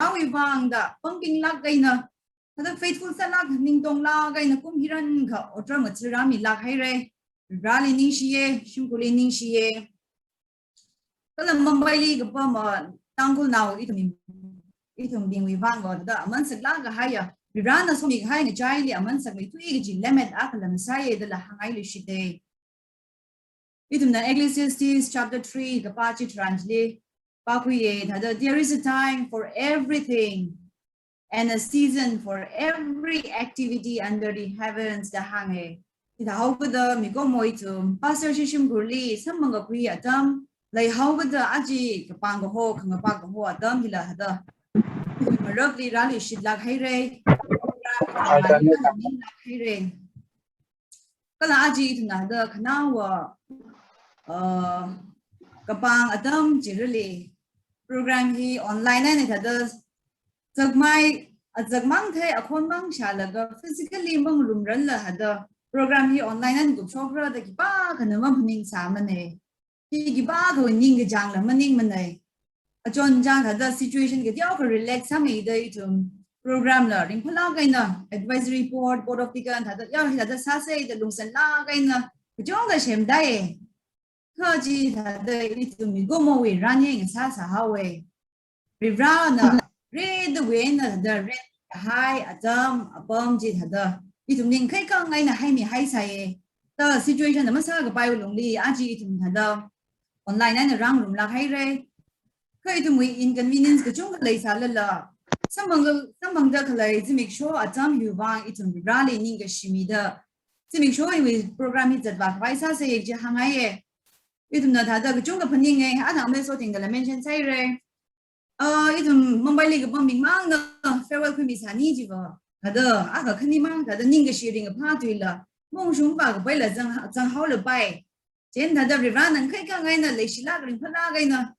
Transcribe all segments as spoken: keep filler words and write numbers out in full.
Varivarawui vang da pāngbinglāk eina, thāda faithful sālāk, ningtonglāk eina kum hiyākha otram ngathāda rāmilāk haira. Varivarali ningshiya, shimkhurli ningshiya. Kala Mumbaili kapam, ah, Tangkhulnao ithum, ithumbingwui vangva thāda aman saklāk kahaiya, Varivarana somikahai ngachaili aman sakmeithui kaji lemmet akhala ngasāya dala hāngngailuishita. Ithumna Ecclesiastes chapter three kapā chitharanli pākhuiya, thāda, "There is a time for everything and a season for every activity under the heavens," da hānga. Hithāhaokida mikumo ithum, pastor shimkhurli samphangkakhui atam leihaokida aja kapāng kaho, khangapā kaho atam hila thāda, ithum marakli rāluishitlāk haira, rāminglāk haira. Kala aja ithumna thāda khanaowa, uh, kapāng atam chirali program hi online eina thāda zakmai, a zakmang thei akhon mang shālaga physically mangarumranla thāda program hi online eina kupshokra da khipākhana maphaningsāmana. Hi khipākhawui ningkachāngla maningmana. Achonchang thāda situation kateokha relax sāmeida ithum program la ringphālāk eina advisory board, board of deacon thāda, ya, hi thāda sāsa da lungsanlāk eina kachungkha semdai. Kha chi thāda ithum mikumowui ranyei ngasā sāhaowa. Varivarana rida wena thāda retkahai atam apam chi thāda ithum ningkhaikhang eina haimihaisai. Thāda situation na masākapai lungli aja ithum thāda online eina rāngarumlāk haira. Kha ithumwui inconvenience kachungkha leisālala, samphang, samphangda khalei zimiksho atam hiwui vang ithum Varivarali ningkashi mida, zimiksho hiwui program hi zatvākhavai sāsa kaji hāngngaiya. Ithumna thāda kachungkha phaninga, ana amei sotingdala mention sāhaira. Ah, ithum Mumbaili kapam mimangna farewell khuimisāni jiva, thāda akha khanimang thāda ningkashi ringkaphā tuila, maungshung pākapaila zang, zanghaolapai. Chieina thāda Varivarana khaikhang eina leishilāk, ringphālāk eina,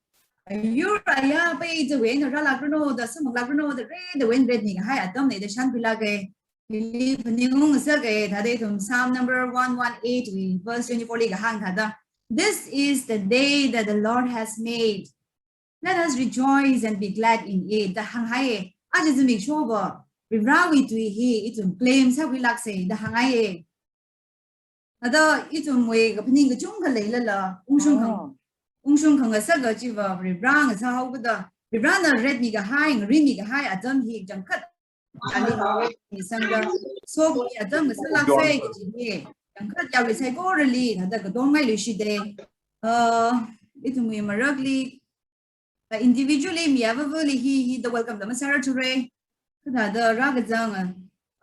ayur ayā paichawui eina rālākranu da, samphanglakranu da, rida wena retmikahai atamna da shānkhuilāka. Hili phaningungngasaka, thāda ithum Psalm number one one eight wui verse twenty-four li kahāng thāda, "This is the day that the Lord has made. Let us rejoice and be glad in it," da hānghaiya. Aja zimikshowa Varivarawui tui hi ithum claim sākhuilāksa da hānghaiya. Thāda ithumwui kaphaning kachungkha leilala, ungshung khang, Oh. ungshung khangasaka chiva Varivara ngasāhaokida, Varivarana retmikahai, ngarinmikahai atam hi kachangkhat, ali sangda, sokhami atam ngasālāksa kaji hi kachangkhat yarui saikorali thāda katomngailuishita. Uh, ithumwui marakli, uh, individually mi avāvali hi, hithāda welcome da masārarthura. Kathāda rākazang, uh,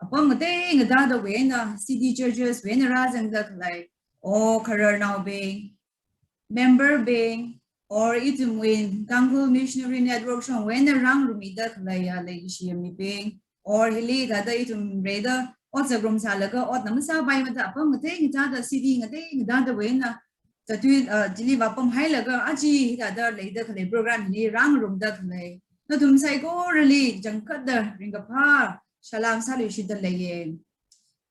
apam ngatei ngateidawui eina, city churches wui eina rāzangda khalei, or khararnaobing, member bing, or ithumwui Tangkhul Missionary Network shongwui eina rāngarummida khalei ya leikashi mibing, or hili thāda ithum rida ot zakngarumsālaga otna masāpaimada apam ngatei ngateida, city ngatei ngateidawui eina, zatui, uh, chili vāpamhailaga aja hithāda leida khalei program hili rāngarumda khalei, nathum saikorali kachangkhatda ringkaphā salām sāluishitda leiya.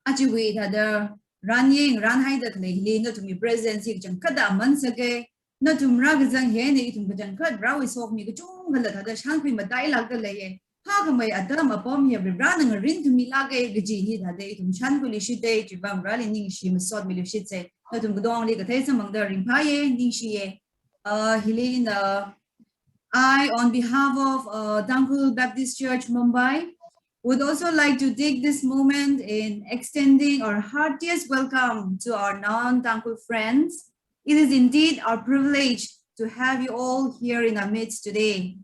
Ajawui thāda ranyei ngarānhaida khalei hili nathumwui presence hi kachangkhatda aman sāka. Nathum rākazang hi eina ithum kachangkhat Varewui sokhami kachungkhala thāda shānkhui matailākda leiya. Phākhamei atam apam hi Varivarana ngarinthumilāka kaji hi thāda ithum shānkhuiluishita, chiva Vareli ningshi masotmiluishitsa. Nathum katongli kathei samphangda ringphāya, ningshiya. Uh, hili ina, I, on behalf of, uh, Tangkhul Baptist Church, Mumbai, would also like to take this moment in extending our heartiest welcome to our non-Tangkhul friends. It is indeed our privilege to have you all here in our midst today.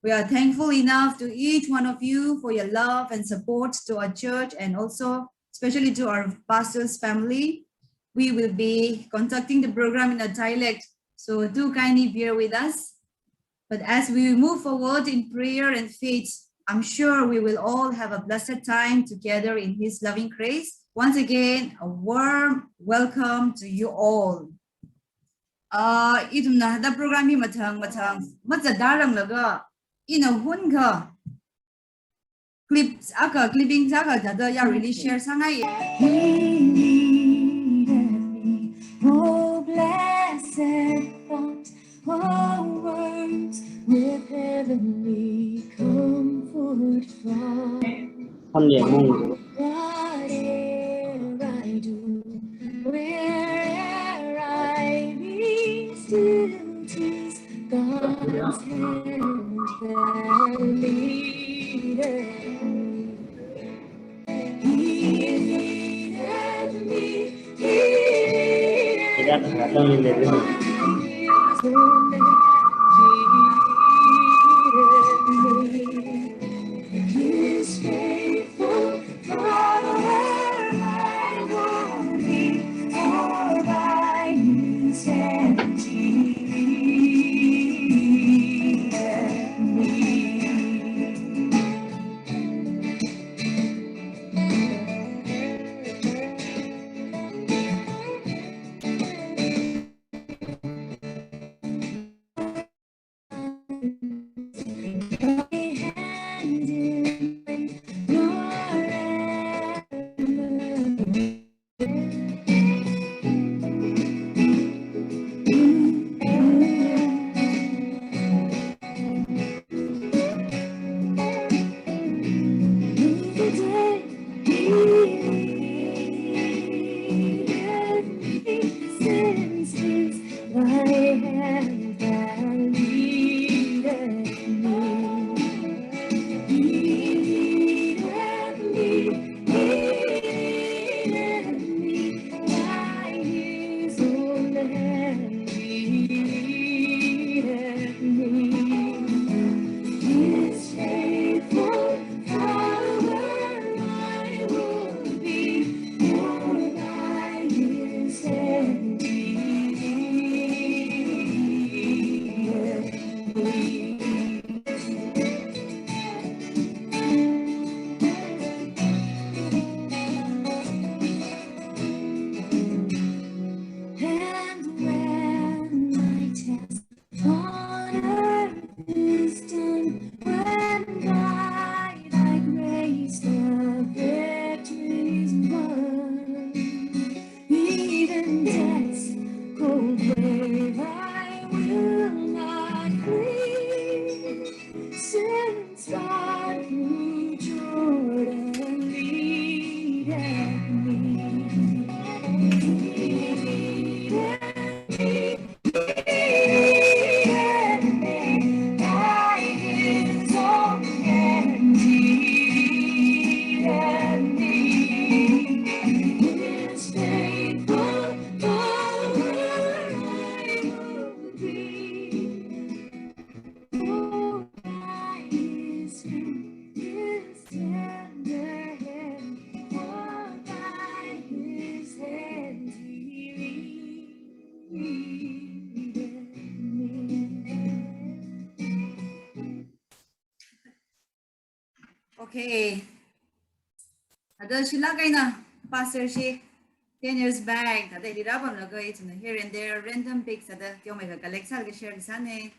We are thankful enough to each one of you for your love and support to our church and also especially to our pastor's family. We will be conducting the program in a dialect, so do kindly bear with us. But as we move forward in prayer and faith, I'm sure we will all have a blessed time together in His loving grace. Once again, a warm welcome to you all. Ah, ithumna thāda program hi mathang mathang mazatda ranglaga, ina hunkha clips akha, clippings akha thāda yaruili share sāngaiya. He needed me. Oh, blessed thought, oh, words with heavenly comfort. Whatever I do, where I be, still 'tis God's hand that leadeth me. He leadeth me, He leadeth me. His hand leadeth me. His faithful And when my test on earth is done, when by thy grace the victory's won, even death's cold grave I will not flee, since God through Jordan leadeth me. Leadeth me. Okay. Thāda shilāk eina, pastor chi ten years back, thāda hili rāpamlaga ithumna here and there random pick sāda teomeikha collect sālaga share sāna.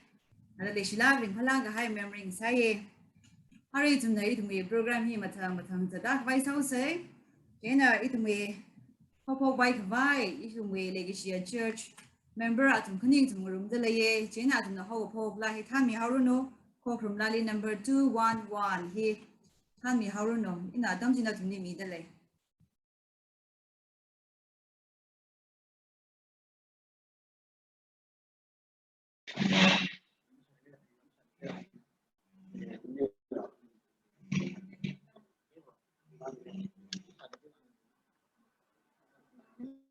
Thāda leishilāk ringphālāk kahai memory sāya. Arui ithumna ithumwui program hi mathang mathang zatda khavai sāhaosa. Chieina ithumwui haophokpai khavai, ithumwui leikashiya church member athum khani ithum ngarumda leiya. Chieina athumna haokaphok laa hi thānmihaoranu. Khokharum laali number two one one hi thānmihaoranu. Ina atam china athumli mida lei.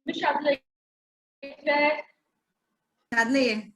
Miss Shadley. Shadley.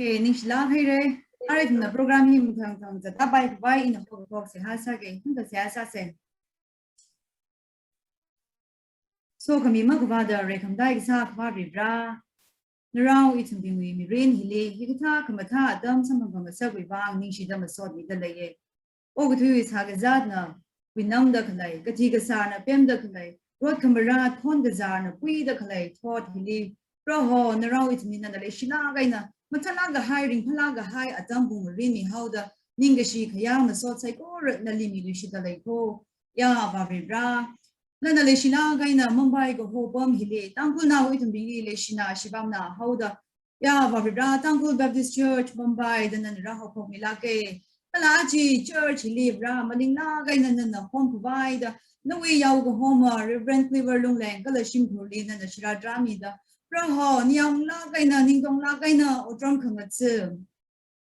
Okay, ningshilāk haira. Arui ithumna program hi mathang mathang zatda pai khavai ina hokahok seihā sāga, ithumna seihā sāsa. Sokhami makhavāda reikhamdai kasā Akhava Varivara, narao ithumbingwui mirin hili hikathā khamathā atam samphang khangasakwui vang ningshida masotmida leiya. Okathuiwui sākazatna kuinamda khalei, kathi kasārna pemda khalei, rot khamarā thon kazārna puida khalei thot hili, Proho, narao ithumli nana leishilāk eina mathālāk kahai, ringphālāk kahai atam pung mirin mihaoda, ningkashi khayā masot saikora nali miluishitda lei kho. Ya Ava Varivara, nana leishilāk eina Mumbai kaho pam hili Tangkhulnao ithumbingli leishina shibamna haoda, ya Ava Varivara, Tangkhul Baptist Church Mumbai da nana rāhaophokmilāka. Kala aja church hili Vara malinglāk eina nana homkhavai da, nawui yaokahoma Reverend Cleaver Lungleng kala shimkhurli nana shira tramida, Proho, ningyānglāk eina, ningtonglāk eina otram khangatha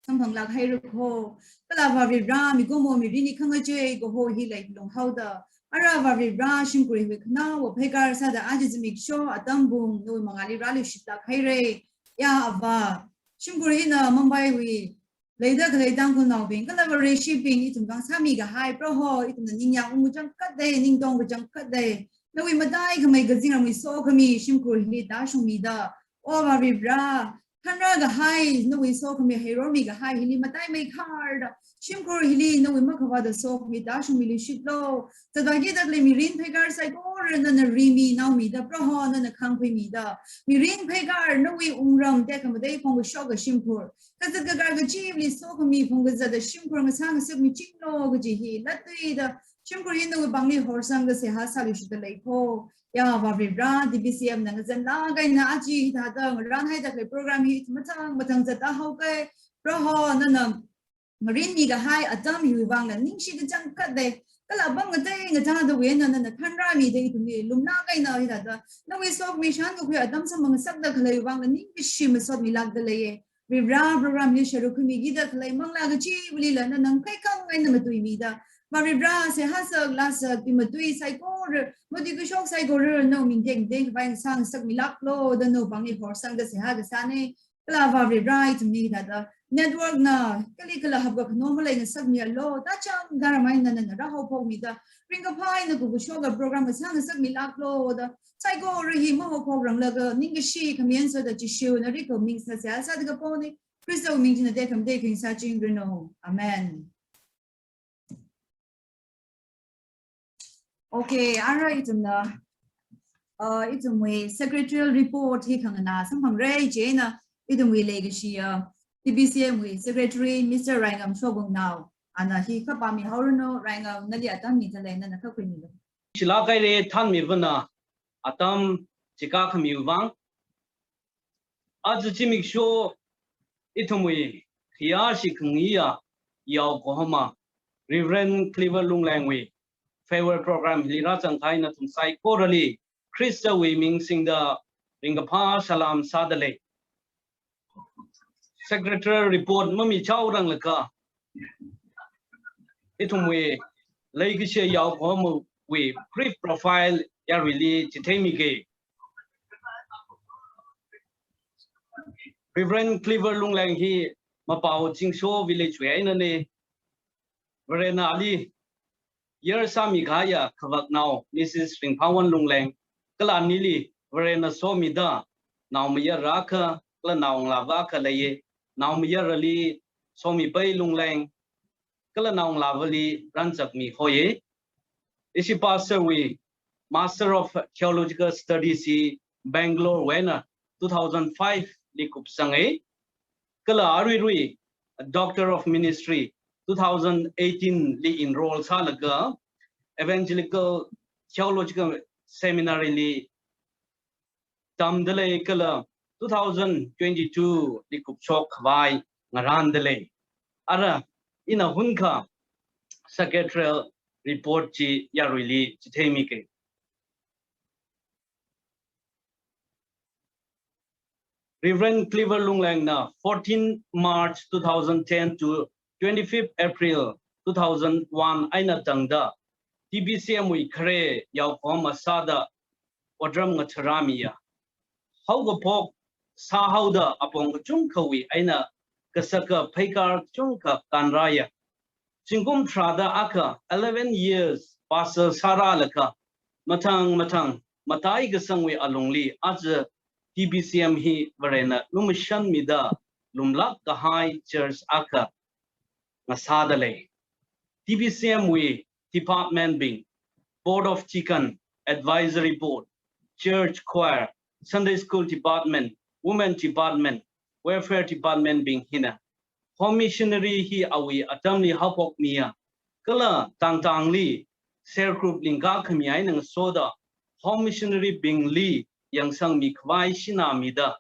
samphanglāk haira kho. Kala Ava Varivara, mikumo mirinli khangachei kaho hi leilung haoda, ara Ava Varivara, shimkhur hiwui khanaowa pheikar sāda aja zimiksho atam pung nawui mangāli rāluishitlāk haira. Ya Ava, shimkhur hina Mumbaiwui leida khalei Tangkhulnaobing kala Vareshibing ithum vang sāmi kahai, Proho, ithumna ningyāng ung kachangkhatta, ningtong kachangkhatta, nawui mataikhamei kazingramwui sokhami shimkhur hili tāshungmida, O Ava Varivara, thanrā kahai, nawui sokhami heirormi kahai hili mataimeikharda, shimkhur hili nawui makhavāta sokhami tāshungmiluishitlu. Zatvākida khalei mirin pheikar saikora nana rimi naomida, Proho, nana khāngkhuimida, mirin pheikar nawui wungram tekhamatei phongkashok shimkhur, kazat kakar kachivali sokhami phongkazata shimkhur ngasā ngasakmichinglu kaji hi latluida, shimkhur hi nawui pāngli horsangda seihā sāluishitda lei kho. Ya Ava Varivara, T B C M na ngazanlāk eina aja hithāda ngarānhaida khalei program hi mathang mathang zatda haoka. Proho, nana ngarinmi kahai atam hiwui vangla ningshi kachangkhatta, kala apam ngatei ngateidawui eina nana thanrāmida ithumli lumlāk eina hithāda nawui sokhami shānkakhui atam samphangngasakda khaleiwui vangla ningkashi masotmilākda leiya. Varivara, program hili sharuk khuimikida khalei manglā kachivalila nana ngakhaikang eina matuimida, Varivara, seihā saklāksa, pi matui saikora, matui kashok saikora nawui ming tekmatei khavai ngasā ngasakmilāklu da nawui pāngli horsangda seihā kasāna. Kala Ava Varivara, ithumli hithāda network na kali kala hapkakhano maleingasakmialu, tācham tharam eina nana rāhaophokmida, ringkaphā eina kukashoka program ngasā ngasakmilāklu da, saikora hi mahaophokranglaga ningkashi khami eina soda Jishu nali khamingsāsa, sāda kapona, Khristawui ming china tekhamatei khuining sāchingranu. Amen. Okay, ara ithumna, uh, ithumwui secretarial report hi khanganā samphangra, chieina ithumwui leikashi, uh, T B C M wui secretary, Mister Raingam Shobungnao, ana hi kha pāmihaoranu. Raingam, nali atam mida lei, nana kha khuimilu. Shilāk haira, thanmivana atam chikā khamiwui vang. Aja zimiksho ithumwui khayāshi khangayiya yaokahoma Reverend Cleaver Lunglengwui farewell program hili rāzang kahai nathum saikorali Khristawui ming singda ringkaphā salam sāda lei. Secretarial report mamichaoranglakha, ithumwui leikashi yaokahomawui brief profile yaruili chitheimiga. Reverend Cleaver Lungleng hi Mapao Chingsho village wui einana. Varena ali yer sāmi kahaiya khavaknao Missus Ringphāwon Lungleng, kala anili Varena somida naomayara akha kala naongalāva akha leiya. Naomayarali Somipai Lungleng, kala naongalāvali Ranchakmi hoiya. Ishi pastor wui Master of Theological Studies hi Bangalore wui eina two thousand five li kupsanga. Kala aruirui Doctor of Ministry two thousand eighteen li enroll sālaga Evangelical Theological Seminary li tamdalei kala two thousand twenty-two li kupshok khavai ngarandalei. Ara ina hunkha secretarial report chi yaruili chitheimike. Reverend Cleaver Lunglengna fourteen March two thousand ten to twenty-fifth April two thousand one eina tangda T B C M wui khare yaokahoma sāda otram ngatharāmiya. Haokaphok sāhaoda apong kachungkhawui eina kasaka pheikar kachungkha kanrāya. Zingkum tharāda akha eleven years pastor sārālaga mathang mathang matai kasangwui alungli aja T B C M hi Varena lumashanmida lumlāk kahai church akha ngasādalei. T B C M wui department bing, Board of Deacon, Advisory Board, Church Choir, Sunday School Department, Women Department, Welfare Department bing hina Home Missionary hi awui atamli haophokmiya. Kala tangtangli cell group lingkā khami eina ngasoda Home Missionary bingli yangsangmi khavai shināmida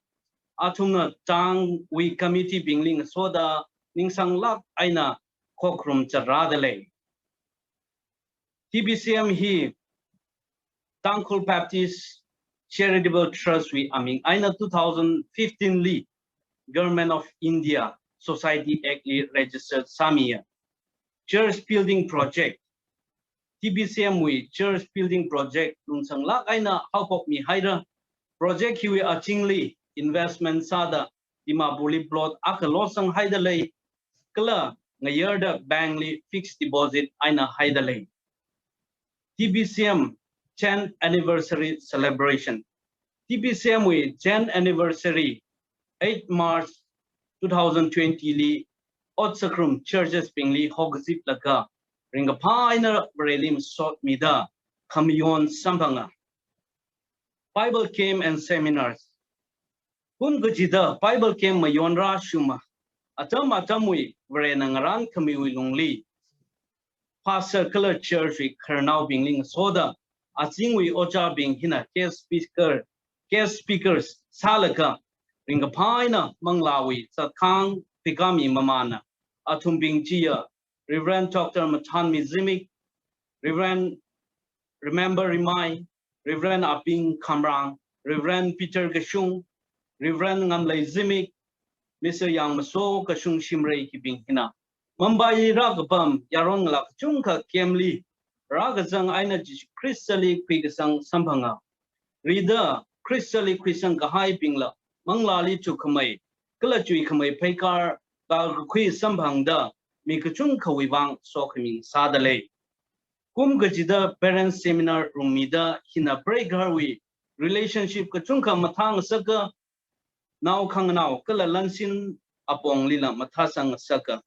athumna tangwui committee bingli ngasoda ningsanglāk eina khokharum chatrādalei. T B C M hi Tangkhul Baptist Charitable Trust wui aming eina two thousand fifteen li Government of India Society Act li register sāmiya. Church Building Project, T B C M wui Church Building Project lungsanglāk eina haophokmihaira. Project hiwui azingli investment sāda Dimapurli plot akha losanghaidalei, kala ngayarda bank li fixed deposit eina haidalei. T B C M tenth Anniversary Celebration. T B C M wui tenth Anniversary eight March two thousand twenty li ot sākharum churches bingli hokazitlaga ringkaphā eina Vareli masotmida khamayon samphanga. Bible Camp and Seminars. Kum kachida Bible Camp mayonrāshuma. Atam atamwui Varena ngarānkhamiwui lungli Pastor kala church wui khararnaobingli ngasoda azingwui ojābing hina guest speaker, guest speakers sālaga ringkaphā eina manglāwui zatkhan pheikāmi mamāna. Athumbing chiya Reverend Doctor Mathanmi Zimik, Reverend Remember Rimai, Reverend Aping Khamrang, Reverend Peter Kashung, Reverend Ngamlei Zimik, Mister Yangmaso Kashung Shimrei hibing hina Mumbai rākapam yaron ngalā kachungkha camp li rākazang eina Jishu Khristali khuikasang samphanga. Rida Khristali khuisang kahaibingla manglāli chukhamei kala chuikhamei pheikar kakakhui samphangda mi kachungkhawui vang sokhami sādalei. Kum kachida parent seminar rungmida hina preigaharwui relationship kachungkha mathāngasaka, nao khanganao kala lansin aponglila mathāsangngasaka.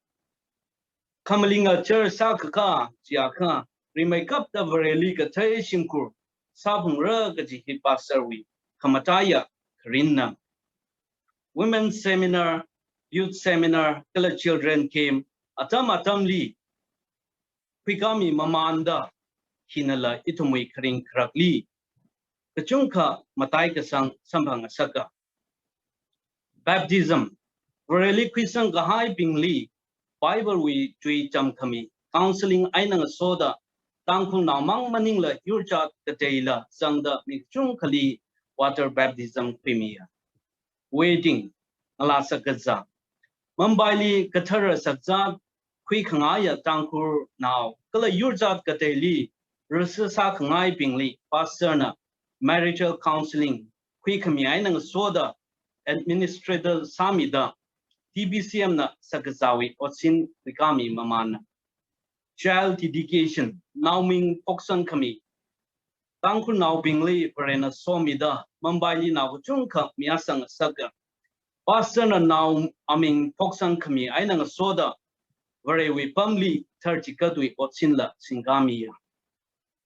Khamalinga church sākakā chiakha rimeikapta Vareli kathei shimkhur sāphungra kaji hi pastor wui khamataiya kharinna. Women seminar, youth seminar kala children camp atam atamli pheikāmi mamānda hinala ithumwui kharing kharakli kachungkha mataikasang samphangasaka. Baptism, Vareli khuisang kahaibingli Bible wui tui tamkhami counseling eina ngasoda Tangkhulnao mang maningla yurjat kateila zangda mi kachungkhali water baptism khuimiya. Wedding, ngalā sakkazā. Mumbaili kathara sakzat khuikhangaiya Tangkhulnao kala yurjat kateili rasa sākhangaibingli pastor na marital counseling khuikhami eina ngasoda administrator sāmida T B C M na sakkazāwui otsin khuikāmi mamāna. Child dedication, naoming phoksangkhami. Tangkhulnaobingli Varena somida Mumbaili nao kachungkha mayāsangasaka. Pastor na nao aming phoksangkhami eina ngasoda Varewui pamli tharchigatwui otsinla singkāmiya.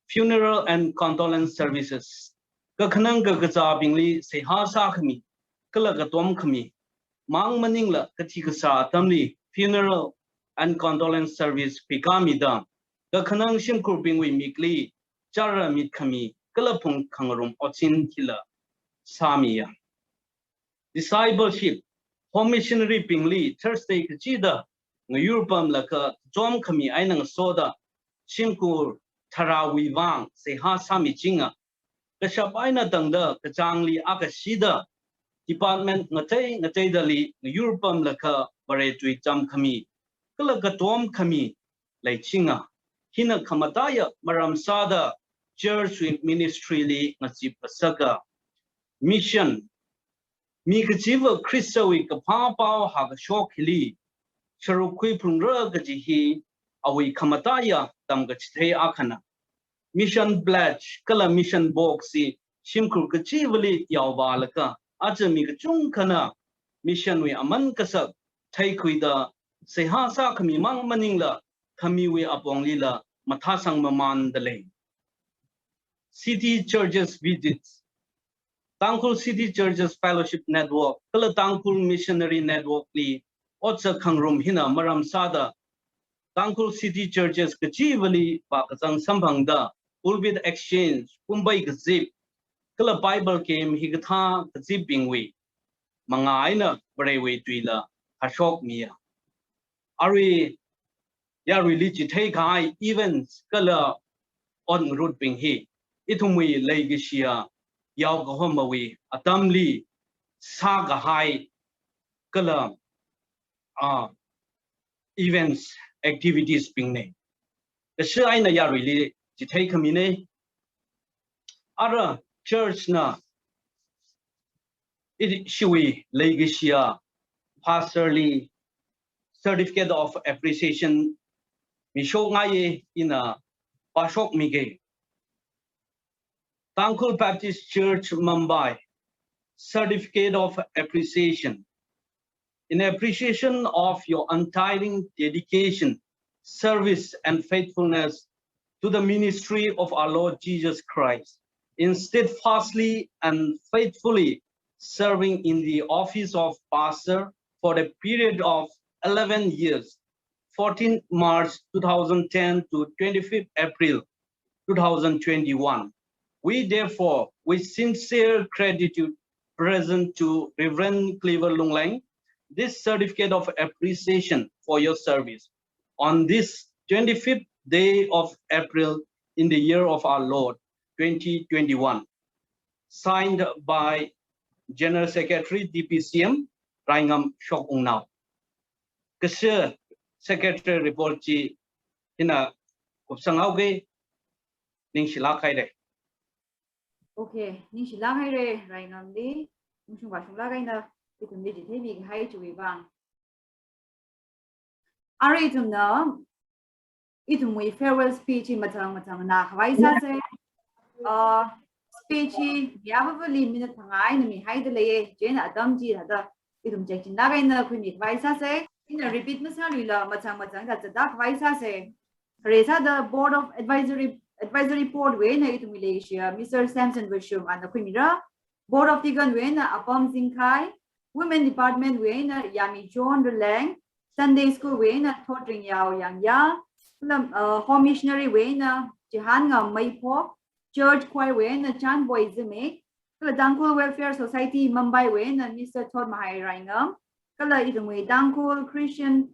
Funeral and condolence services, kakhanang kakazābingli seihā sākhami kala katomkhami, mang maningla kathi kasā atamli funeral and condolence service pikāmida, kakhanang shimkhurbingwui mikli chara mitkhami kala phungkhangarum otsin hila sāmiya. Discipleship, home missionary bingli Thursday kachida ngayurpamlaga chomkhami eina ngasoda shimkhur tharāwui vang seihā sāmichinga. Kashap eina tangda kachāngli akashida department ngatei ngateidali ngayurpamlaga Vare tui chamkhami kala katomkhami leichinga. Hina khamataiya maram sāda church wui ministry li ngazip kasaka. Mission, mi kachiva Khristawui kaphā pao hākashok hili sharuk khuiphungra kaji hi awui khamataiya tamkachithei akhana. Mission pledge kala mission box hi shimkhur kachivali yaovālaga aja mi kachungkhana mission wui aman kasak theikhuida seihā sākhami mang maningla khamiwui aponglila mathāsang mamanda lei. City churches visits. Tangkhul City Churches Fellowship Network kala Tangkhul Missionary Network li otsak khangarum hina maram sāda Tangkhul City Churches kachivali vākazang samphangda pulpit exchange, kumbai kazip kala Bible camp hikathā kazipbingwui mangā eina Varewui tuila hāshokmiya. Arui yaruili chithei kahai events kala ot ngarutbing hi ithumwui leikashiya yaokahomawui atamli sākahai kala, ah, events, activities bingna. Kashi eina yaruili chithei khamina. Ara church na ishiwui leikashiya pastor li certificate of appreciation mishokngaiya, ina pāshokmiga. Tangkhul Baptist Church Mumbai, certificate of appreciation. In appreciation of your untiring dedication, service, and faithfulness to the ministry of our Lord Jesus Christ, in steadfastly and faithfully serving in the office of pastor for a period of eleven years, fourteenth March two thousand ten to twenty-fifth April two thousand twenty-one. We therefore, with sincere gratitude, present to Reverend Cleaver Lungleng this certificate of appreciation for your service on this twenty-fifth day of April in the year of our Lord, twenty twenty-one. Signed by General Secretary, D P C M, Raingam Shokungnao. Kashi Secretary report chi hina kupsanghaoga, ningshilāk haira. Okay, ningshilāk haira, Raingamli, ungshung vāshunglāk eina ithumli chitheimi kahai chiwui vang. Arui ithumna, ithumwui farewell speech hi mathang mathang nākhavai sāsa. Uh, speech hi mi avāvali minute phangā eina mihaida leiya, chieina atam chithāda ithum chekchinlāk eina khuimikhavai sāsa. Ina repeat masāluila mathang mathang da zatda khavai sāsa. Khare sāda Board of Advisory, Advisory Board wui eina ithumwui leikashiya Mister Samson Vashum ana khuimira. Board of Deacon wui eina Apam Zingkhai, Women Department wui eina Yami John Raleng, Sunday School wui eina Thotringyao Yangya, lam, uh, Home Missionary wui eina Chihangam Meiphok, Church Choir wui eina Chanboi Zimik, kala Tangkhul Welfare Society Mumbai wui eina Mister Thotmahai Raingam, kala ithumwui Tangkhul Christian,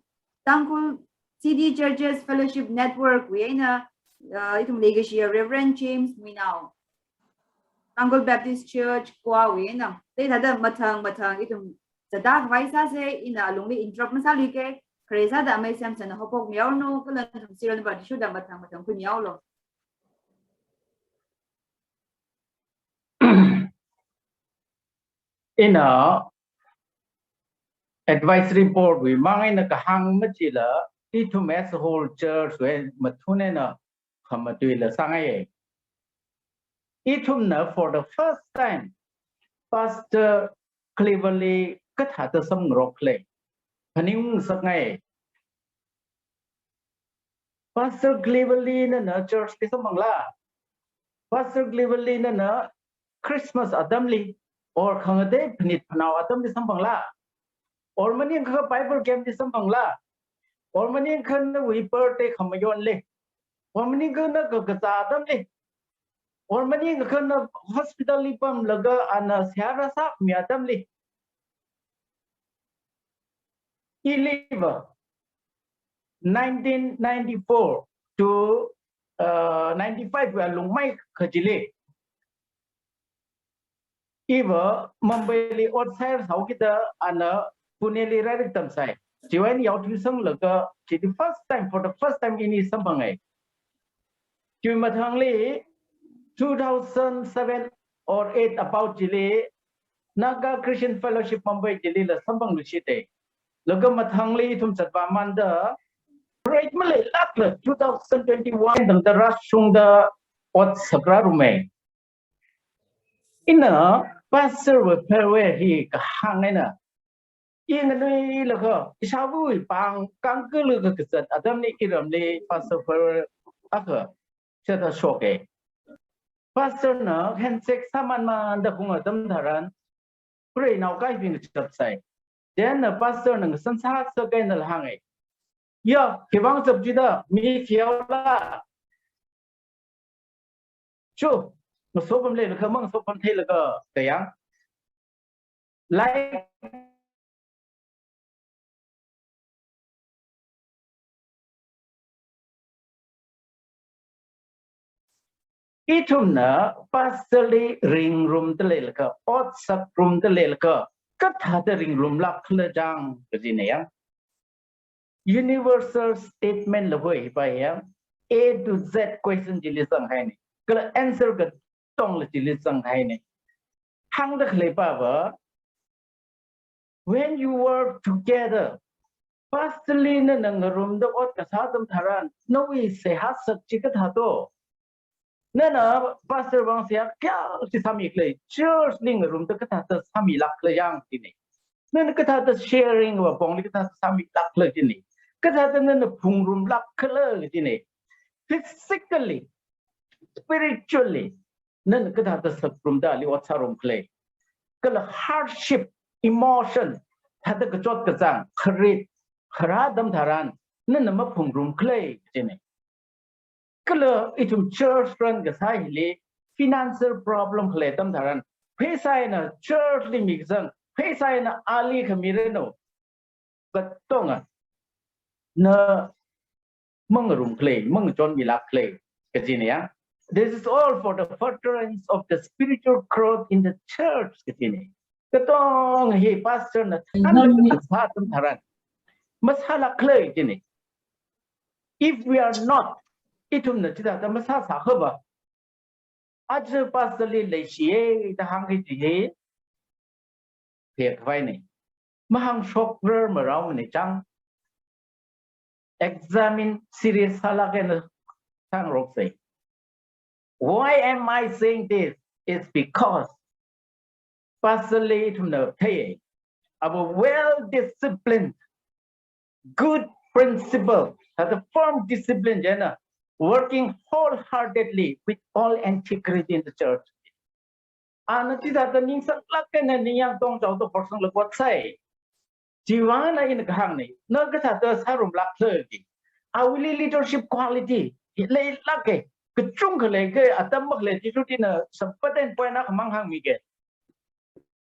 Tangkhul City Churches Fellowship Network wui eina, uh, ithum leikashiya Reverend James Muinao, Tangkhul Baptist Church Goa wui eina, chithāda mathang mathang ithum zatda khavai sāsa. Ina alungli interrupt masāluiga, khare sāda amei Samson na haophokmihaolu, kala nathum serial number thishuda mathang mathang khuimihaolu. Ina Advisory Board wui mang eina kahāng machila, ithum as a whole church wui mathun eina khamatuila sāngaiya. Ithumna for the first time Pastor Cleaver li kathāda samngarokhala phaningngasakngai. Pastor Cleaver li nana church li samphangla? Pastor Cleaver li nana Christmas atamli, or khangatei phanit phanao atamli samphangla? Or maningakha Bible camp li samphangla? Or maningakha nawui birthday khamayonli. Or maningakha na kakazā atamli. Or maningakha na hospital li pamlaga ana seihā rāsākhami atamli. Iliva nineteen ninety-four to, uh, ninety-five wui alungmei kachili. Iva Mumbai li ot sāhaoki da ana Pune li lairik tamsai. Chiwui eina yaothuisanglaga, chi the first time, for the first time ini samphangai. Chiwui mathangli two thousand seven or eight about chili Naga Christian Fellowship Mumbai chilila samphangluishitei. Laga mathangli ithum zatvāmanda, break maleilākla two thousand twenty-one tangda rāshungda ot sakrarumei. Ina pastor wui farewell hi kahāng eina, i nganuilakha, ishāvawui pāng kangkalaga kazat atamli iramli pastor farewell akha shāda shoke. Pastor na handshake sāmanmanda khaung atam tharan, kharei naokaibing chapsai. Then na pastor na ngasan sāsā kahaina hānge. Ya, khivang chap chida, mi khihaola. Chu, ngasopam leilakha, mangasopam theilaga, kayang. Like, ithumna pastor li ringrumda leilakha, ot sakrumda leilakha, kathāda ringrumlāk khala chang, kajina yang. Universal statement la hoi pa yang, A to Z question chili zanghaine. Kala answer katongla chili zanghaine. Hāngda khalei pava, when you work together, pastor li nana ngarumda ot kasā atam tharan, nawui seihā sak chi kathāto. Nana pastor vang seihā kayākha chi sāmi khalei, church li ngarumda kathāda sāmilāk khala yang chine. Nana kathāda sharing va pongli kathāda sāmilāk khala chine. Kathāda nana phungrumlāk khala chine. Physically, spiritually, nana kathāda sakrumda ali ot sārum khala. Kala hardship, emotion, thāda kachot kachāng, kharit, kharā atam tharan, nana maphungrum khala chine. Kala ithum church run kasā hili financial problem khalei atam tharan, pheisā eina church li mikazang, pheisā eina ali khami reno. Katonga, na mangarum khalei, mangachonmilāk khalei, kajina ya. This is all for the furtherance of the spiritual growth in the church, kajina. Katong hi pastor na thanna kasā atam tharan, masālāk khala chine. If we are not, ithumna chithāda masāsākhava, aja pastor li leishiye da hāngki chi hi, phek vai ne. Mahāngshokrar marao ne chang. Examine serious sālāk eina sāngaroksei. Why am I saying this? It's because pastor li ithumna thei, our well-disciplined, good principle, has a firm discipline, chieina working wholeheartedly with all integrity in the church. Ana chithāda ningsanglāk eina ningyāng tongchaoda horsanglaga ot sai. Chiwui vang eina ina kahāng ne, na kathāda sārumlāk khala chi. Awuili leadership quality leilāke, kachungkha leike, atam makhalei chi chu ina important point akhamang hāngmike.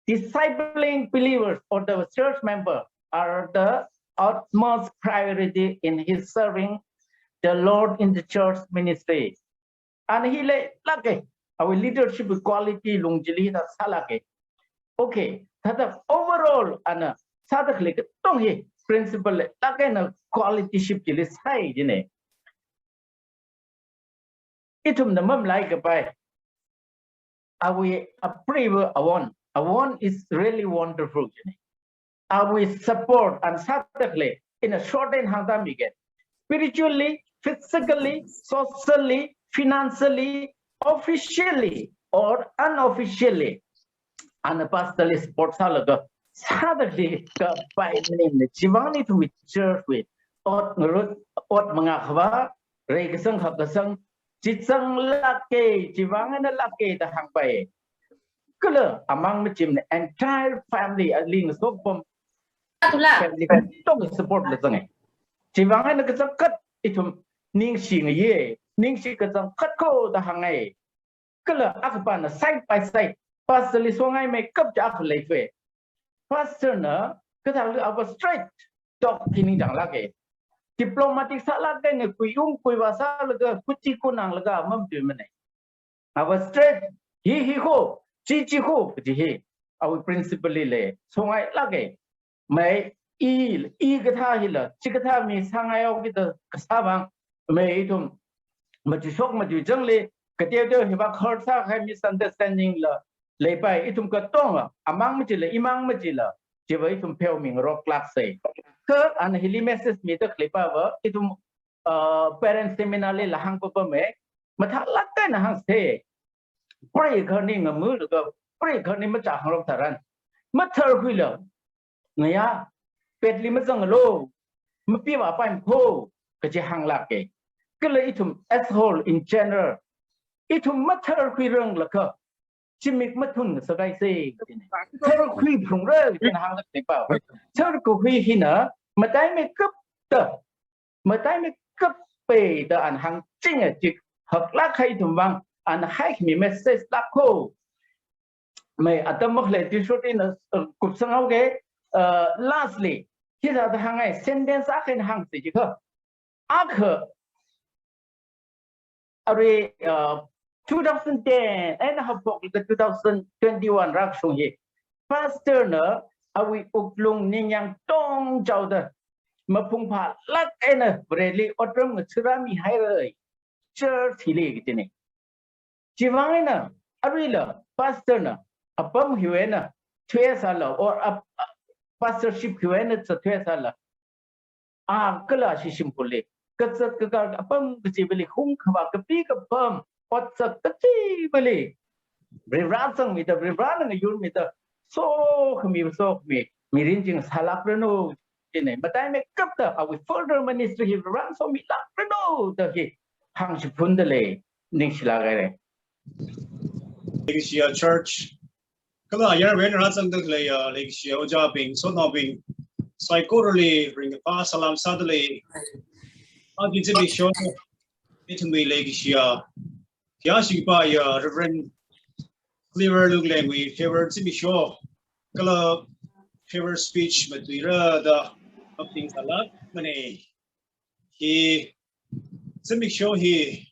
Discipling believers or the church member are the utmost priority in his serving the Lord in the church ministry. Ana hi leilāke, awui leadership quality lung chili thāda sālāke. Okay, thāda overall ana sāda khalei katong hi principle leilāk eina quality ship chili sai chine. Ithumna mamalai kapai, awui apreiva Avon, Avon is really wonderful chine. Awui support ana sāda khalei, in a short and hāngda mike. Spiritually, physically, socially, financially, officially or unofficially, ana pastor li support sālaga sāda khalei kapai maningmane. Chiwui vang ithumwui church wui ot ngarut, ot mangā khavā, reikasang khakasang, chichanglāke, chiwui vang eina lāke da hāngpai. Kala amang machimna entire family, ali ngasopam, tula, family katong support la zange. Chiwuivang eina kachangkhat ithum ningshi ngaye, ningshi kachangkhat ko da hāngngai. Kala akhapana side by side, pastor li songai meikap chi akha leithui. Pastor na kathāli ava straight talk hi ningchānglāke. Diplomatic sālāk eina kuiung kuiva sālaga, kuchi kunanglaga mamatuimanei. Ava straight, hi hi ho, chi chi ho, kaji hi, awui principle li lei, songailāke. Mai, i, i kathā hila, chikathā mi sāngai haokida kasā vang, mai ithum, matuishok matuichangli, kateoteo hiva hurt sākahai misunderstanding la, leipai, ithum katonga, amang machila, imang machila, chiva ithum pheomingaroklāksei. Kha, ana hili message mida khaleipa va, ithum, uh, parent seminar lila hāngpapamei, mathālāk eina hāngsei. Preikhani ngamulaga, preikhani machāngarok tharan, matharkhuilu, ngayā, petli mazanglu, mapiva paimkho, kaji hānglāke. Kala ithum as whole in general, ithum matharkhuiranglakha, zimik mathun ngasakaisei, tharkhui phungra, kajina hāngda leipa. Tharkhui hina, mataimeikapta, mataimeikap peida ana hāngchinga chi, haklāk kahai ithum vang, ana haikhami message lāk ko. Mai atam makhalei tishot ina, uh, kupsang haoke, uh, lastly, hithāda hāngngai, sentence akha eina hāngsei jikha. Akha, arui, uh, two thousand ten, eina haophok ka two thousand twenty-one rākashung hi, pastor na awui wuklung ningyāng tongchaoda, maphungphālāk eina Vareli otram ngathara mihaira, church hili kajinei. Chiwuivang eina, aruila, pastor na, apam hiwui eina, thuisāla, or ap-, ap-, pastorship hiwui eina zatthuisāla, a kala ashi shimkhurli, kazat kakar apam kachivali hungkhavā kapi kapam, otsak kachivali, Varivara zangmida, Varivarana ngayurmida, sokhami, sokhami, mirin chi ngasālākranu, kajinei, mataimeikapta, awui further ministry hi Varivara somilākranu, da hi hāngchiphunda lei, ningshilāk haire. Leikashia Church, kala ayarwui eina rāzangda khaleiya, leikashia ojābing, sonaobing, saikorali ringkaphā salam sāda lei. Aja zimiksho, ithumwui leikashia, khayāshikapaiya Reverend Cleaver Lunglengwui farewell zimiksho, kala farewell speech matuira da, apting kalak mane. Hi zimiksho hi,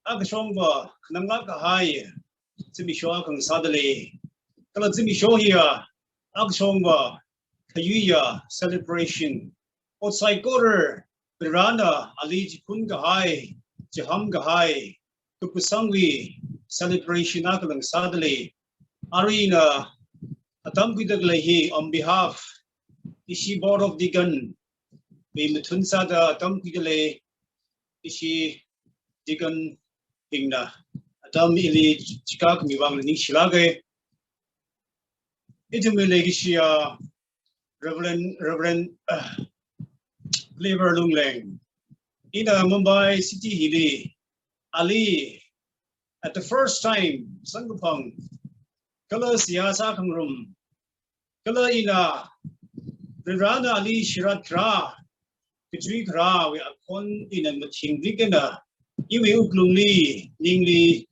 akashongva khananglāk kahai zimiksho akha ngasāda lei. Kala zimiksho hiya, akashongva khayuiya celebration, ot saikora Varena ali chiphun kahai, chiham kahai, kapasangwui celebration akha ngasāda lei. Arui ina atam khuida khalei hi on behalf ishi Board of Deacon wui mathun sāda atam khuida lei ishi deacon bingna atam ili chikākhami vangla ningshilāke. Ithumwui leikashia Reverend, Reverend, uh, Cleaver Lungleng, ina Mumbai City hili ali at the first time samkaphang, kala seihā sākhangarum, kala ina Varena ali shirat kharā, kachui kharāwui akhon ina mathingrik eina, iwui wuklungli, ningli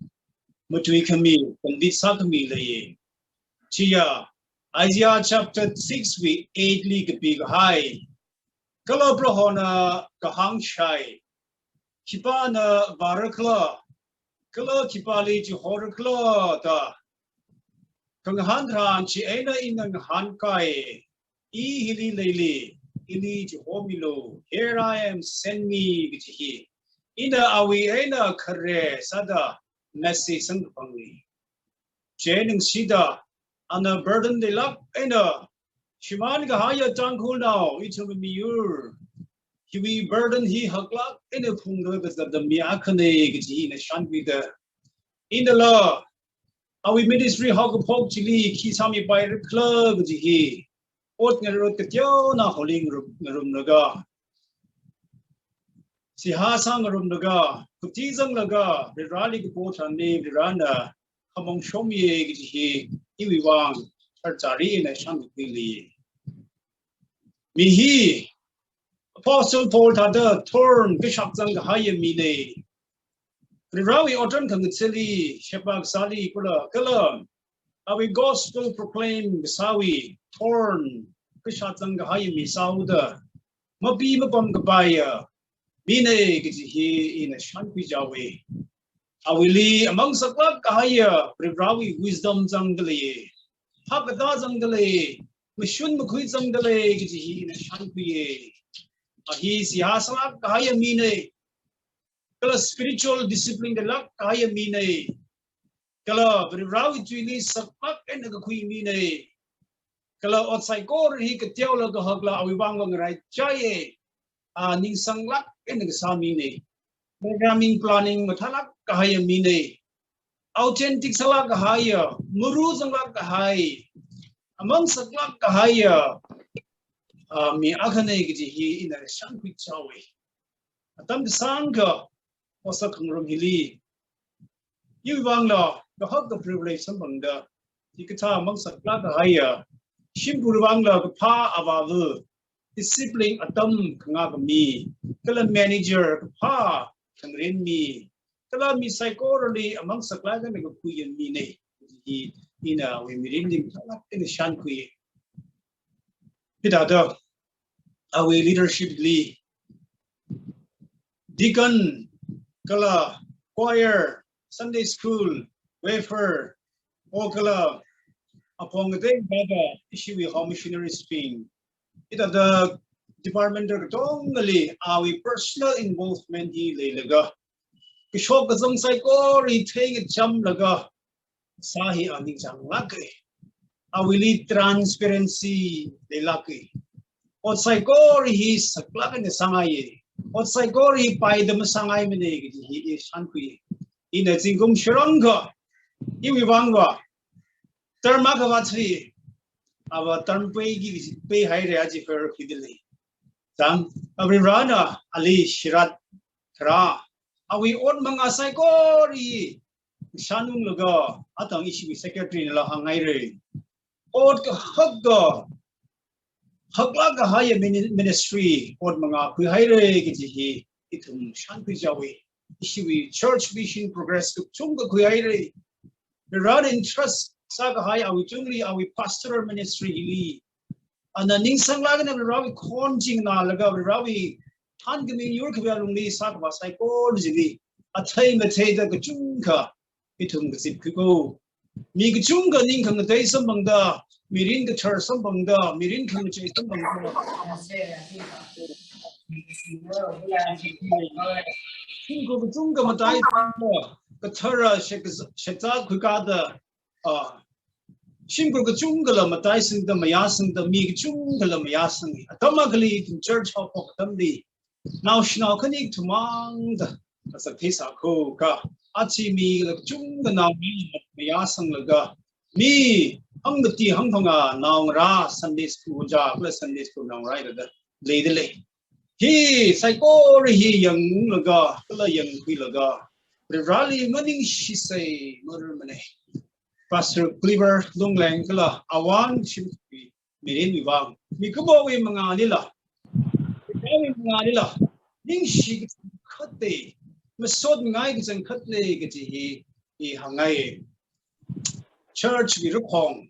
matuikhami, kandit sākhami leiye. Chiya, Isaiah chapter six wui eight li kapi kahai, kala Prohona kahāng shai, khipāna vāra khala, kala khipāli chihora khala da, khangahān tharan chieina ina ngahānkai, I hili leili, ili chihomilu, here I am, send me, kaji hi. Ina awui eina khare sāda message samkaphangni. Chieina ningshida, ana burden leilāk eina shimān kahaiya Tangkhulnao, ithum miyur hiwui burden hi haklāk eina phungra kazata mi akhana kaji hi ina shānkhuida, inala awui ministry haokaphok chili khi sāmipaira khala kaji hi ot ngarut kateona holi ngarum, ngarumlaga, seihā sāngarumlaga, khuti zanglaga, Vareli kapo tharanli Varena khamong shomiye kaji hi iwui vang tharchari eina shānkhuili. Mi hi Apostle Paul thāda thorn kashak zang kahaiya mina. Varivarawui otram khangathali, sheba kasāli kula, kala awui gospel proclaim kasāwui thorn kashak zang kahaiya mi sāhaoda, mapi mapam kapaiya mina kaji hi ina shānkhui chaowa. Awuili amang saklāk kahaiya Varivarawui wisdom zangda lei, phap katā zangda lei, mashun makhui zangda lei kaji hi ina shānkhuiya. A hi seihā sālāk kahaiya mina, kala spiritual discipline dalāk kahaiya mina, kala Varivarawui tuili saklāk eina kakhui mina, kala ot saikora hi kateola kahakla awui vang vang rai chaiya, a, ningsanglāk eina kasā mina. Programming, planning mathālāk kahaiya mina. Authentic sālāk kahaiya, muru zanglāk kahai, amang saklāk kahaiya, a, mi akhana kaji hi ina shānkhui chaowa. Atam kasāngkha, otsak khangarum hili iwui vangla kahaka privilege samphangda, hikathā amang saklāk kahaiya, shimkhurwui vangla kaphā avāva, discipline atam khangā kami, kala manager kaphā khangarān mi, kala mi saikorali amang saklāk eina kakhuiya mina. Hi ina awui mirinli mathālāk eina shānkhui. Hithāda awui leadership li deacon, kala choir, Sunday school, wafer, o kala apong katei kathā ishiwui home missionaries bing, hithāda department katongali awui personal involvement hi leilaga, kashok kazang saikora hi theingachamlaga, sā hi a ningchānglāka. Awuili transparency leilāka. Ot saikora hi saklāk eina sāngaiya. Ot saikora hi paida masāngaimana kaji hi i shānkhui. Ina zingkum shirangkha, iwui vangva, term akha vāthui, ava term peiki, peihaira aja fer kidili. Tang, Varivarana ali shirat kharā, awui ot mangā saikora hi shānunglaga, atang ishiwui secretary nala hānghaira. Ot kahaka, haklāk kahaiya mini-, ministry ot mangā khuihaira kaji hi ithum shānkhui chaowa. Ishiwui church mission progress kachungkha khuihaira. Varivarana entrust sākahai awui chungli, awui pastoral ministry hili, ana ningsanglāk eina Varivarawui khon chingnālaga, Varivarawui thankhami yur khavai alungli sākhavā saikora chili, athei matheida kachungkha ithum kazipkhui ko. Mi kachungkha ning khangatei samphangda, mirin kathar samphangda, mirin khangachei samphangda, shimkhur kachungkha matai samphangda, kathara shek-, shekzā khuikāda, a, shimkhur kachungkhala mataisangda, mayāsangda, mi kachungkhala mayāsang. Atam akhali ithum church haophok atamli, naoshinao khani kathum mangda kasak theisā ko ka, aja mi kachungkha naongarā mayāsanglaga, mi hangmati hangphangā naongarā Sunday school ojā kala Sunday school naongarā rāda leida lei. Hi saikora hi yanglaga, kala yangkhuilaga, Varivarali maningshisei mararmana. Pastor Cleaver Lungleng kala Awang Shimkhui mirinwui vang, mikumowui mangālila, mikumowui mangālila, ningshi kachangkhatna, masotngai kachangkhatna kaji hi i hāngngai. Church wui rakhong,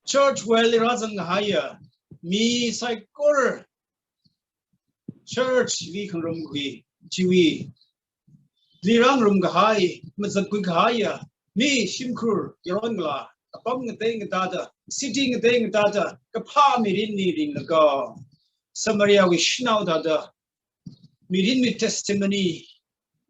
church well rāzang kahaiya mi saikora, church li khangarum khui, chiwui li rāngarum kahai, mazatkhui kahaiya mi shimkhur yaron ngalā, apam ngatei ngatāda, city ngatei ngatāda, kaphā mirinli ringlaga, Samariawui shanao thāda mirinwui testimony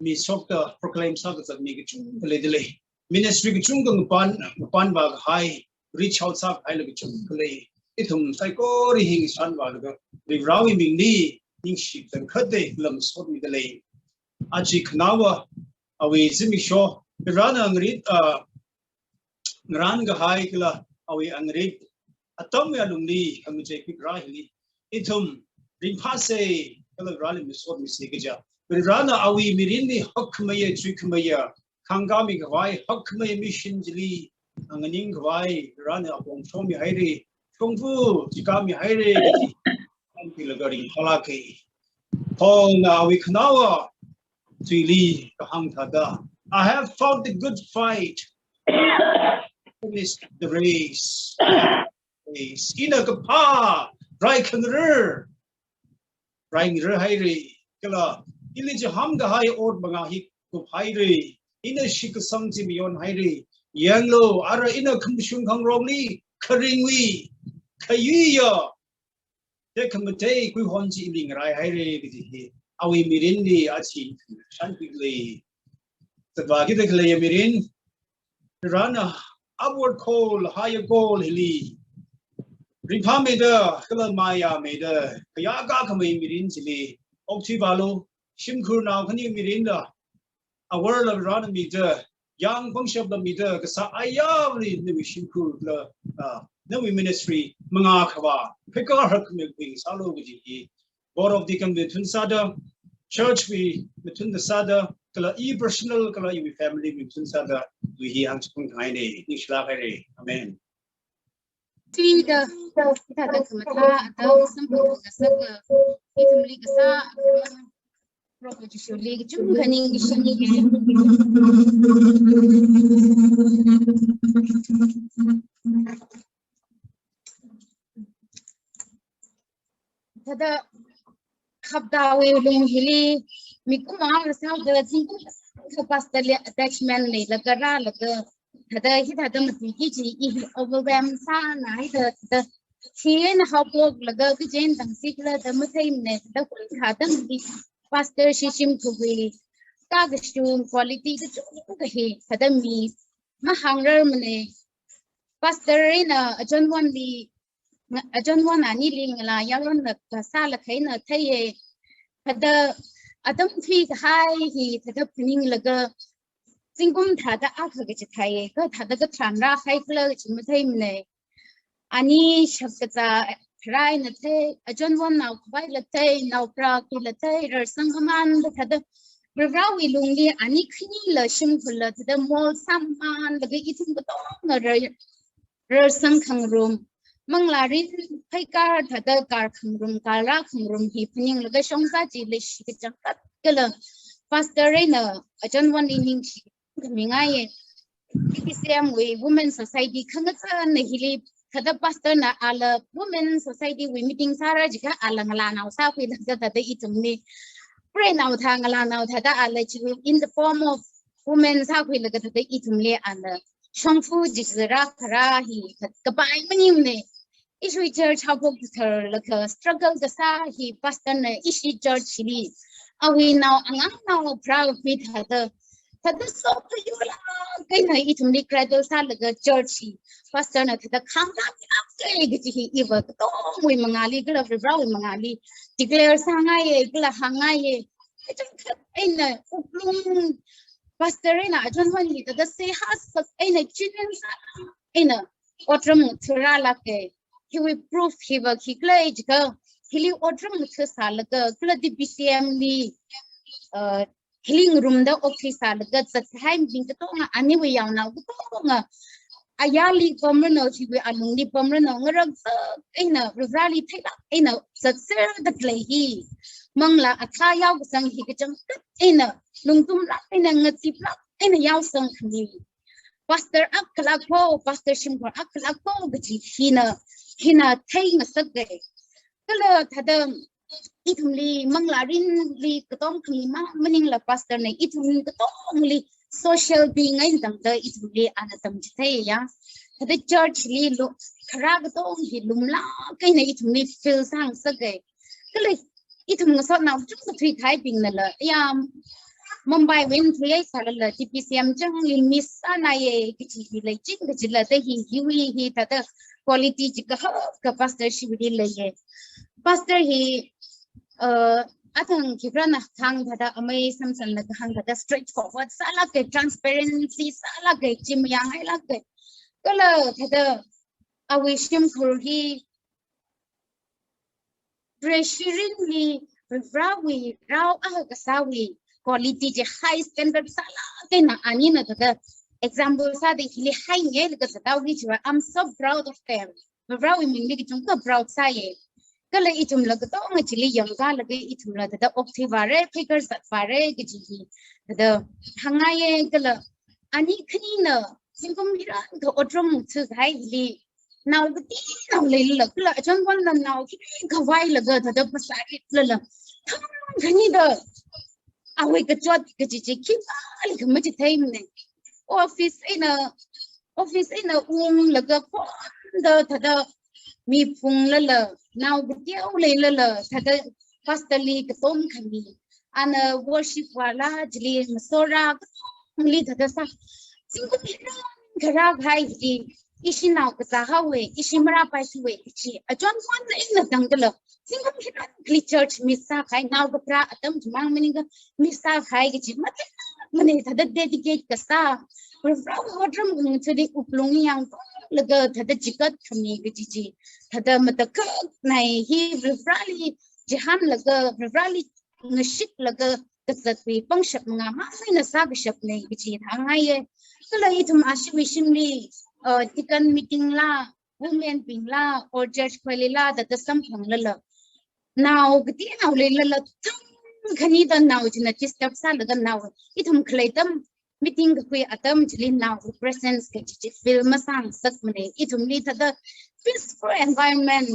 mishokta proclaim sākazat mi kachungkha leida lei. Ministry kachungkha ngapan, ngapanvā kahai, reach out sākahaila kachungkha lei. Ithum saikora hi ngashanvālaga, Varivarawui mingli ningshi kachangkhatna lam sotmida lei. Aja khanaowa, awui zimiksho, Varivarana ngarit, a, ngarān kahai kala awui ngarit atamwui alungli khangachei khuirā hili ithum ringphāsei kala Vareli masotmisei kaja, Varivarana awui mirinli hakkhameiya, chuikhameiya, khangkāmi khavai hakkhamei mission chili nganingkhavai Varena apong shomihaira, shongfa chikāmihaira kaji, hāngkhuilaga ringphālāka. Paulna awui khanaowa tuili kahāng thāda, "I have fought the good fight, finished the race, race." Ina kaphā rai khangarar, rai ngarar haira, kala ili chihān kahai ot manga hi kuphaira, ina shitkasang chi mayon haira. Yanglu, ara ina khamashung khangarongli kharingwui khayuiya tekhamatei kuihon chi ili ngarai haira kaji hi awui mirinli achi shānkhuilei. Tavākida khaleiya mirin, Varena upward call, higher call hili ringphāmeida, kala mayāmeida, kayākha khamei mirin chili okthuivālu. Shimkhurnao khani mirinla, aworla Varena mida, yang pangshapla mida, kasā ayarli nawui shimkhurla, ah, nawui ministry mangā khavā pheikar hakkhamei khuisālu kaji hi Board of Deacon mithun sāda, church wui mithun sāda, kala i personal, kala iwui family mithun sāda, tui hi hāngchipung khangaina, ningshilāk haira. Amen. Chida, hithāda khamathā ata samphang ngasaka, ithumli kasā, Proho Jishuli kachungkha ningshina. Thāda haptawui lung hili mikumo sāda zingkum sāda pastor li attachment leilaga rālaga, thāda hithāda matuiki kaji hi overwhelm sāna haida, thāda chieina haophoklaga kajen tangsi khala da matheimana, thāda khuithāda hi pastor shimkhurwui kakashung quality kachungkha hi thāda mi mahāngrarmana. Pastor eina John Wonli, John Won anili ngalā yaronna kasāla kha ina theiya. Thāda atam thuikahai hi thāda phaninglaga zingkum thāda akha kaji theiya, kha thāda katharan rāhai khala kaji matheimana. Ani shapkazā kharā eina thei, John Won naokhavaila thei, naophara kila thei, rarsang khamānda thāda Varivarāwui lungli ani khanila shimkhurla thāda mold sāmānlaga ithum katonga rar, rarsang khangarum, manglārin pheikar thāda kar khangarum, kar rā khangarum hi phaninglaga shongza chi leishi kachangkhat kala pastor eina John Wonli ningshi khamingaiya. T B C M wui Women Society khangachāna hili, thāda pastor na ala Women Society wui meeting sāra jiakha ala ngalānao sākhuilaga thāda ithumli, preinao thā ngalānao thāda ala chi in the form of women sākhuilaga thāda ithumli ala shongfa chi sāra kharā hi kapai maningmana. Ishiwui church haophok tharlaga struggle kasā hi pastor na ishi church li awui nao, angangnao pharākhui thāda, thāda sokhayurlāk eina ithumli cradle sālaga church hi pastor na thāda khānglāklāka kaji hi iva katongawui mangāli kala Varivarāwui mangāli declare sāngaiya kala hāngngaiya. Kachangkhat eina wuklung pastor eina John Won hi thāda seihā sak eina chinen sā eina otram ngathārlāka. Hiwui proof hiva khikhala jiakha, hili otram ngathāsālaga kala T B C M li, uh, hili ngarumda okthuisālaga zatkahai mibing katonga, aniwui yaonao katonga, ayarli pamranu, hiwui alungli pamranu, ngaraksak eina Varivarāli theilāk eina zatserda khalei hi, manglā athā yaokasang hi kachangkhat eina lungtumlāk eina ngaziplāk eina yaosang khami pastor akhalākho, pastor shimkhur akhalākho kaji hina, hina theingasaka. Kala thāda ithumli manglārinli katong khami ma, maningla pastor na ithum katongli social being eina tangda ithumli ana tamchitheiya. Thāda church li lo kharā katong hi lumlāk eina ithumli feel sāngasaka. Kala ithum ngasotnao chungkha thuikahaibingnala, ya, Mumbai wui eina thuihaisālala, T B C M changli miss sānaiya kaji hi leiching kajila, thāda hi, hiwui hi thāda quality chi kahaka pastor shiwuili leiya. Pastor hi, uh, athang khikharāna kahāng thāda, amei Samson na kahāng thāda straightforward sālāka, transparency sālāka, chi mayāngailāka. Kala thāda awui shimkhur hi Vareshirinli Varivarāwui rao akha kasāwui quality chi high standard sālāk eina anina thāda example sāda hili hainge laga zathaoki jiakha, I'm so proud of them. Varivarāwui mingli kachungkha proud sāya. Kala ithumla katonga chili yangkalaga ithumla thāda okthui vāra, pheikar sat vāra kaji hi thāda hāngngaiya. Kala ani khanina zingkum hiran kha otram mutsu hai hili nao katinao leilala, kala achonwanna nao khi khavailaga thāda phasā ritlala, thang khanida awui kachot kaji chi khipālikha machitheimana. Office eina, office eina unglaga khonda thāda mi phunglala, nao kateo leilala, thāda pastor li katom khami, ana worship vāla chili masora katongli thāda sā. Zingkum hiran kharā hai hili ishi nao kazā haowa, ishi marāpaithuwa kaji achonwanna eina tangkhala, zingkum hiran kali church miss sākahai, nao kapharā atam chimang maningakha miss sākahai kaji matheimana. Thāda dedicate kasā, Varewui otram ungthuili wuklung yangtonglaga thāda chikat khami kaji chi thāda matakhaknai hi Vareli chihānlaga, Vareli ngashiklaga kazatwui pangshap mangā mang eina sākashapna kaji hāngngaiya. Kala ithum ashiwui shimli, uh, deacon meeting la, women bingla, or church khuilila thāda samphanglala, nao katinao leilala, thang khanida nao china disturb sālaga nao, ithum khalei atam, meeting kakhui atam chili nao presence kaji chi feel masāngasakmana. Ithumli thāda peaceful environment,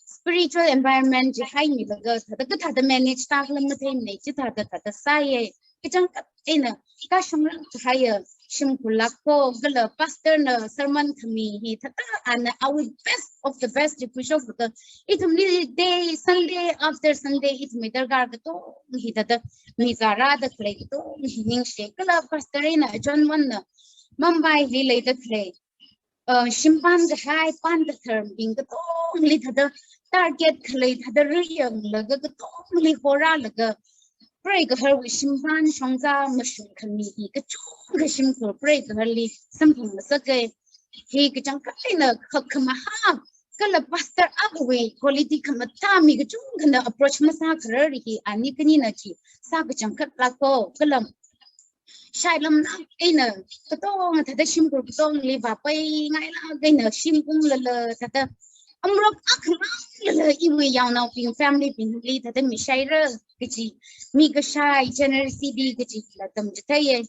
spiritual environment chi haimilaga thāda kathāda manage sākhala matheimana, chithāda thāda sāya. Kachangkhat eina kashungra kahaiya shimkhurlāk ko, kala pastor na sermon khami hi thāda ana awui best of the best chi khuishoklaga, ithumli day, Sunday after Sunday ithumwui darkar katong hi thāda mizārāda khalei katong hi ningshi. Kala pastor eina achonwanna Mumbai li leida khalei, uh, shimpān kahai pān katharbing katongli thāda target khalei thāda riyanglaga katongli horālaga, preigaharwui shimpān shongza mashung khami hi kachungkha shimkhur preigaharli samphangngasaka. Hi kachangkhat eina khakhamaha, kala pastor akhawui quality khamathā mi kachungkhana approach masākharar hi ani khanina chi sā kachangkhatlāk ko, kala shailamlāk eina katonga thāda shimkhur katongli vāpaingailāk eina shim unglala thāda amrok akhangalala iwui yaonaobing, family bingli thāda mishaira kaji, mi kashai, generosity kaji la tamchitheiya.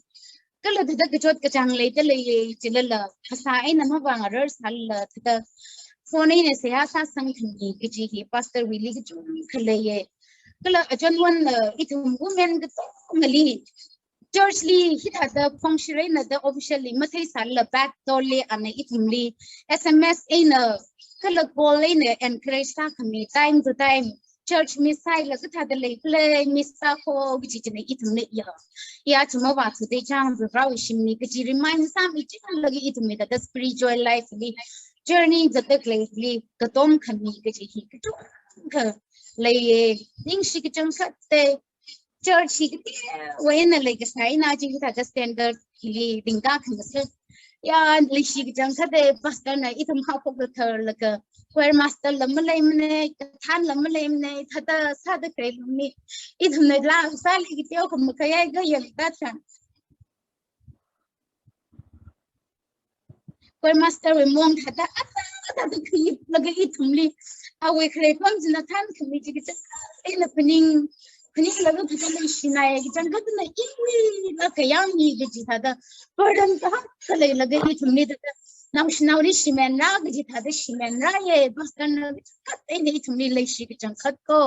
Kala thāda kachot kachāng leida leiya, chilala phasā eina mavāngarar sālala thāda phone eina seihā sāsang khami kaji hi pastor wuili kachungkha leiya. Kala achonwanna, uh, ithum women katongali church li hithāda phongshir eina da officially matheisālala back door li ana ithumli S M S eina kala call eina encourage sākhami, time to time church miss sāhailala kathāda leikhala, miss sā ko kaji china ithumli ya, ya chi mavāthuda chang Varewui shimli kaji remind sāmichilaga ithumli thāda spiritual life li journey zatda khaleili katom khami kaji hi kachungkha leiya. Ningshi kachangkhatta, church hi kateowui eina leikasā eina chi hithāda standard hili dingkakhangasak. Ya, leishi kachangkhatta, pastor na ithum haophok katharlaga choir master la maleimana, kathān la maleimana, thāda sāda khalei lungli ithumna la sāli kateo khamakhayai kayang ta than. Choir master wui mong thāda ata ata da khuilaga ithumli awui kharei pam china thankhami chi kachangkhat eina phaning, phaninglaga thāda leishinai, kachangkhatna iwuila kayāngmi kaji thāda burden kahak khaleilaga ithumli thāda naoshinaoli shimenra kaji thāda shimenraya. Pastor na kachangkhat eina ithumli leishi kachangkhat ko.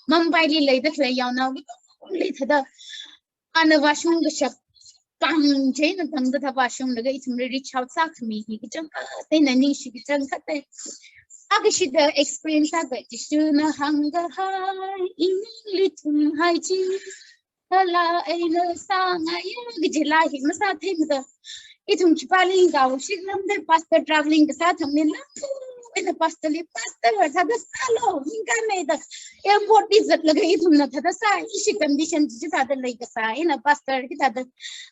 Mumbai li leida khalei yaonao katongli thāda ana vāshung kashap pang chieina tangda thāda vāshunglaga ithumli reach out sākhami hi kachangkhat eina ningshi kachangkhatta. Akashida experience sāda Jishuna hāngkahai, iningli thumhai chi kala eina sāngaiya kaji la hi masātheimada. Ithum khipāli ngao shiklamda pastor traveling kasā thangli lampu eina pastor li, pastor thāda sālu, ningkāmeida airport li zatlaga ithumna thāda sā, ishi condition chi thāda leikasā eina pastor hithāda,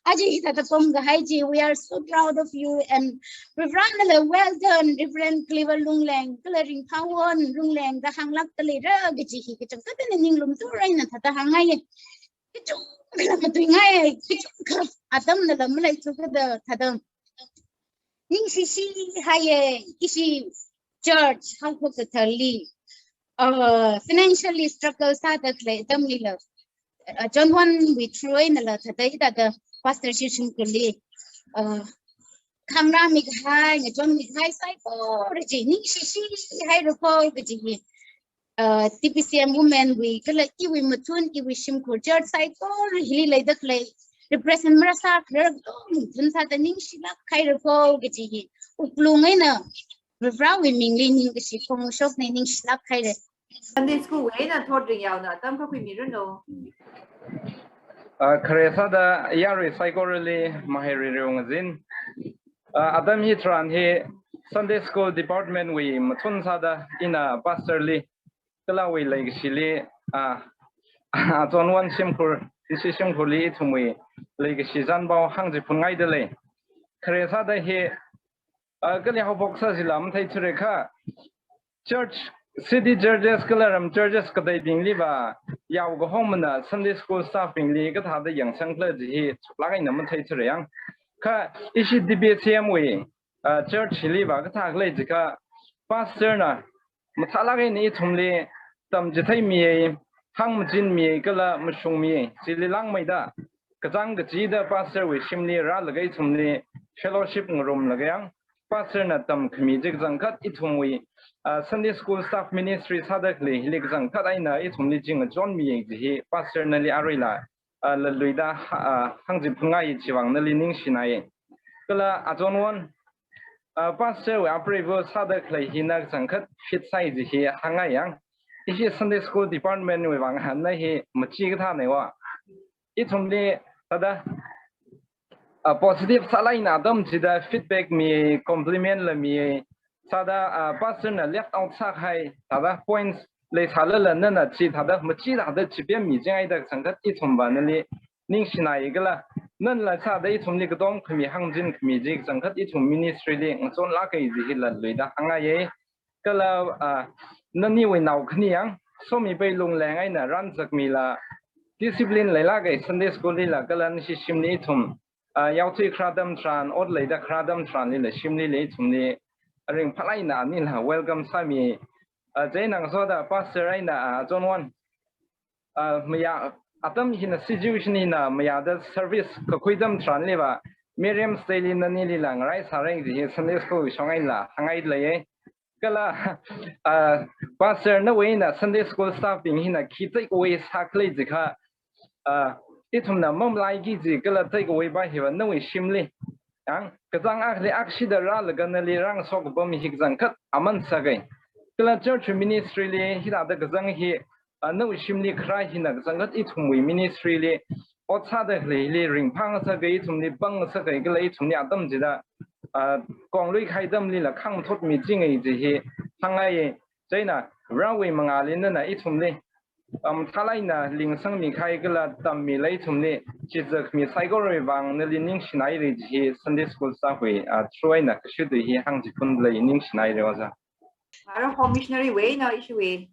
aja hithāda pamkahai chi, we are so proud of you, and Reverend la, well done, Reverend Clever Lungleng, kala Ringphawon Lungleng da hānglākda leira kaji hi kachangkhat eina ninglum thura eina thāda hāngngaiya. Kachungkha matuingaiya, kachungkha atamnala maleithuda thāda ningshishihaiya, ishi church haophok katharli, uh, financially struggle sāda khalei atamlila, uh, John One wui through einala thāda hithāda Pastor Shishimkhurli, uh, khangarān mikahai, ngachon mikahai saikora chi ningshi shihairako kaji hi, uh, T B C M women wui kala iwui mathun, iwui shimkhur church saikora hili leida khalei represent marāsā kharar khalei mathun sāda ningshilāk hairako kaji hi wuklung eina Varivarāwui mingli ningkashi phongshokna, ningshilāk haira. Sunday school wui eina thotring yaona atam khuimiranu. Ah, khare sāda yarui saikorali mahairi riu ngazin. Ah, atam hitharan hi Sunday school department wui mathun sāda ina pastor li kala awui leikashili, ah, John One shimkhur, ishi shimkhurli ithumwui leikashi zanpao hāngchiphunngaida lei. Khare sāda hi, ah, kali haophok sāsila matheithura kha, church, city churches kala ram churches kateibingliva yao kahomana Sunday school staff bingli kathāda yangsangkhala chi hi chuklāk eina matheithura yang. Kha ishi T B C M wui, ah, church hiliva kathā khalei chi kha, pastor na mathālāk eina ithumli tamchitheimiya, hāngmachinmiya kala mashungmiya, chili langmeida kachāng kachida pastor wui shimli rālaga ithumli fellowship ngarumlaga yang, pastor na tamkhami chi kachangkhat ithumwui, ah, Sunday school staff ministry sāda khalei hili kachangkhat eina ithumli chi ngachonmiya chi hi pastor nali aruila, ah, latluida, ah, hāngchiphunngai, chiwui vang nali ningshinai. Kala a John One, ah, pastor wui apreiva sāda khalei hina kachangkhat fit sāi chi hi hāngngai yang. Ishi Sunday school department wui vang hānna hi machi kathānei va. Ithumli thāda, ah, positive sālāk eina atam chida feedback mi, compliment la mi, sāda, ah, pastor na left out sākahai thāda points leisālala nana chi thāda machi thāda chipemmi jingaida kachangkhat ithumva nali ningshinai kala, nanala sāda ithumli katom khami hāngchin khami chi kachangkhat ithum ministry li ngachonlāka chi hi latluida hāngngaiya. Kala, ah, naniwui nao khani yang, Somipai Lungleng eina rānzakmila, discipline leilāka Sunday school lila kala nashi shimli ithum, ah, yaothui kharā atam tharan, ot leida kharā atam tharanlila shimlila ithumli ringphālāk eina anila welcome sāmi. Ah, chieina ngasoda pastor eina, ah, John One, ah, mayā, atam hina situation hina mayāda service kakhui atam tharanliva, Miriam's Day li nanilila ngaraisāra chi hi Sunday school shong einala hāngngai leiya. Kala, ah, pastor nawui eina Sunday school staff bing hina khi take away sākhala chi kha, ah, ithumna mamalaiki chi kala take away va hiva nawui shimli, yang, kachāng akhali akhashida rālaga nali rāngasoka pam hi kachangkhat aman sāka. Kala church ministry li hithāda kachāng hi, ah, nawui shimli kharā hina kachangkhat ithumwui ministry li ot sāda khaleili ringphāngasaka, ithumli pangngasaka kala ithumli atam chida, ah, konglui kahai atamlila khangmathotmi jinga chi hi hāngngaiya. Chieina Varewui mangāli nana ithumli, um, mathālāk eina lingsangmi kahai kala tammila ithumli chitzakmi saikorawui vang nali ningshinaira chi hi Sunday school staff wui, ah, through eina kashutui hi hāngchiphun lei, ningshinaira ojā. Ara home missionary wui eina ishiwui,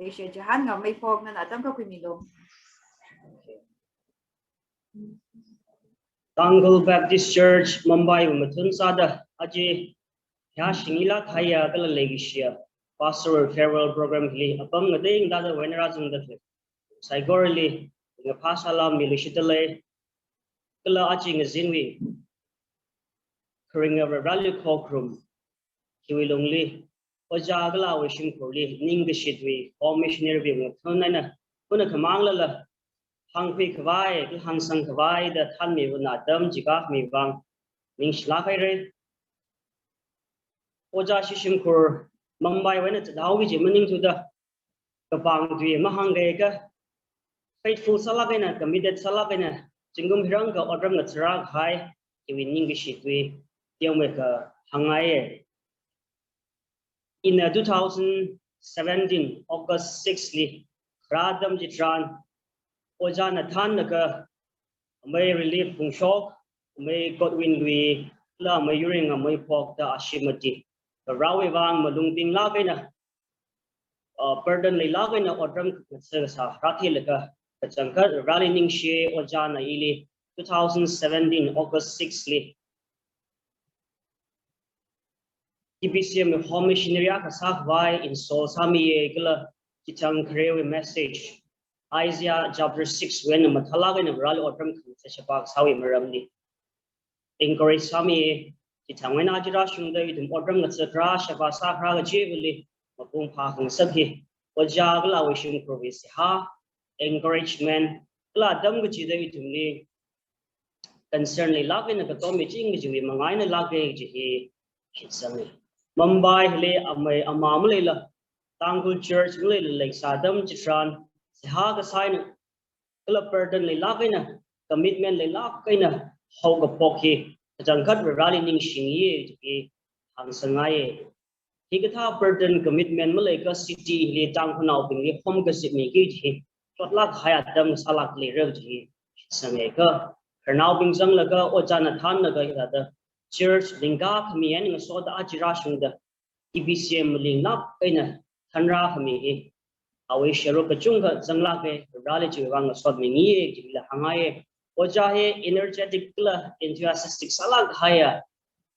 ishiwui chihān ngameiphok nana atam khuimilu. Tangkhul Baptist Church Mumbai wui mathun sāda aja yāshingilāk kahaiya kala leikashiya Pastor Farewell Program hili apam ngatei ngateida wui eina rāzangda khalei saikorali ngaphā salam miluishitda lei. Kala aja ngazinwui kharinga Vareli khokharum hiwui lungli, ojā kala awui shimkhurli ningkashi tui, home missionary bing mathun eina, puna khamānglala hāngkhui khavai, kala hāngsang khavai da thanmi vana atam chikākhami vang ningshilāk haira. Ojā Shishimkhur Mumbai wui eina chithāhaoki chi maningthuda, kapang tui mahāngkakha, faithful sālāk eina, committed sālāk eina, zingkum hirang kha otram ngatharā kahai, hiwui ningkashi tui teomeikha hāngngaiya. Ina two thousand seventeen August six li kharā atam chitharan, ojāna thanlaga, amei Relief Phungshok, amei Godwin Lui, kala amei Yuring Ngameiphok da Ashimati, Varewui vang malung pinglāk eina, uh, burden leilāk eina otram ngatha kasā rātheilaga, kachangkhat Vareli ningshi ojāna ili two thousand seventeen August six li T B C M home missionary akha sākhavai install sāmiya kala chithang kharewui message, Isaiah chapter six wui eina mathālāk eina Vareli otram khangatha sheba kasāwui maramli encourage sāmi. Chithang wui eina aja rāshungda ithum otram ngatha kharā, sheba sā kharā kachivali mapung phākhangasak hi ojā kala awui shimkhurwui seihā, encouragement, kala atam kachida ithumli concern leilāk eina katom miching kajiwui manga eina lāka kaji hi shitsanga. Mumbai hili amei amā maleila, Tangkhul church maleila leikasā atam chitharan, seihā kasā eina kala burden leilāk eina, commitment leilāk eina haokaphok hi kachangkhat Vareli ningshingi kaji hi hāngsangaiya. Hikathā burden commitment maleiakha city hili Tangkhulnaobingli home kazipmiki kaji hi chotlāk kahai atam sālāk leira kaji hi shitsanga. Khararnaobing zanglaga ojāna thānlaga hithāda church lingkā khami eina ngasoda aja rāshungda T B C M malinglāk eina thanrākhami hi awui sharuk kachungkha zanglāka, Vareli chiwui vang ngasotmingi kaji hila hāngngaiya. Ojā hi energetic kala enthusiastic sālāk kahaiya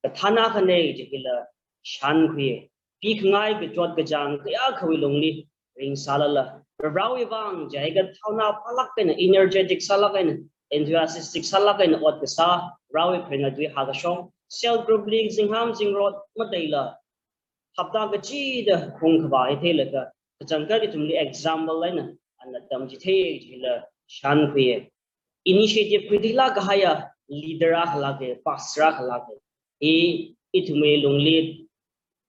kathāna akhana kaji hila shānkhuiya. Pikhangai kachot kachāng kayākhawui lungli ringsālala, Varewui vang jiakha thaona phālāk eina, energetic sālāk eina, enthusiastic sālāk eina ot kasā, Varewui phaninga tui hākashok, cell group li zingham zingrot maleila, hapta kachida khungkhavā hi theilaga, kachangkhat ithumli example eina ana tamchithei kaji hila shānkhuiya. Initiative khuitheilāk kahaiya leader akha lāka, pastor akha lāka. Hi ithumwui lungli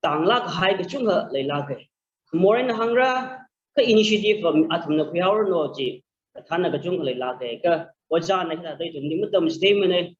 tānglāk kahai kachungkha leilāka. Khamor eina hāngra, kha initiative va athumna khuihaoranu chi kathāna kachungkha leilāka. Kha ojāna hithāda ithumli matamchitheimana.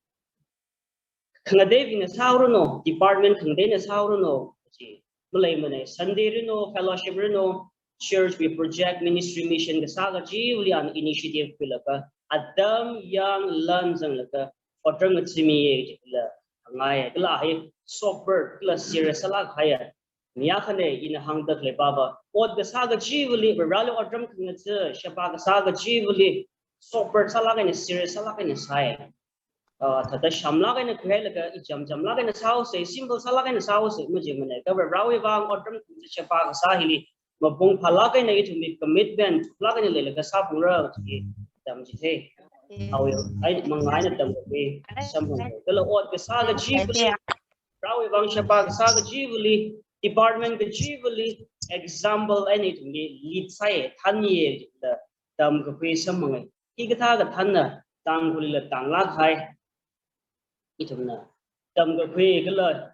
Khangateibingna sāhaoranu, department khangateina sāhaoranu chi maleimana. Sunday ranu, fellowship ranu, church wui project, ministry, mission kasā kachivali ana initiative khuilaga atam yāng lan zanglaga otram ngathamiya kajila hāngngaiya. Kala hi sober kala serious sālāk kahaiya mi akhana. Ina hāngda khalei pava, ot kasā kachivali, Vareli otram khangatha sheba kasā kachivali sober sālāk eina, serious sālāk eina sāya. Ah, thāda shamlāk eina khuihailaga, icham chamlāk eina sāhaosa, simple sālāk eina sāhaosa majimana. Kha Varewui vang otram khangatha sheba kasā hili mapung phālāk eina ithumwui commitment thuklāk eina leilaga sāphungra kaji tamchithei. Awui, ai, manga eina tamkakhui samphang. Kala ot kasā kachivali, Varewui vang sheba kasā kachivali, department kachivali example eina ithumli lead sāya, thānmiya kajila tamkakhui samphanga. Hikathā kathānna Tangkhulli tānglāk kahai ithumna tamkakhui kala,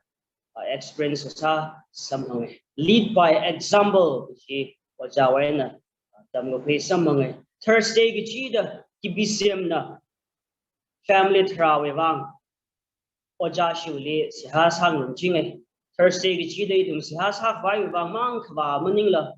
ah, experience sā samphanga. Lead by example kaji ojāwui eina, ah, tamkakhui samphanga. Thursday kachida T B C M na family tharāwui vang ojā shili seihā sāngarumchinga. Thursday kachida ithum seihā sākhavaiwui vang mang khavā maningla,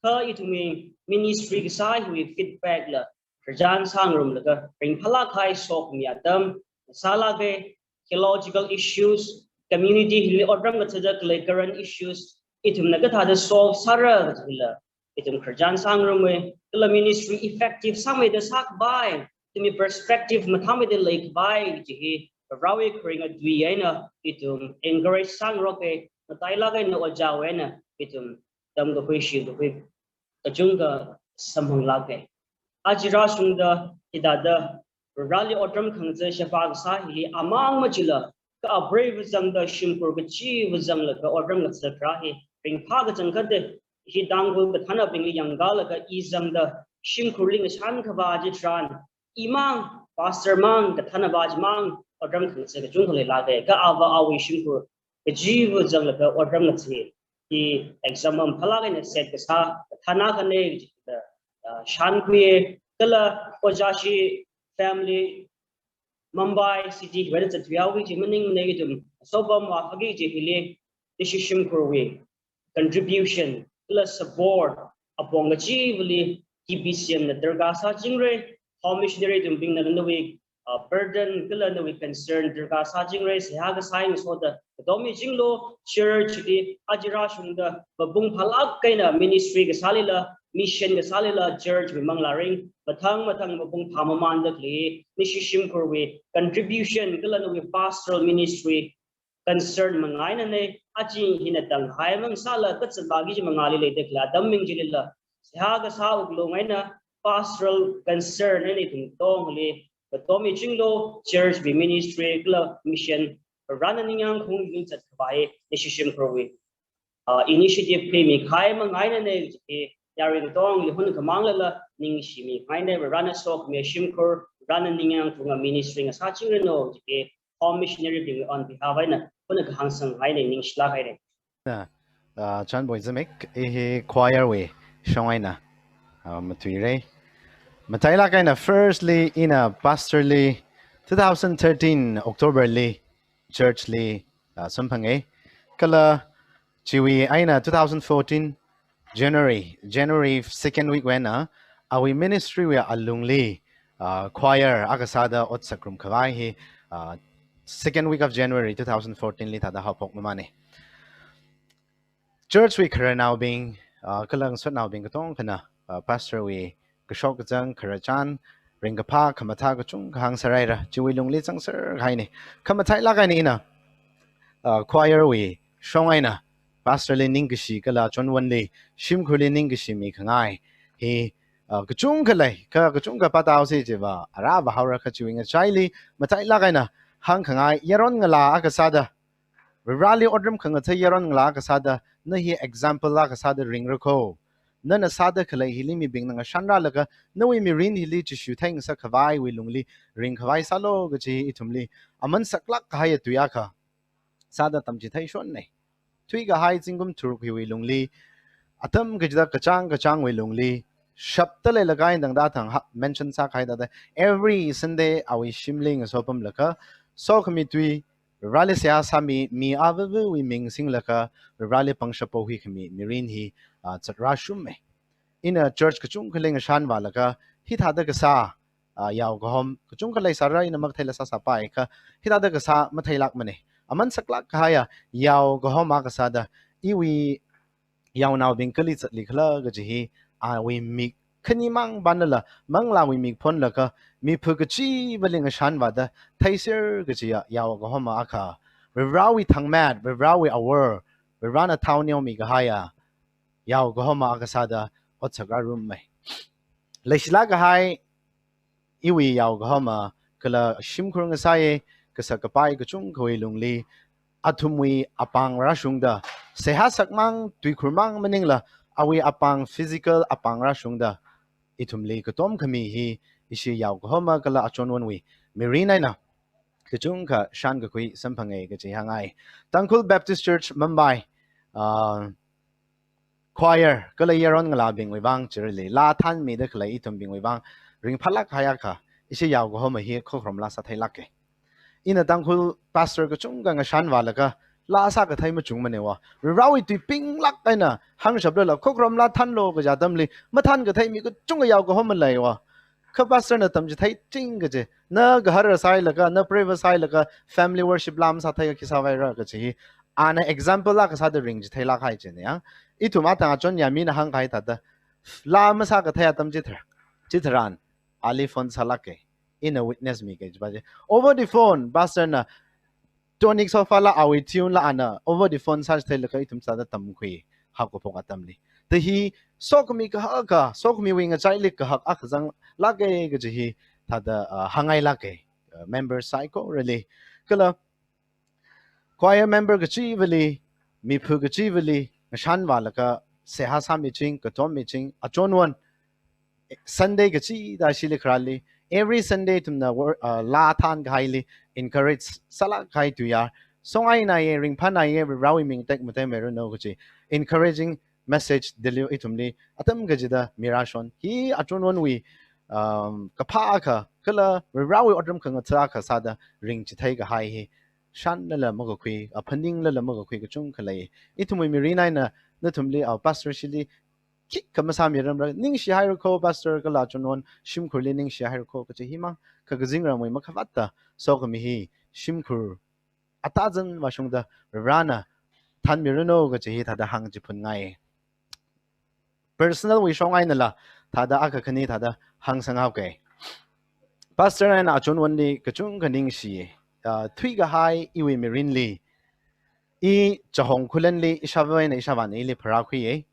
kha ithumwui ministry kasā hiwui feedback la khararchan sāngarumlaga ringphālāk kahai sokhami atam sālāka. Theological issues, community hili otram kathāda khalei current issues, ithumna kathāda solve sāra kajila ithum khararchan sāngaruma. Kala ministry effective sāmeida sākhavai, ithumwui perspective mathāmeida leikhavai kaji hi Varewui kharinga tui eina ithum encourage sāngaroka. Matailāk eina ojāwui eina ithum tamkakhui shikakhui kachungkha samphanglāka. Aja rāshungda hithāda Vareli otram khangatha sheba kasā hili amang machila, kha apreiva zangda shimkhur kachiva zanglaga otram ngatha kharā hi ringphā kachangkhatta. Hi Tangkhul kathānabingli yangkālaga i zangda shimkhurli ngashan khavā chitharan, imang, pastor mang, kathānava chimang otram khangatha kachungkha leilāka. Kha ava awui shimkhur kachiva zanglaga otram ngatha hi example phālāk eina set kasā kathāna akhana kajila, ah, shānkhuiya. Kala ojā shi family Mumbai city wui eina zatthuihaoki kaji maningmana. Ithum aso apam vāphāki kaji hili nashi shimkhurwui contribution kala support apong kachivali T B C M na darkar sāchingra. Home missionary ithumbingna nawui, ah, burden kala nawui concern darkar sāchingra. Seihā kasā eina ngasoda katom michinglu. Church li aja rāshungda mapung phālāk eina ministry kasālila, mission kasālila, church wui manglā ring mathang mathang mapung phāmamanda khalei nashi shimkhurwui contribution kala nawui pastoral ministry concern manga einana. Aja hina tanghai mang sāla kazatva kaji mangāli leida khalei atam bing chilila seihā kasā wuklung eina pastoral concern eina ithum katongli katom michinglo, church wui ministry kala mission Varena ningyāng khaung yangzat khavai, ishi shimkhurwui, uh, initiative khuimi kahai mangaina ne, chi yaruili katongli hunakha manglala ningshimi kahaina. Varena sokhami shimkhur, Varena ningyāng khaunga ministry ngasāchingranu, chi home missionary bing on behalf eina hunakha hāngsang kahaina, ningshilāk haira. Na, uh, Chanboi Zimik, i hi choir wui shong eina, uh, matuira. Matailāk eina firstly ina pastor li two thousand thirteen October li church li, uh, samphanga. Kala chiwui eina two thousand fourteen January, January second week wui eina awui ministry wui alungli, uh, choir akha sāda ot sāngarum khavai hi, uh, second week of January two thousand fourteen li thāda haophok mamana. Church wui khararnaobing, uh, kala ngasotnaobing katongkhana, uh, pastor wui kashok kazang, khararchan, ringkaphā, khamathā kachungkha hāngsāra, chiwui lungli zangser kahaina. Kha matailāk eina ina, uh, choir wui shong eina pastor li ningkashi kala achonwonli shimkhurli ningkashi mikhangai hi, uh, kachungkha lei, kha kachungkha pātāhaosi chiva, ara vāhaora. Kha chiwui ngachaili matailāk eina hāngkhangai yaron ngalā akha sāda, Vareli otram khangathei yaron ngalā akha sāda, na hi example akha sāda ringra kho. Nana sāda khalei hili mibingna ngashanrālaga, nawui mirin hili Jishu theingasak khavaiwui lungli ringkhavai sālu kaji ithumli aman saklāk kahai tui akha sāda tamchitheishonna. Thuikahai zingkum tharuk hiwui lungli, atam kachida kachāng kachāngwui lungli, shapta leilaga eina tangda thang ha, mention sākahai thāda, every Sunday awui shimli ngasopamlaga, sokhami tui, Vareli seihā sāmi, mi avāvawui ming singlaga, Vareli pangshap pohuikhami mirin hi, ah, zatrāshuma. Ina church kachungkhali ngashanvālaga, hithāda kasā, ah, yao kahom, kachungkha leisāra, ina makatheila sāsāpai kha, hithāda kasā matheilākmana. Aman saklāk kahaiya yao kahom akha sāda, iwui yaonaobing kali zatlikhala kaji hi, awui mik khanimang pānala, manglāwui mik phonlaga, mipha kachivali ngashanvāda theiser kajiya yao kahoma akha, Varewui thangmet, Varewui awor, Varena thao neomi kahaiya yao kahoma akha sāda ot sāngarumma. Leishilāk kahai iwui yao kahoma kala shimkhur ngasāya, kasak kapai kachungkhawui lungli, athumwui apāng rāshungda, seihā sakmang, tuikhurmang maningla, awui apāng physical apāng rāshungda, ithumli katom khami hi, ishi yao kahoma kala achonwonwui mirin eina kachungkha shānkakhui samphanga kaji hāngngai. Tangkhul Baptist Church Mumbai, ah, choir kala yaron ngalābingwui vang chirili, laa thanmida khalei ithumbingwui vang ringphālāk kahai akha, ishi yao kahoma hi khokharum laa sātheilāka. Ina Tangkhul pastor kachungkha ngashanvālaga, laa sākathei machungmana va. Varewui tui pinglāk eina hāngshaplala, khokharum laa thanlu kaja atamli, mathankathei mi kachungkha yao kahoma leiva. Kha pastor na tamchitheichinga kaji, na gahara sāhailaga, na preiva sāhailaga, family worship laa masātheiakha khi sāvaira kaji hi, ana example akha sāda ringchitheilāk kahai china ya. Ithum atang achon yāmina hāngkahai thāda, laa masākathei atam chithar, chitharan, ali phone sālāka. Ina witness mika chiva chi. Over the phone, pastor na tonic solfa la awui tune la ana over the phone sāchitheilaga ithum sāda tamkhui haokaphok atamli. Thāda hi sokhami kahaka, sokhamiwui ngachaili kahak akha zanglāka kaji hi thāda, ah, hāngngailāka, ah, member saikorali. Kala choir member kachivali, mipha kachivali ngashanvālaga seihā sāmiching, katommiching, achonwon Sunday kachida shili kharāli, every Sunday ithumna wor-, uh, laa thankahaili encourage sālāk kahai tuiya. Songainaya, ringphānaya, Varewui ming tekmatei miranu kaji encouraging message deliver ithumli atam kachida mirāshon. Hi achonwonwui, um, kaphā akha, kala Varewui otram khangatha akha sāda ringchithei kahai hi shānlala makakhui, aphaninglala makakhui kachungkha lei. Ithumwui mirin eina nathumli, ah, pastor shili khikha masāmiramra, ningshihaira kho pastor kala achonwon shimkhurli ningshihaira kho kaji himang, kha kazingramwui makhavātta sokhami hi shimkhur atazan vāshungda Varena thanmiranu kaji hi thāda hāngchiphunngai. Personal wui shong einala thāda akha khani thāda hāngsanghaoka. Pastor eina achonwonli kachungkha ningshi, ah, thuikahai iwui mirinli, i chahong khulenli ishāva eina ishāvāna ili pharākhuiya.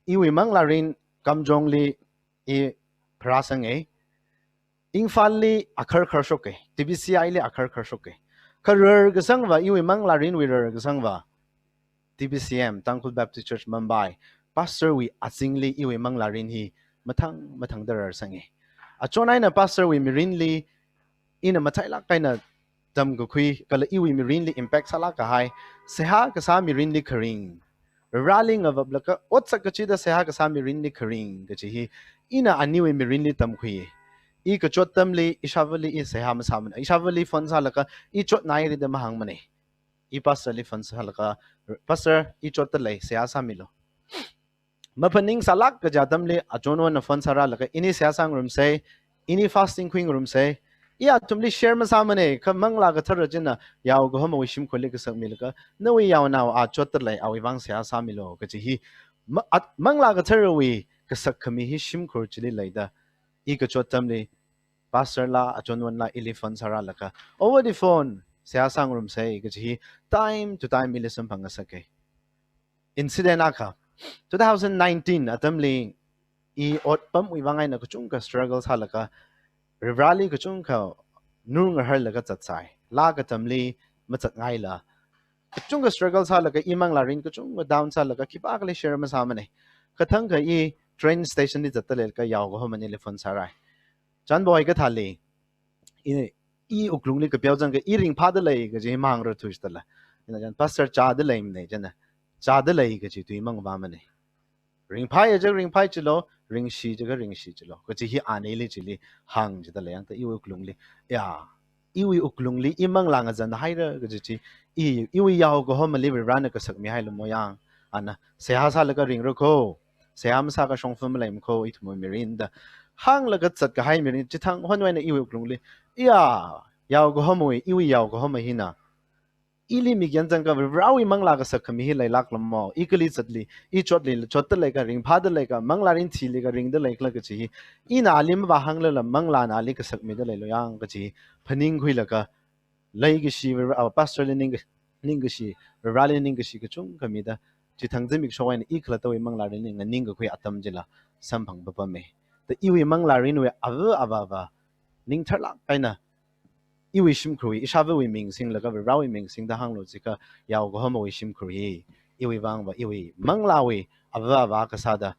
Iwui manglārin Kamjongli i pharāsanga. Imphalli akhar kharshok e, T B C I li akhar kharshok e. Kha rarkasangva, iwui manglārinwui rarkasangva, T B C M, Tangkhul Baptist Church Mumbai, pastor wui azingli iwui manglārin hi mathang mathangda rarsanga. Achon eina pastor wui mirinli ina matheilāk eina tamkakhui, kala iwui mirinli impact sālāk kahai, seihā kasā mirinli kharing, Vareli ngavaplaga otsak kachida seihā kasā mirinli kharing kachi hi ina aniwui mirinli tamkhui. I kachot atamli ishāvāli i seihā masāmana. Ishāvāli phone sālaga i chotnai rida mahāngmana. I pastor li phone sālaga, "Pastor, i chotdalei, seihā sāmilu." Maphaningsālāk kaja atamli achonwonna phone sārālaga, "Ini seihā sāngarumsa, ini fasting khuingarumsa." I athumli share masāmana, kha Manglā Kathara china yaokahomawui shimkhurli kasakmilaga, "Nawui yaonao a chotdalei, awui vang seihā sāmilu," kachi hi ma-, at-, Manglā Katharawui kasakkhami hi shimkhur chili leida, i kachot atamli pastor la, achonwon la ili phone sārālaga, over the phone, seihā sāngarumsa kachi hi time to time ili samphangngasaka. Incident akha, two thousand nineteen atamli i otpamwui vang eina kachungkha struggle sālaga, Vareli kachungkha nurngahar laga zatsai. Laa katamli mazatngaila, kachungkha struggle sālaga, i manglārin kachungkha down sālaga, khipākhali share masāmana. Kathangkha i train station li zatdaleilaga yaokahomani ili phone sārai. "Chanboi, kathāli?" I, i wuklungli kapiao zangkha, "I ringphādalei," kaji hi mahāngrarthuishitala. Ina chān, "Pastor, chādaleimana," chāna. "Chādalei," kaji tui mangvāmana. "Ringphāya jiakha ringphāchilo, ringshi jiakha ringshichilo," kachi hi ana ili chili hāng chidalei. Yangda iwui wuklungli, ya, iwui wuklungli i manglā ngazanhaira kaji chi, i, iwui yaokahomali Varena kasakmihailu mo yang. Ana, "Seihā sālaga ringra kho, seihā masākha shongfa maleimana kho ithumwui mirinda," hānglaga zatkahai mirin chithang honwui eina iwui wuklungli, "Ya, yaokahomawui, iwui yaokahoma hina ili mikyan zangkha Varewui manglā kasakkhami hi leilākla mo, i kali zatli, i chotli, chotdaleikha, ringphādaleikha, manglārin thilikha ringdaleikhala kachi hi, ina ali mavāhānglala manglāna ali kasakmidaleilu yang," kachi hi phaningkhuilaga, leikashi, Vare-, ah, pastor li ningka-, ningkashi, Vareli ningkashi kachungkha mida, chithang zimikshok eina i khalattawui manglārinli nganingkakhui atam chila samphang papama. Da iwui manglārinwui ava avāva ningtharlāk eina iwui shimkhurwui, ishāvāwui ming singlaga, Varewui ming singda hānglu jiakha, yaokahomawui shimkhur hi iwui vangva, iwui manglāwui ava avā kasāda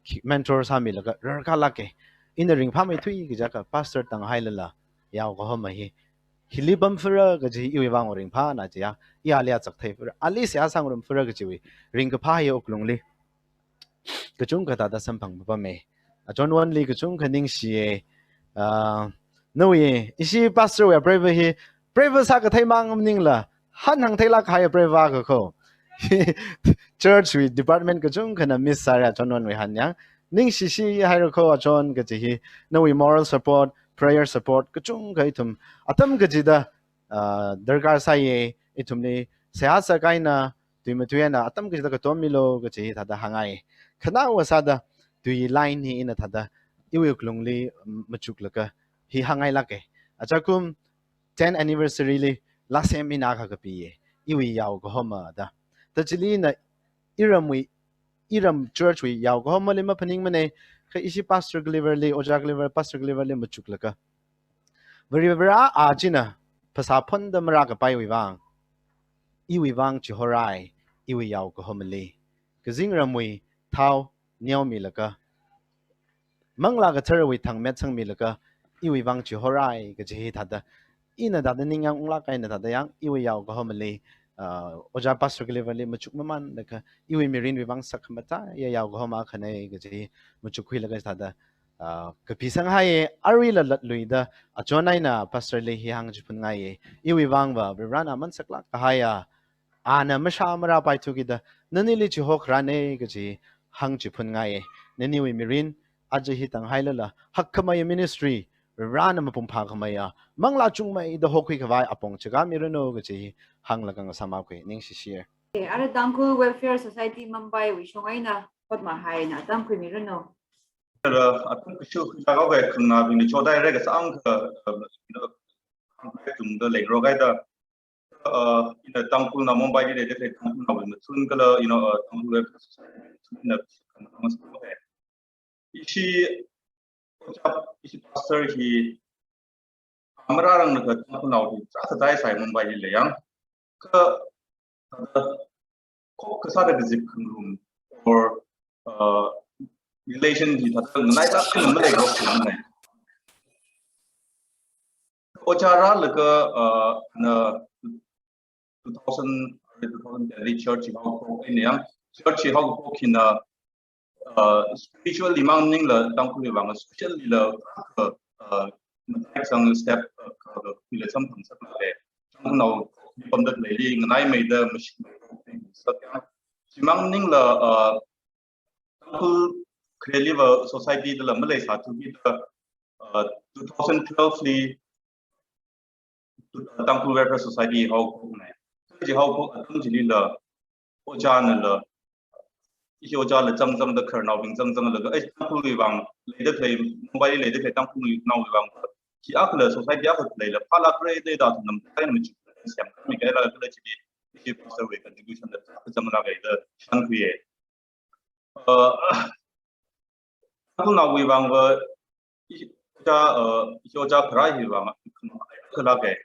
khi-, mentor sāmilaga rarkālāka. Ina ringphāmeithui kajiakha pastor tānghailala, yaokahoma hi hili pamphara kaji iwui vang ringphāna chiya, i ali achak theiphara, ali seihā sāngarumphara kajiwui ringkaphā hi wuklungli kachungkha thāda samphang papama. Achonwonli kachungkha ningshiya. Ah, nawui, ishi pastor wui apreiva hi, preiva sākathei mang maningla, hanhāngtheilāk kahai apreiva akha kho. Church wui department kachungkhana miss sāra, achonwonwui han yang. Ningshishi haira kho achon kachi hi, nawui moral support, prayer support kachungkha ithum atam kachida, ah, darkar sāya, ithumli seihā sākahaina, tui matui eina atam kachida katommilu kachi hi thāda hāngngai. Khanaowa sāda tui line hi ina thāda iwui wuklungli, mm, machuklaga hi hāngngailāka. Achakum ten anniversary li lāsem ina akha kapiya, iwui yaokahoma da. Da chili ina iramwui, iram church wui yaokahomali maphaningmana, kha ishi Pastor Gulliver li, Ojā Gulliver, Pastor Gulliver li machuklaga, Varivara a china phasā phonda marākapaiwui vang, iwui vang chihorai, iwui yaokahomali. Kazingramwui thao neomilaga, Manglā Katharawui thangmet sangmilaga, iwui vang chihorai kaji hi thāda, ina thāda ningyāng unglāk eina thāda yang, iwui yaokahomali, ah, Ojā Pastor Gulliver li machukmamānlaga, iwui mirinwui vang sakhamataiya yaokahoma akhana kaji hi machukkhuilaga thāda, ah, kapisanghaiya. Aruila latluida, achon eina pastor li hi hāngchiphunngai. Iwui vangva, Varena aman saklāk kahaiya, ana mashā marāpaithu kida, nanili chihokharāna kaji hāngchiphunngai. Naniwui mirin aja hi tānghailala, hakkhameiya ministry, Varena mapung phākhameiya manglā chungmeida hokhuikhavai apong chikāmiranu kaji hi hānglaga ngasāmākhui, ningshishi. Ara Tangkhul Welfare Society Mumbai wui shong eina hotmahai, na tamkhuimiranu. Ara atam kashu khuida kau kai khangnabingli chodai re kasang kha, uh, you know, tungda leingarok haida, uh, ina Tangkhulna Mumbai li leida khalei Tangkhulnaowui machun kala, you know, uh, Tangkhul Welfare Society machun ina Ishi, ishi pastor hi, amararang na ka Tangkhulnao hi, sa sa dai sai Mumbai hi lei yang. Ka, ka, ko ka sa da ka zip khangarum, or, uh, relation hi ta ta nai ta ka na malei ko ka nai. Ojā rālaga, uh, na two thousand, two thousand ten li church hi haophok eina yang, church hi haophok hina, uh, spiritually mang maningla Tangkhulwui vang, socially la, uh, mataisang step, uh, ka, ka, khuila samphang sālāka. Tangkhulnao pamda leili, nganaimeida, mashikmeida, sak yang. Chimang maningla, uh, Tangkhul Khare Liva Society dala maleisā thuki da, uh, two thousand twelve li, Tangkhul Welfare Society haophok nai. Chi haophok atam chilila, ojānala, ishi ojāla zangzangda khararnaobing zangzanglaga, ai, Tangkhulwui vang, leida khalei, Mumbai leida khalei Tangkhulnaowui vang, chi akhala society akha leila, phalākra da da nam kai na chi, semmi kaila kala chili, ishi pastor wui contribution da, zangla kaida, shānkhuiya. Uh, Tangkhulnaowui vang va, i, ojā, uh, ishi ojā kharā hi vang, khalāka.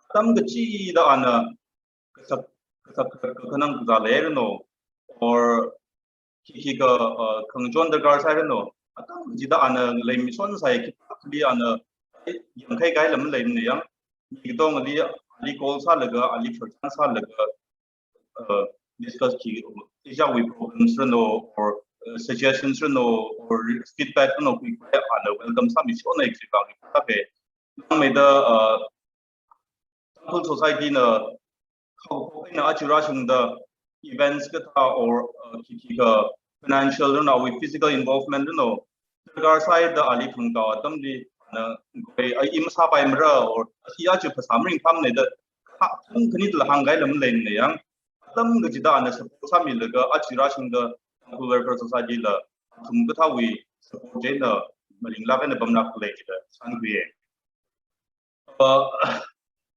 Atam kachida ana, kasak, kasak, ka, ka, khanang kazā leiranu, or khi, khi ka, uh, khangachon darkar sāiranu. Atam kachida ana leimishon sai, khi, khi ana, yangkhai kaila maleimana yang, mi katongli, ali call sālaga, ali kharchan sālaga, uh, discuss khi, ishi wui problems ranu, or, uh, suggestions ranu, or feedback ranu, khuikha ana welcome sāmishonna exi vang, kha ke. Langmeida, uh, Tangkhul Society na, haophok eina aja rāshungda events kathā, or, uh, khi, khi ka financial ranu, awui physical involvement ranu, darkar sāida ali phungtao atamli, na, koi, ai, i masāpaimara, or, asi aja phasā maringphāmana da, ha, thang khanit la hāngkaila maleimana yang, atam kachida ana support sāmilaga, aja rāshungda, Tangkhul Welfare Society la, athum kathāwui support chieina, malinglāk eina pamlāk lei chida, shānkhuiya. Uh,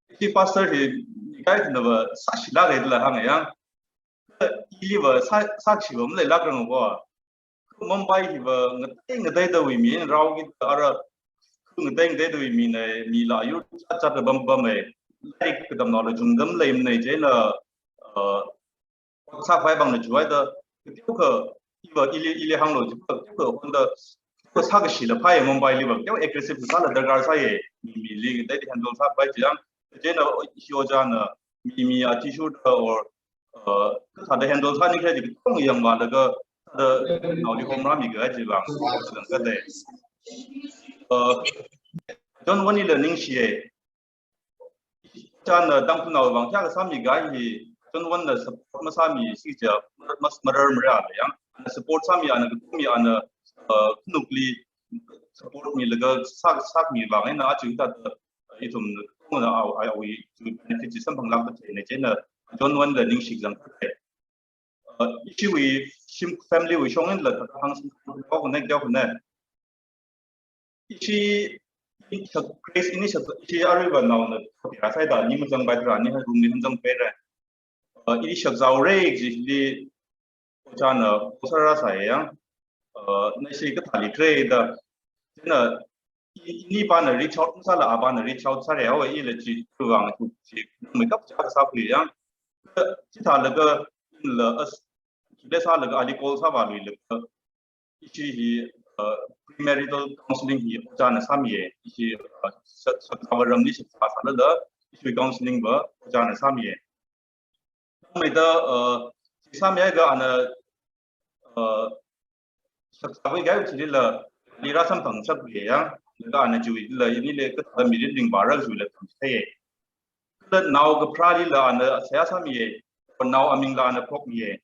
ishi pastor hi, ikai na va, sāshilāka dala hānga yang, ili va, sā, sāshiva maleilākranu va. Mumbai hi va, ngatei ngateidawui mi, rao ki ara, ngatei ngateidawui mina, mila ayur chat chat da pam pamma. Lairik katamnaola chungda maleimana chieina, uh, sākhavai vangna chiwuida, kateokha, iva ili, ili hānglu, kateokha honda, kateokha sākashila phāya Mumbai li va, kateokha aggressive sāla darkar sāya, mi, mili, ngatei handle sākhavai chi yang, chieina, ishi ojāna, mi, mi athishurda, or, uh, kathāda handle sāni khalei chi katong yangvālaga, thāda, naoli homrāmi kahai chi vang, chi vang kate. Uh, John Won hila ningshiya. Chāna Tangkhulnao vang kayākha sāmi kahai hi, John Won na support masāmisi chiakha, mas, marar marāla yang, ana support sāmi, ana kumi, ana, uh, khanukli support milaga, sāk, sākmi vang eina aja thāda, ithum, na, au, au, awui, benefit chi samphanglākta theina chieina, John Won la ningshi kazang kate. Uh, ishiwui, shim family wui shong eina la, hāngsang, kok ne, kok ne. Ishi, ishi Grace, ini shak, ishi aruiva naona, ya saida, ni mazangpai tharan, ni ha room ni hanzangpaira. Uh, ini shakzaora chili, ojāna, call sārāsai yang, uh, nashi kathāli khalei da, chieina, i, ini pāna reach out sāla, apāna reach out sāra, haowa ila chi, chiwui vang, chi, chi, makeup cha sākhui yang, chithālaga, inla, as, chile sālaga, ali call sāvāluilaga, ishi hi, uh, premarital counseling hi ojāna sāmiya, ishi, uh, shak, shakzāva ramli shakzā sālala, ishi counseling va ojāna sāmiya. Langmeida, uh, chi sāmiakha ana, uh, shakzāva kahai chilila, ali rāsamphang shakya yang, laga ana chiwuila, inila kathāda mirin ringvāra chiwuila tamchitheiya. Kala nao kapharālila ana seihā sāmiya, or nao amingla ana phokmiya.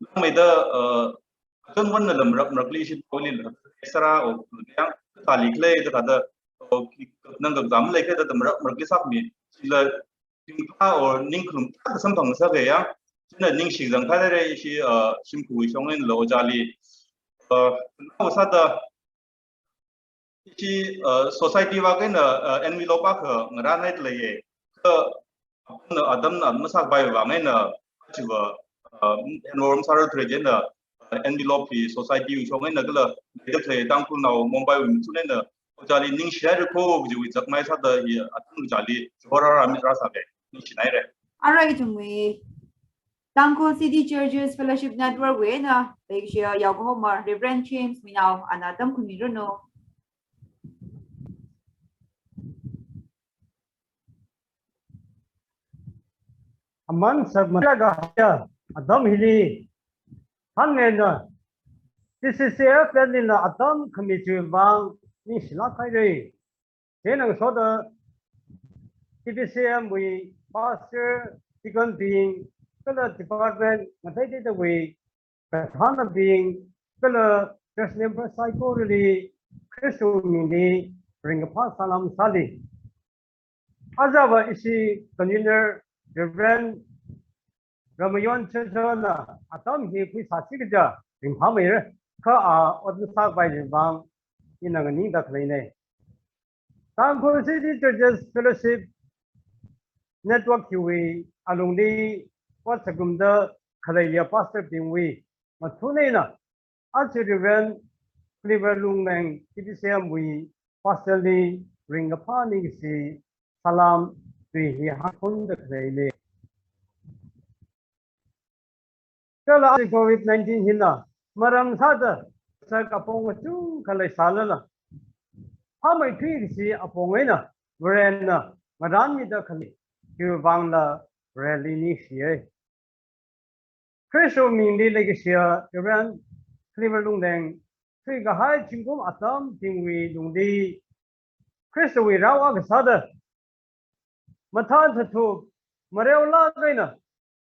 Langmeida, uh, John Won nala marak marakli ishi paoli la, sāra, or, yang, kathāli khalei, kathāda, or, khi, nang kakazā maleikha da marak marakli sākmi, chila, ringphā, or, ningkhalum, thāda samphang sāka yang, chieina ningshi kazang khalei re, ishi, uh, shimkhurwui shong einala ojāli, uh, nao sāda, ishi, uh, society vak eina, uh, envelope akha ngarānhaida leiya. Kha, apamna atamna masākapai vang eina, chiva, uh, enroll masārarthura chieina, envelope hi society wui shong eina kala leida khalei Tangkhulnao Mumbai wui machun eina ojāli ningshihaira kho kajiwui zakmai sāda hi atam ojāli chihorāra mi rāsāga ningshinaira. Arui ithumwui Tangkhul City Churches Fellowship Network wui eina leikashiya yaokahoma Reverend James Minao ana atam khuimiranu. Aman sakmalaga haya atam hili hāngngaina T C C F N lila atam khami chiwui vang ningshilāk haira. Chieina ngasoda T B C M wui pastor, deacon bing, kala department ngateiteidawui kathānabing, kala church member saikorali Khristawui mingli ringkaphā salām sāli. Ajava ishi convener Reverend Ramayon Churchana atam hi khuisāsi kaja ringphāmeira, kha a ot masāpai chiwui vang ina nganingda khaleina. Tangkhul City Churches Fellowship Network hiwui alungli ot sāngarumda khaleiya pastor bingwui mathun eina aja Reverend Cliver Lungleng T B C M wui pastor li ringkaphā ningshi salām tui hi hāngphungda khaleina. Kala aja covid nineteen hina maram sāda sak apong kachungkha leisālala phāmeithui kaji apong eina Varena ngarānmida khalei chiwui vangla Vareli ningshiya. Khristawui mingli leikashiya Reverend Cliver Lungleng thuikahai zingkum atam bingwui lungli Khristawui rao akha sāda mathān thathup mareolāk eina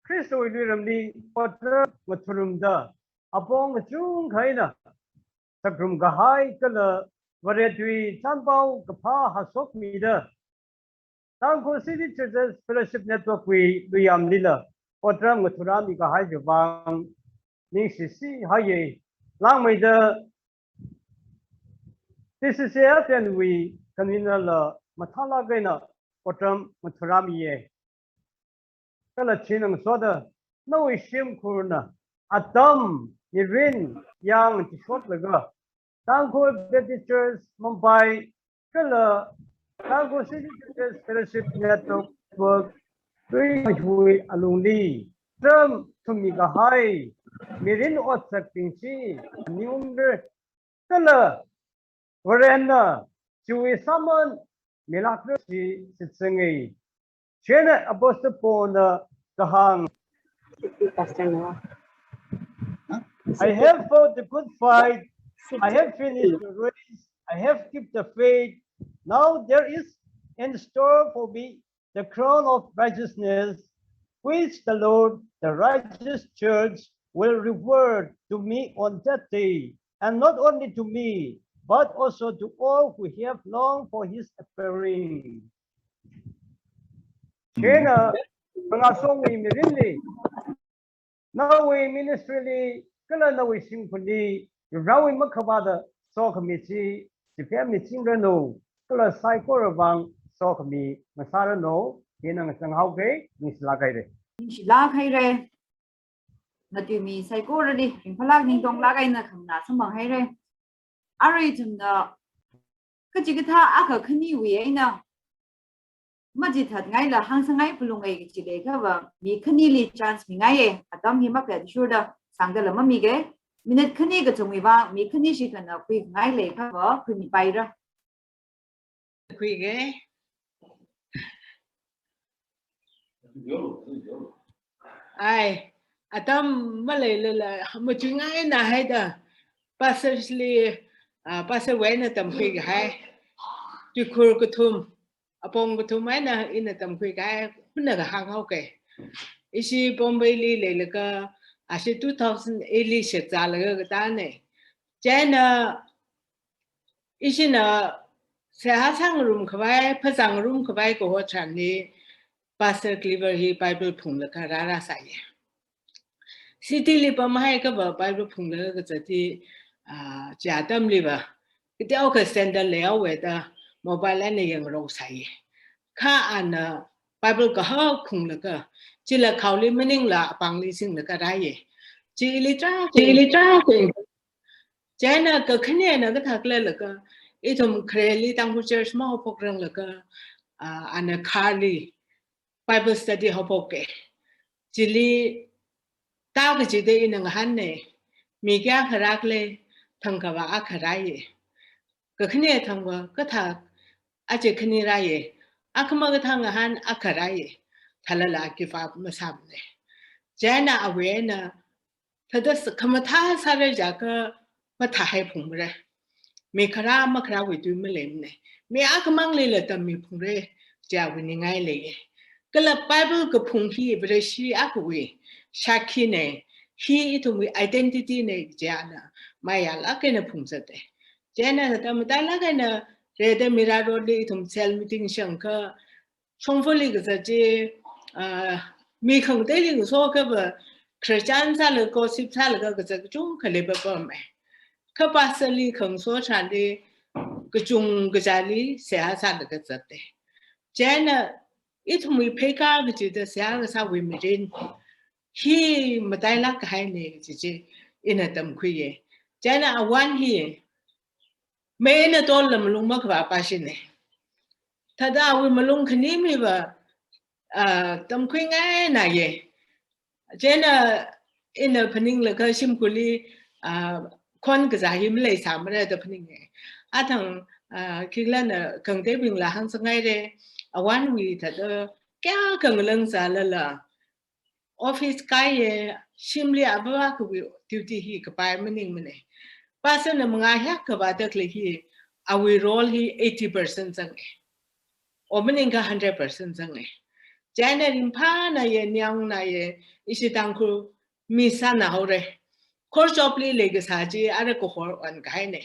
Khristawui luiramli otram ngathārumda apong kachungkha eina sāngarum kahai kala Vare tui chānpao kaphā hāshokmida Tangkhul City Churches Fellowship Network wui luiyamlila otram ngathārāmi kahai chiwui vang ningshisi haiya. Langmeida T C C F N wui convener la mathālāk eina otram ngathārāmiya. Kala chieina ngasoda nawui shimkhurna atam mirin yangchishotlaga Tangkhul Baptist Church Mumbai kala Tangkhul City Churches Fellowship Network wui alungli otram thummi kahai mirin otsakbing chi ningumra. Kala Varena chiwui sāman milākra chi shitsangai. Chieina Apostle Paulna kahāng, Pastor Noah. "I have fought the good fight. I have finished the race. I have kept the faith. Now there is in store for me the crown of righteousness, which the Lord, the righteous judge, will reward to me on that day, and not only to me, but also to all who have longed for his appearing." Chieina, mangāshongwui mirinli, nawui ministry li, kala nawui shimkhurli, Varewui makhavāta sokhami chi, chipemmi chingranu, kala saikorawui vang sokhami ngasāranu, hina ngachang haoga, ningshilāk haira. Ningshilāk haira. Matuimi saikorali, ringphālāk ningtonglāk eina khanganā samphang haira. Arui ithumna kachikathā akha khaniwui eina machithatngaila hāngsangngai phalungngai kachi leiakhava, mi khanili chance mingaiya, atam hi maphetshurda sangdala mamiga, minute khani kachungwui vang, mi khani shikhana khuingai leiakhava, khuimipaira. Khuiga. Ai, atam maleilala, machingai eina haida, Pastor li, ah, Pastor wui eina tamkhui kahai, tuikhur kathum, apong kathum eina ina tamkhui kahai, huna kahāng haoga. Ishi Bombay li leilaga, ashi two thousand eight li shakzālaga katāna. Chieina, ishina seihā sāngarum khavai, phāzāngarum khavai kaho tharanli, Pastor Cliver hi Bible phunglaga rārāsāya. City li pamhaiakhava Bible phunglaga kazat hi, ah, chi atamliva, kateokha standard leihaowa da mobile eina yangrok sāya. Kha ana Bible kahak phunglaga, chila khaoli maningla apāngli singlaga rāya. Chili tara, chili tara. Chieina kakhanena kathākhala laga, ithum khareli Tangkhul Church mahaophokranglakha, ah, ana khareli Bible study haophoka. Chili tā kachida ina ngahāna, mi kayākha rākhala, thangkha va akha rāya. Kakhane thangva kathā aja khani rāya, akhama kathā ngahān akha rāya, thālala give up masāmana. Chieina awui eina, thāda s-, khamathā sāra jiakha mathāhaiphungmara. Mi kharā makharāwui tui maleimana. Mi akhamanglila tammiphungra, jiya awui ningai leiya. Kala Bible kaphung hi Vareshi akhawui shakhina, hi ithumwui identity na jiya ana mayālāk eina phungzata. Chieina thāda matailāk eina Reta Mira Road li ithum cell meeting shangakha, shongfali kazat chi, ah, mi khangateili ngasokhava, Christian sālaga, gossip sālaga kazat kachungkha leipapama. Kha pastor li khangaso tharanli, kachungkha kazāli seihā sālaga zata. Chieina ithumwui pheikar kachida seihā kasāwui mirin hi matailāk kahaina kaji chi ina tamkhuiya. Chieina awon hi, mei eina tolla malung makavā pāshina. Thāda awui malung khani miva, ah, tamkhuingainaya. Chieina ina phaninglaga shimkhurli, ah, khon kazā hi maleisāmara da phaninga. Athang, ah, khikhalana khangateibingla hāngsanghaira, awonwui thāda kayākha ngalāng zālala, office kāya, shimli avāva̱ akhawui duty hi kapai maningmana. Pastor na mangā hiyākha vāda khalei hi, awui role hi eighty percent zanga. O maningakha hundred percent zanga. Chieina ringphānaya, ningyāngnaya, ishi Tangkhul mi sānāhaora. Khor chopli leikasā chi ara kahor onkahaina.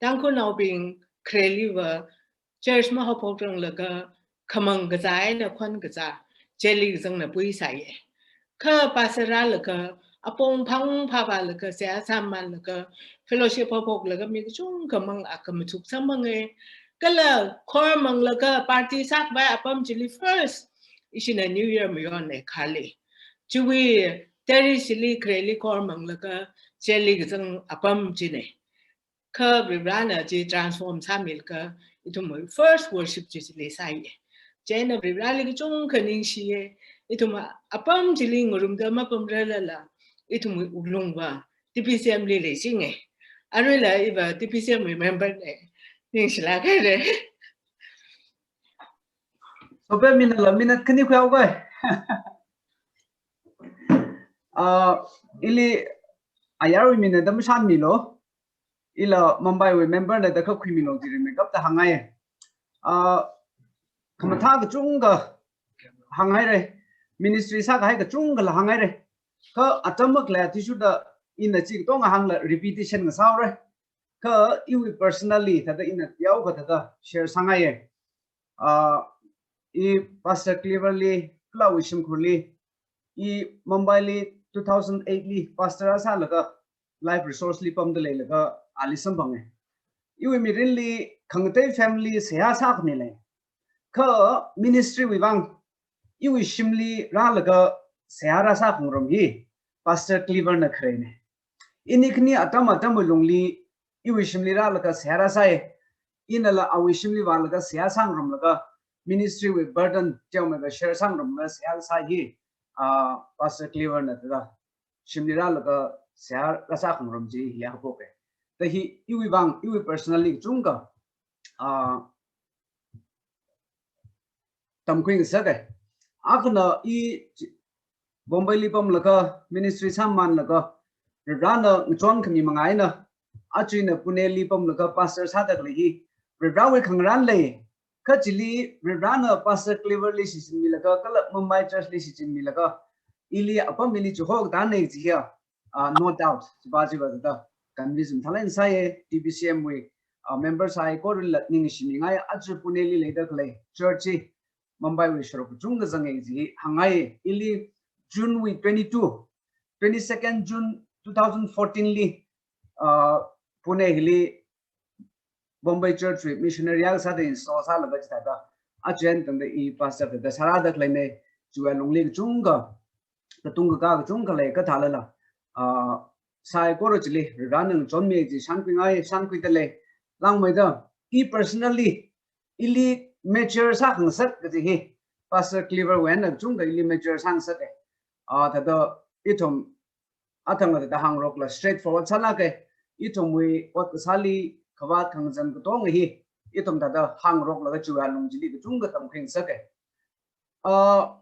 Tangkhulnaobing khareliva church mahaophokranglakha, khamang kazā eina khon kazā, jail li kazangna puisāya. Kha pastor rālaga, apong phang phāvālaga, seihā sāmānlaga, fellowship haophoklaga mi kachungkha mang akha mathuk sāmanga. Kala khor manglaga party sākhavai apam chili first, ishina New Year mayonna khareli. Chiwui terrace chili khareli khor manglaga, jail li kazang apam china. Kha Varivarana chi transform sāmilaga, ithum first worship chi chili sāya. Chieina Varivarali kachungkha ningshiya, ithum apam chili ngarumda mapamrarlala, ithum wuklungva T B C M li leichinga. Aruila iva T B C M wui member na, ningshilāk haira. Sope minala minute khani khuihaoga. Ah, ili ayarwui mina da mashanmilu. Ila Mumbai wui member na da kha khuimilu jiri makeup da hāngngai. Ah, khamathā kachungkha hānghaira. Ministry sākahai kachungkhala hānghaira. Kha atam makhalei athishurda ina chi katonga hāngla repetition ngasāhaora. Kha iwui personally thāda ina yaokha thāda share sāngaiya. Ah, i Pastor Cleverly, kala awui shimkhurli, i Mumbaili two thousand eight li pastor sālaga, Life Resource li pamda leilaga, ali samphanga. Iwui mirinli khangatei family seihā sākhami lei. Kha ministry wui vang, iwui shimli rālaga seihā rāsā khangarum hi Pastor Clever na khareina. Ini khani atam atamwui lungli iwui shimli rālaga seihā rāsāi. Inala awui shimli vālaga seihā sāngarumlaga ministry wui burden teomeikha share sāngarumlaga seihā sā hi, ah, Pastor Clever na thāda shimli rālaga seihā rāsā khangarum chi hi haophoka. Da hi iwui vang, iwui personally kachungkha, ah, tamkhui ngasaka. Akhana i Bombayli pamlaga, ministry sāmānlaga, Varivarana ngachonkhami manga eina, aja ina Puneli pamlaga pastor sāda khalei hi, Varivarawui khangarān lei, kha chili Varivarana Pastor Cleverli shichinmilaga, kala Mumbai Churchli shichinmilaga, ili apam ili chihoda nei jiya, ah, no doubt, chiva chiva thāda convince mathālāk eina sāya, T B C M wui, ah, member sāya, kha arui la ningshimingai, aja Puneli leida khalei church hi, Mumbai wui shorok kachungkha zanga ji hāngngai. Ili June wui twenty-two, twenty-second June two thousand fourteen li, ah, Pune hili Bombay Church wui missionary akha sāda install sālaga chithāda, aja eina tangda i pastor thāda sārāda khaleina, chiwui lungli kachungkha, katung kakā kachungkha lei, kha thālala, ah, saikora chili Varivarana ngachonmi chi shānkhuingai, shānkhuidalei. Langmeida, i personally, ili mature sākhangasak kaji hi, Pastor Cleaver wui eina kachungkha ili mature sāngasaka. Ah, thāda ithum athang thāda hāngrokla straightforward sālāka. Ithumwui ot kasāli khavāt khangazan katonga hi, ithum thāda hāngrokla kachiwui alung chili kachungkha tamkhuingasaka. Ah,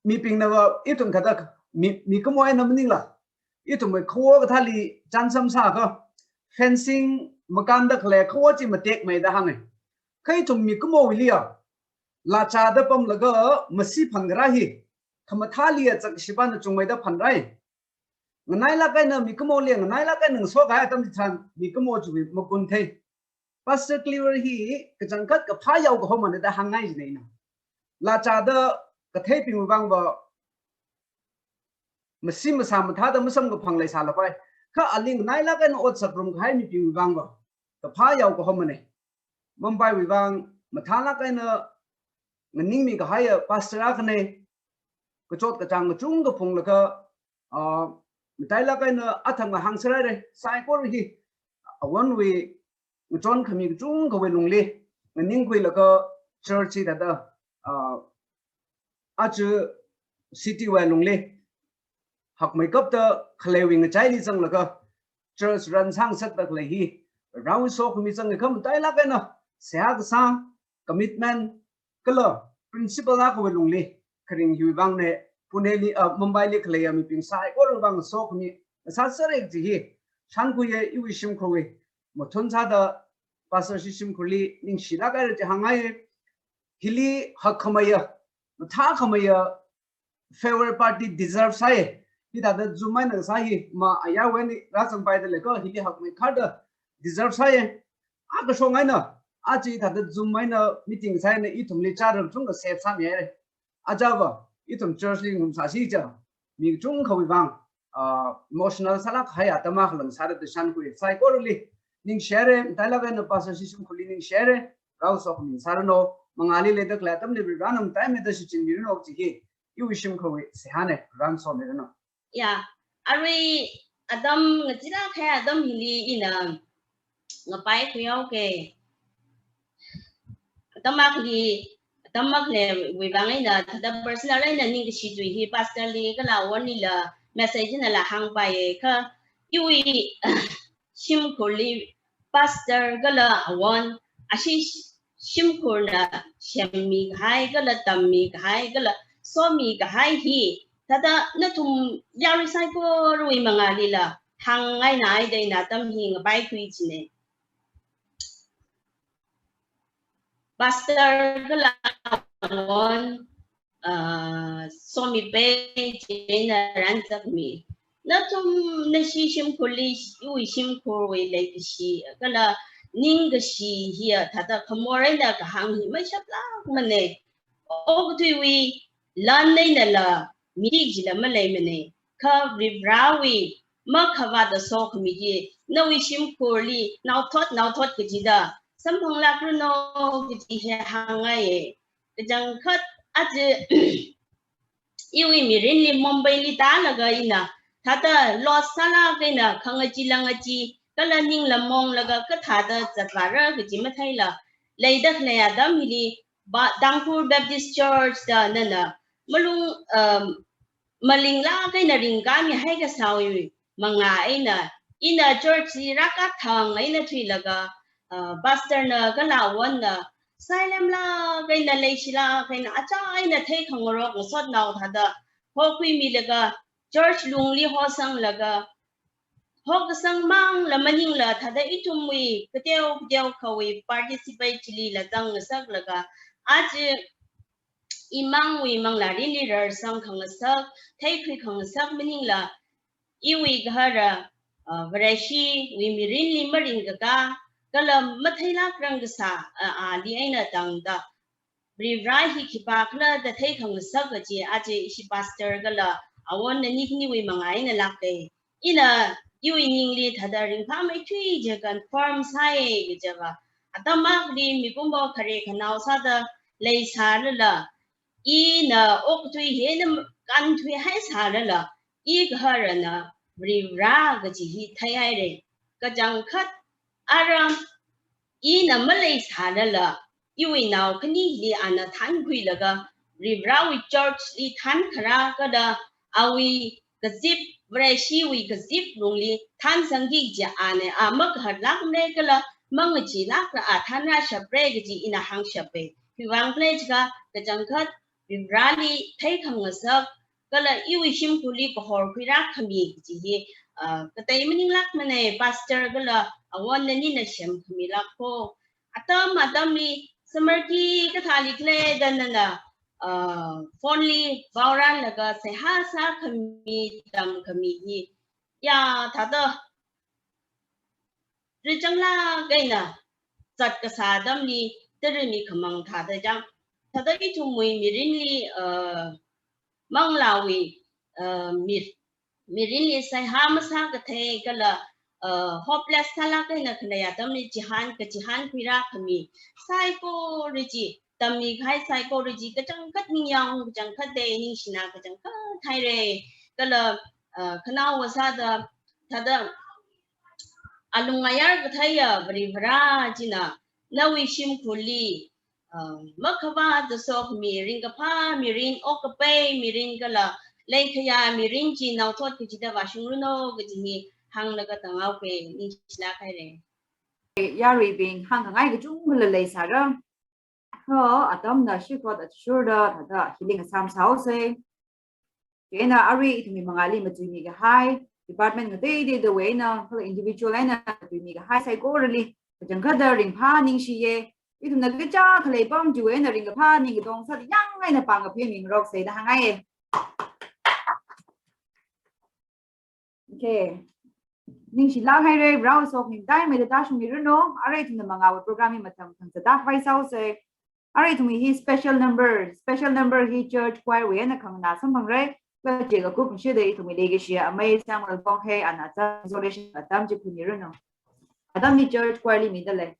mibingnava ithum thāda mi, mikumo eina maningla, ithumwui khawo kathāli chānsam sākha, fencing makānda khalei khawo chi matekmei da hānga. Kha ithum mikumowuiliya, lāchāda pamlaga masi phangra hi, khamathāliya chakshipana chungmeida phanrai. Nganailāk eina mikumoli, nganailāk eina ngasokhai atam chitharan, mikumo chiwui makunthei. Pastor Cleaver hi kachangkhat kaphā yao kahomana da hāngngai jina ina. Lāchāda katheibingwui vangva masi masā mathāda masamkaphang leisālapai. Kha ali nganailāk eina ot sāngarum kahai mibingwui vangva kaphā yao kahomana. Mumbaiwui vang mathālāk eina nganingmi kahaiya pastor akhana, kachot kachāng kachungkha phunglaga, ah, matailāk eina athang hāngserhaira, saikora hi, awonwui ngachonkhami kachungkhawui lungli, nganingkhuilaga church hi thāda, ah, aja city wui lungli, hakmeikapta khaleiwui ngachaili zanglaga, church run sāngasakda khalei hi, Varewui sokhami zanga kha matailāk eina, seihā kasā, commitment, kala principle akhawui lungli, kharing hiwui vangna, Puneli, ah, Mumbaili khaleiya mibing saikorawui vang sokhami sāsera kaji hi, shānkhuiya iwui shimkhurwui mathun sāda, Pastor shimkhurli ningshilāk haira chi hāngngai. Hili hakkhameiya, mathākhameiya, favor party deserve sāya. Hithāda Zoom eina sā hi, ma ayarwui eina rāzangpaida leiko, hili hakmeikharda deserve sāya. A kashong eina, aja hithāda Zoom eina meeting sāya eina ithumli chāra kachungkha save sāmihaira. Ajava, ithum church li ngarumsāsi ja, mi kachungkhawui vang, ah, emotional sālāk kahai atam akhala ngasāra da shānkhui. Saikorali ningshihaira, matailāk eina Pastor shimkhurli ningshihaira, Varewui sokhami sāranu, mangāli leida khalei atamli Varena mataimeida shichinmiranu chi hi, iwui shimkhurwui seihāna, Varena somiranu. Ya, arui atam ngachilāk kahai atam hili ina ngapaikhuihaoka. Atam akhali, atam akhaleiwui vang eina, thāda personal eina ningkashi tui hi pastor li kala awonlila message einala hāngpaiya kha, iwui shimkhurli pastor kala awon, ashi shimkhurna semmi kahai, kala tammi kahai, kala somi kahai hi, thāda nathum yarui saikorawui mangālila hāngngainaida ina atam hi ngapaikhui jina. Pastor kala awon, ah, somipai chieina ranzakmi. Nathum nashi shimkhurli, iwui shimkhurwui leikashi, kala ningkashi hiya thāda khamor eina kahāng hi mashaplākmana. Okathuiwui lan einala, mirik jila maleimana. Kha Varivarawui makhavāta sokhami hi, nawui shimkhurli, naothot, naothot kajida, samphanglākranu kaji hi hāngngaiya. Kachangkhat aja, iwui mirinli Mumbaili tālaga ina, thāda loss sālāk eina, khangachee langachee, kala ningla monglaga kathāda zatvāra kaji matheila, leida khalei atam hili, ba, Tangkhul Baptist Church da nana, malung, um, malinglāk eina ringkāmihai kasāwui mangā eina, ina church li rākathang eina thuilaga, uh, pastor na kala awonna, sailemlāk eina leishilāk eina, achā eina theikhangarok ngasotnao thāda, hokhuimilaga, church lungli hosanglaga, hokasang mangla maningla thāda ithumwui kateo kateokhawui participate chilila zangngasaklaga, aja imangwui manglārinli rarsang khangasak, theikhui khangasak maningla, iwui gahara, ah, Vareshiwui mirinli maringkakā, kala matheilākrang kasā, ah, ali eina tangda, Varivara hi khipākhala da theikhangasak kaji, aja ishi pastor kala awonna nikhaniwui mangā eina lāka. Ina iwui ningli thāda ringphāmeithui chi confirm sāya kajiva, atam akhali mikumo khare khanao sāda leisālala, ina okathui hi eina kānthuihaisālala, i gaharana Varivara kaji hi theihaira. Kachangkhat ara ina maleisālala, iwui nao khanili ana thānkhuilaga, Varivarawui church li thānkharā kala awui kazip, Vareshiwui kazip lungli thānsangki kaji ana, a makahatlākmara kala mangacheelākla a thānrāshapra kaji ina hāngshapa. Khiwuivang khala jiakha kachangkhat Varivarali theikhangasak, kala iwui shimkhurli kahor khuirākhami kaji hi, ah, katei maninglākmana, Pastor kala awon nanina semkhamilāk kho. Atam atamli summer kathāli khala da nana, ah, phone li vaorālaga seihā sākhami tamkhami hi, ya, thāda richanglāk eina zat kasā atamli, tara mikhamang thāda chang. Thāda ithumwui mirinli, uh, manglāwui, uh, mir-, mirinli seihā masākathei kala, uh, hopeless sālāk eina khalei atamli chihān, kachihān khuirākhami saikora chi, tammikahai saikora chi kachangkhat ningyāng, kachangkhat de ningshina, kachangkhat haira. Kala, uh, khanaowa sāda, thāda alung ayar katheiya Varivara china nawui shimkhurli, uh, makhavāta sokhami, ringkaphā mirin, okkapai mirin kala leikhayā mirin chi naothot kachida vāshungranu kaji hi hānglaga tānghaoka, ningshilāk haira. Yaruibing, hāngkhangai kachungkhala leisāra. Kha atamna shikot athishurda thāda hili ngasam sāhaosa. Chieina arui ithumwui mangāli machuimikahai department ngateiteidawui eina kala individual eina machuimikahai saikorali kachangkhatda ringphā ningshiya. Ithumna kacha khalei apam chiwui eina ringkaphā ningkatong sāda yāng eina pāng kaphim mingaroksa da hāngngaiya. Okay. Ningshilāk haira, Varewui sokhami mataimeida tāshungmiranu. Arui ithumna mangāwui program hi mathang mathang sāda khavai sāhaosa. Arui ithumwui hi special number, special number hi church choir wui eina khanganā samphangra. Kala chikakup shida ithumwui leikashiya amei Samuel Bongkhei ana atam resolution atam chi khuimiranu. Atam hi church choir li midalei.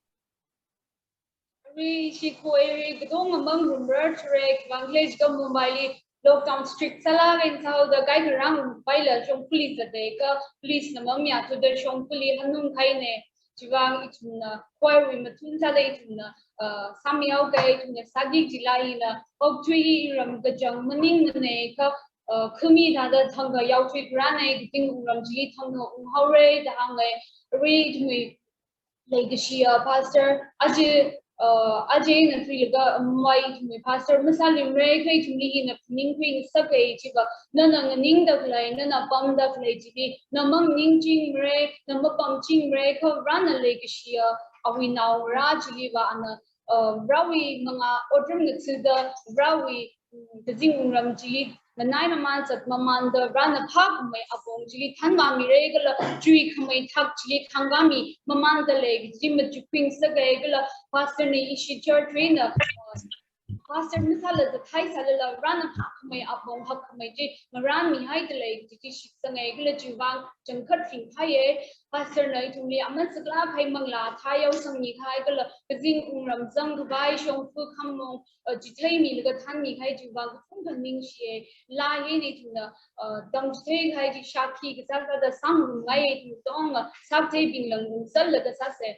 Arui ishi khuihaira, katonga mangarumrar thura, khiwuivang khala jiakha Mumbai li lockdown strict sālāk eina sāhaoda kaikha rāngarumpai la shongfali zatda kha police na mamayāthuda shongfali hanungkahaina. Chiwuivang ithumna choir wui mathun sāda ithumna, uh, sāmihaoka, ithumna sāki kajila ina okthui hi iram kachang maningmana kha, uh, khami thāda thangkha yaothui kharāna, kazing wungram chili thangkha unghaora da hānga. Arui ithumwui leikashiya pastor, aja, uh, aja ina thuilaga amei ithumwui pastor masāluimara, kha ithumli ina phaningkhui ngasaka chiva, nana nganingda khalei, nana pamda khalei chili, na maningchingmara, na mapamchingmara, kha Varena leikashiya awui naongarā chiliva ana, uh, Varewui mangā otram ngathada, Varewui, mm, kazing wungram chili nganai mamān zat mamānda Varena phākhamei apong chili thanvāmira kala chuikhamei thak chili thangkāmi mamānda lei kaji machukping sāka kala pastor na ishi church wui eina, uh, pastor masāla zathai sālala Varena phākhamei apong hakkhamei chi ngarānmihaida lei kaji chi shitsanga kala chiwuivang kachangkhat ringphāya. Pastor na ithumli aman saklāk kahai manglā thā yaosangmikahai kala kazing wungram zangkhavai shongfa khamong, uh, chitheimilaga thānmikahai chiwuivang kachungkha ningshiya. Laa hi ithumna, uh, tamchitheikahai chi shākhi kasā sāda sāngarumngaiya, ithum katonga sākatheibingla ngarumzatlaga sāsa.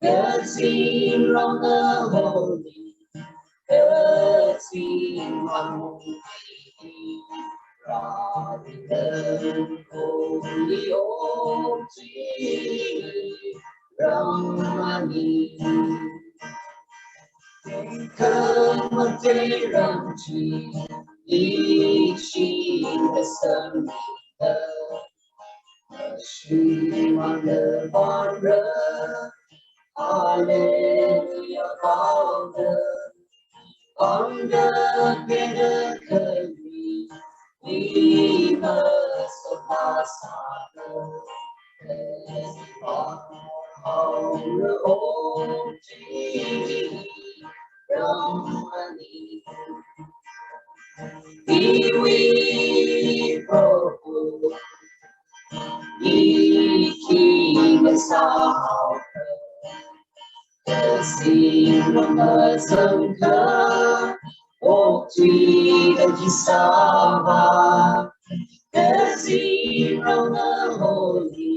Kazingrong kaholi, kazingrong Ramani. Kamateirang chi, ishi kasang, Shimala Bamra, Alleluia, Bamra, Bamra, Beda Kali, Viva Sopasala, Aura Oti, Ramani, Iwi Prabhu, Iki Masao, Kasi Masangka, Okti Kisava, Kasi Ramaholi,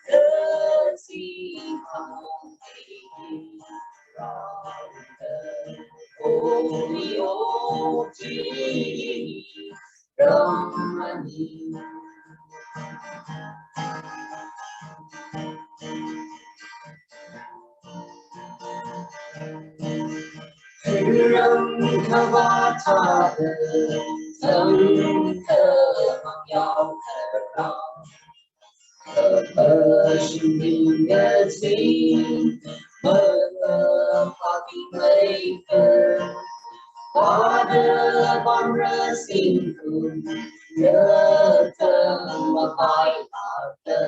Kasi Ramaholi, Holy, Holy, Ramani. Ram Kavata, Ram Kavayao Kara, Kavashimingasi, Makapapi Maker, Father Bamra Singkun, Yata Mapai Lata,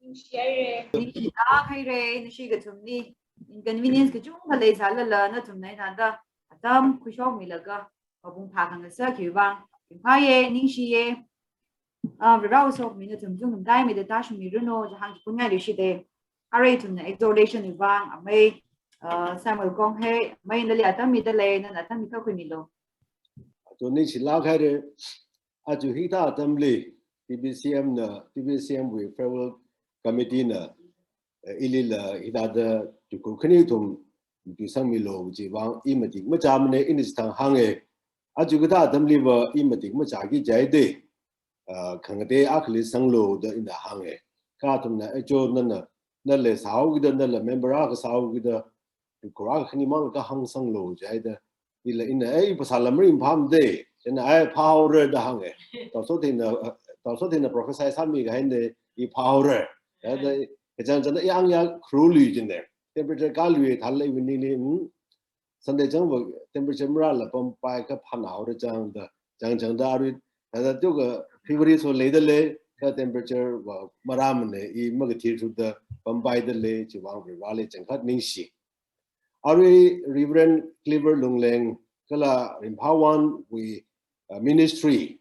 Ningshihaira. Ningshilāk haira, nashi kathumli. Inconvenience kachungkha leisālala, nathumna ithāda atam khuishokmilaga, mapung phākhangasak hiwui vang ringphāya, ningshiya. Ah, Varewui sokhami nathum chungmeida tāshungmiranu, chihān khuingai luishida. Arui ithumna exhortation wui vang, amei, ah, Samuel Konghei, amei nali atam mida lei, nana atam mikakhuimilu. Aja ningshilāk haira, aja hithā atamli, T B C M na, T B C M wui farewell committee na, eh, ilila hithāda tuikhur khani kathum tuisangmilu kajiwui vang, i matik machāmana, ina chithang hānga. Aja kathā atamliva i matik machāki jihaida, ah, khangatei akhali sanglu da ina hānga. Kha athumna, eh, cho nana, nala sāhaokida, nala member akha sāhaokida, tuikhur akha khanimang kahāng sanglu jihaida. Ila ina, eh, phasāla maringphāmada, chieina, eh, phāhaora da hānga. Taoso theina, eh, taoso theina prophesy sāmi kahaina, i phāhaora. Ya da, kachangchangda i ang ya kharului jina. Temperature kālui thālala iwui ningli, hmm? Sunday changva temperature marāla pampai kha phānāhaora chang da, changchangda arui, thāda tuka February so leida lei, kha temperature va marāmana, i makathirthuda pampaida lei, chiwui vang Vareli changkhat ningshi. Arui Reverend Cleaver Lungleng kala Rinphawanwui, uh, ministry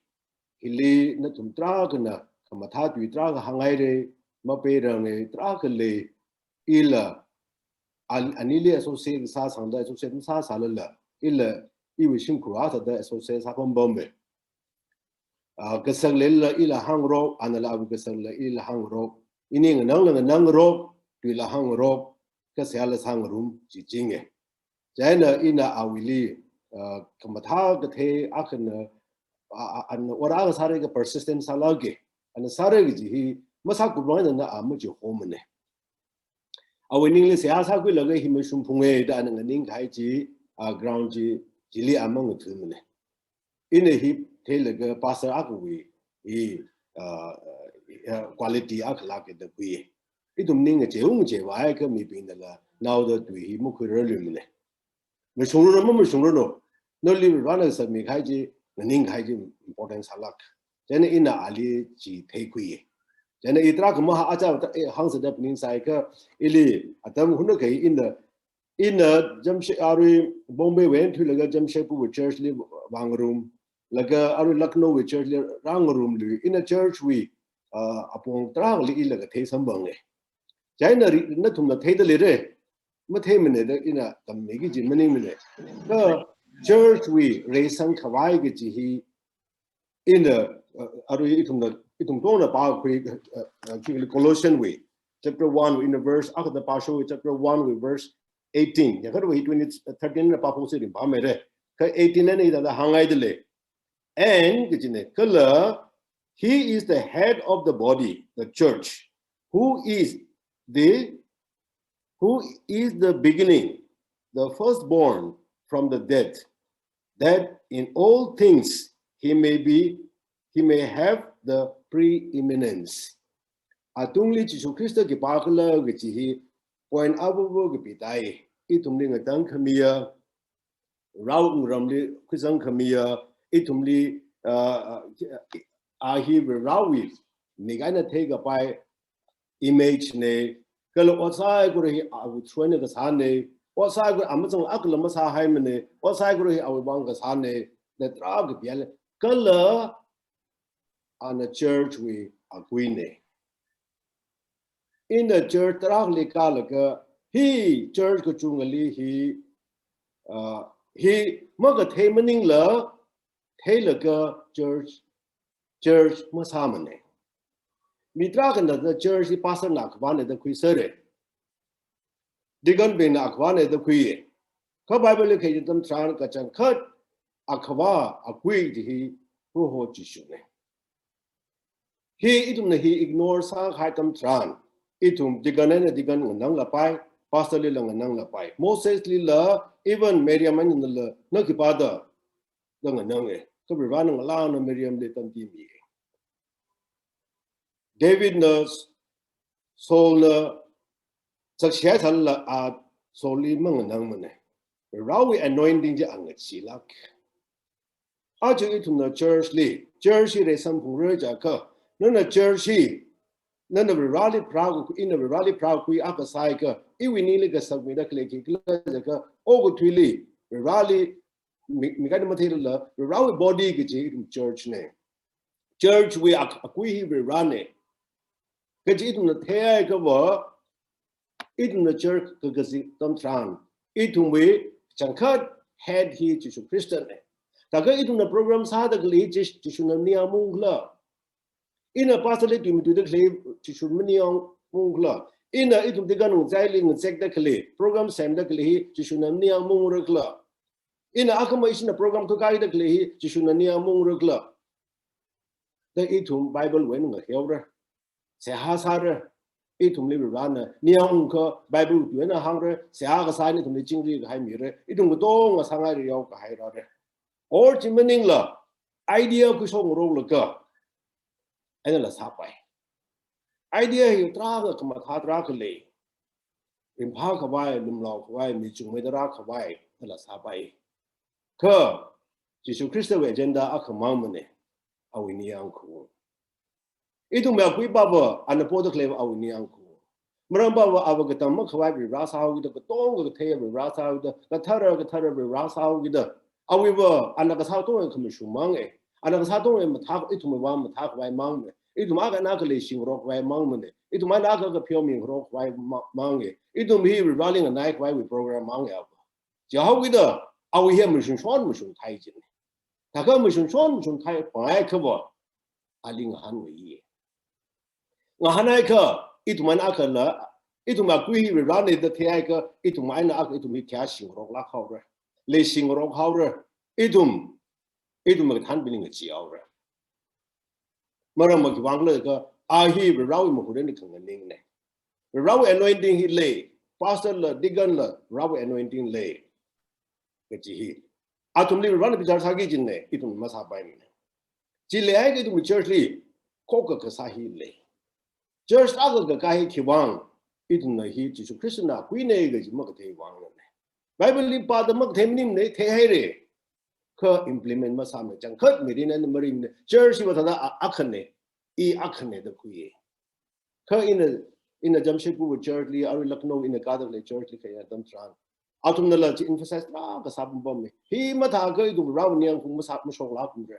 hili nathum tarākhana khamathā tui tarākha hānghaira, mapeiranga, tarākha lei, ila an-, anili associate sāsangda associate masāsālala, ila iwui shimkhur athāda associate sāpampamma. Ah, kasak leilala ila hāngrok, anala awui kasak leila ila hāngrok, ini nganangla nganangrok, tuila hāngrok, kaseihāla sāngarum, chi chinga. Chieina ina awuili, ah, khamathā kathei akhana, ah, ah, ana ot akha sāra kha persistent sālaga, ana sāra kaji hi masākuplong eina a machihomana. Awui ningli seihā sākhuilaga hi mashungphunga da ana nganingkahai chi, ah, ground chi, chili a mangathuimana. Ina hi theilaga pastor akhawui, i, ah, ah, quality akhala kida khui. Ithum ning ngacheung ngacheivai kha mibingnala naoda tui hi makhuirarluimana. Mashungranu, mamashungranu. Nali Varena sāmikahai chi, nganingkahai chi important sālāk. Chieina ina ali chi theikhui. Chieina i tarākha maha aja ta, eh, hāngsāda phaningsai kha, ili atam hunakha ina, ina Jamshed arui Bombay wui eina thuilaga Jamshedpur wui church li vāngarum, laga arui Lucknow wui church li rāngarumlui, ina church wui, ah, apong tarākhali ila kathei samphanga. Chieina ri, nathumna theida leira. Matheimana da ina kammiki kaji maningmana. Kha church wui reisangkhavai kaji hi ina, uh, arui ithumna, ithum tongna pākhui, uh, uh, Colossian wui, chapter one wui, ina verse, akhada pāsho wui, chapter one wui, verse eighteen. Yangkhat wui twenty, uh, thirteen na pāphok siri pāmeira. Kha eighteen na ina hithāda hānghaida lei. And, kajina, kala, he is the head of the body, the church, who is the, who is the beginning, the firstborn from the dead, that in all things he may be, he may have the preeminence. Atungli Jishu Khrista khipākhala kaji hi point abubu kapitai. Ithumli ngatangkhamiya, rao ngarumli khuisangkhamiya, ithumli, uh, uh, a hi Varewui mik eina theikapai image na, kala ot saikora hi awui through eina kasāna, ot saikora amachang akhala masāhaimana, ot saikora hi awui vang kasāna, da tarākha piyala, kala ana church wui akuina. Ina church tarākhali kālaga, hi church kachungali hi, uh, hi makathei maningla, theilaga church, church masāmana. Mi tarākhana church hi pastor na akhavāna da khuisera. Deacon bingna akhavāna da khuiya. Kha Bible li khalei atam tharan kachangkhat akhavā akui chi hi Proho Jishuna. Hi ithumna hi ignore sākahai atam tharan, ithum deacon eina deacon ngananglapai, pastor lila ngananglapai. Moses lila, even Miriam einala, na khipāda, da ngananga. Kha Varena ngalāna Miriamli tamchithei miya. Davidna, Saulna, sakshai thalala a Saulli manganangmana. Varewui anointing chi a ngacheelāk. Aja ithumna church li, church hi reisamphungra jiakha, nana church hi, nana Vareli pharākhui, ina Vareli pharākhui akha sāakha, iwui ningli kasakmida khalei khikhala jiakha, okathuili, Vareli, mi, mik eina matheilala, Varewui body kaji ithum church na. Church wui ak-, akui hi Varena. Kaji ithumna theiakha va, ithumna church kakazip atam tharan, ithumwui changkhat head hi Jishu Khristana. Thākha ithumna program sāda khalei hi Jis-, Jishuna ningyāng maungkhala. Ina pastor li tui matuida khalei Jishuna maningmāungkhala. Ina ithum deacon ngachaili ngazekda khalei, program semda khalei hi Jishuna maningmāungrakhala. Ina akhama ishina program khuikahai da khalei hi Jishuna ningyāng maungrakhala. Da ithum Bible wui eina ngahiaora. Seihā sāra. Ithumli Varena ningyāngungkha Bible tui eina hāngra. Seihā kasā eina ithumli chingri kahai mira. Ithum katonga sāngaira yaokahai rāra. Or chi maningla idea khuishokngaroklaga, einala sāpai. Idea hi tarākha khamathā tarākha lei. Ringphākhavai, lumlaokhavai, mi chungmeida rākhavai, einala sāpai. Kha, Jishu Khristawui agenda akhamangmana, awui ningyāng khaung. Ithumwui akui pava, ana poda khaleiva awui ningyāng khaung. Maram pava, ava katam makhavai Vare sāhaokida, katonga kathei Vare sāhaokida, kathara, kathara Vare sāhaokida. Awuiva, ana kasā katonga khamashungmanga. Ana kasā katonga mathā, ithumwui vang mathākhavai mangmana. Ithum akha eina akha leishingarokkhavai mangmana. Ithum akha eina akha pheomingarokkhavai ma-, manga. Ithum hi Vareli nganaikhavaiwui program manga ava. Chihaokida, awui hi mashungshon mashungthai jina. Thākha mashungshon mashungthai pangaiakha va, ali ngahānvāya. Ngahānakha, ithum eina akhala, ithum akui hi Varena da theiakha, ithum eina akha ithum hi khayā shingaroklāk haora. Leishingarok haora. Ithum, ithum kathānbingli ngacheehaora. Maram makhavāngkhala jiakha, a hi Varewui mahut eina khanganingna. Varewui anointing hi lei, pastor la, deacon la, Varewui anointing lei. Kaji hi. Athumli Varena bichar sāki jina, ithum masāpaimana. Chi leiakha ithum church li, khokkha kasā hi lei. Church akha kakai hi khiwuivang, ithumna hi Jishu Khristana kuina kaji makathei vangna. Bible li pāda makathei maningmana, theihaira. Kha implement masāmana, changkhat mirin eina maringmana. Church hiva thāda a-, akhana, i akhana da khuiya. Kha ina, ina Jamshedpur church li, arui Lucknow ina kāda khalei church li khayā atam tharan, athumnala chi emphasize tarākha sāpampamma. Hi mathākha ithum Varewui ningyāng khuimasā, mashoklāk pamra.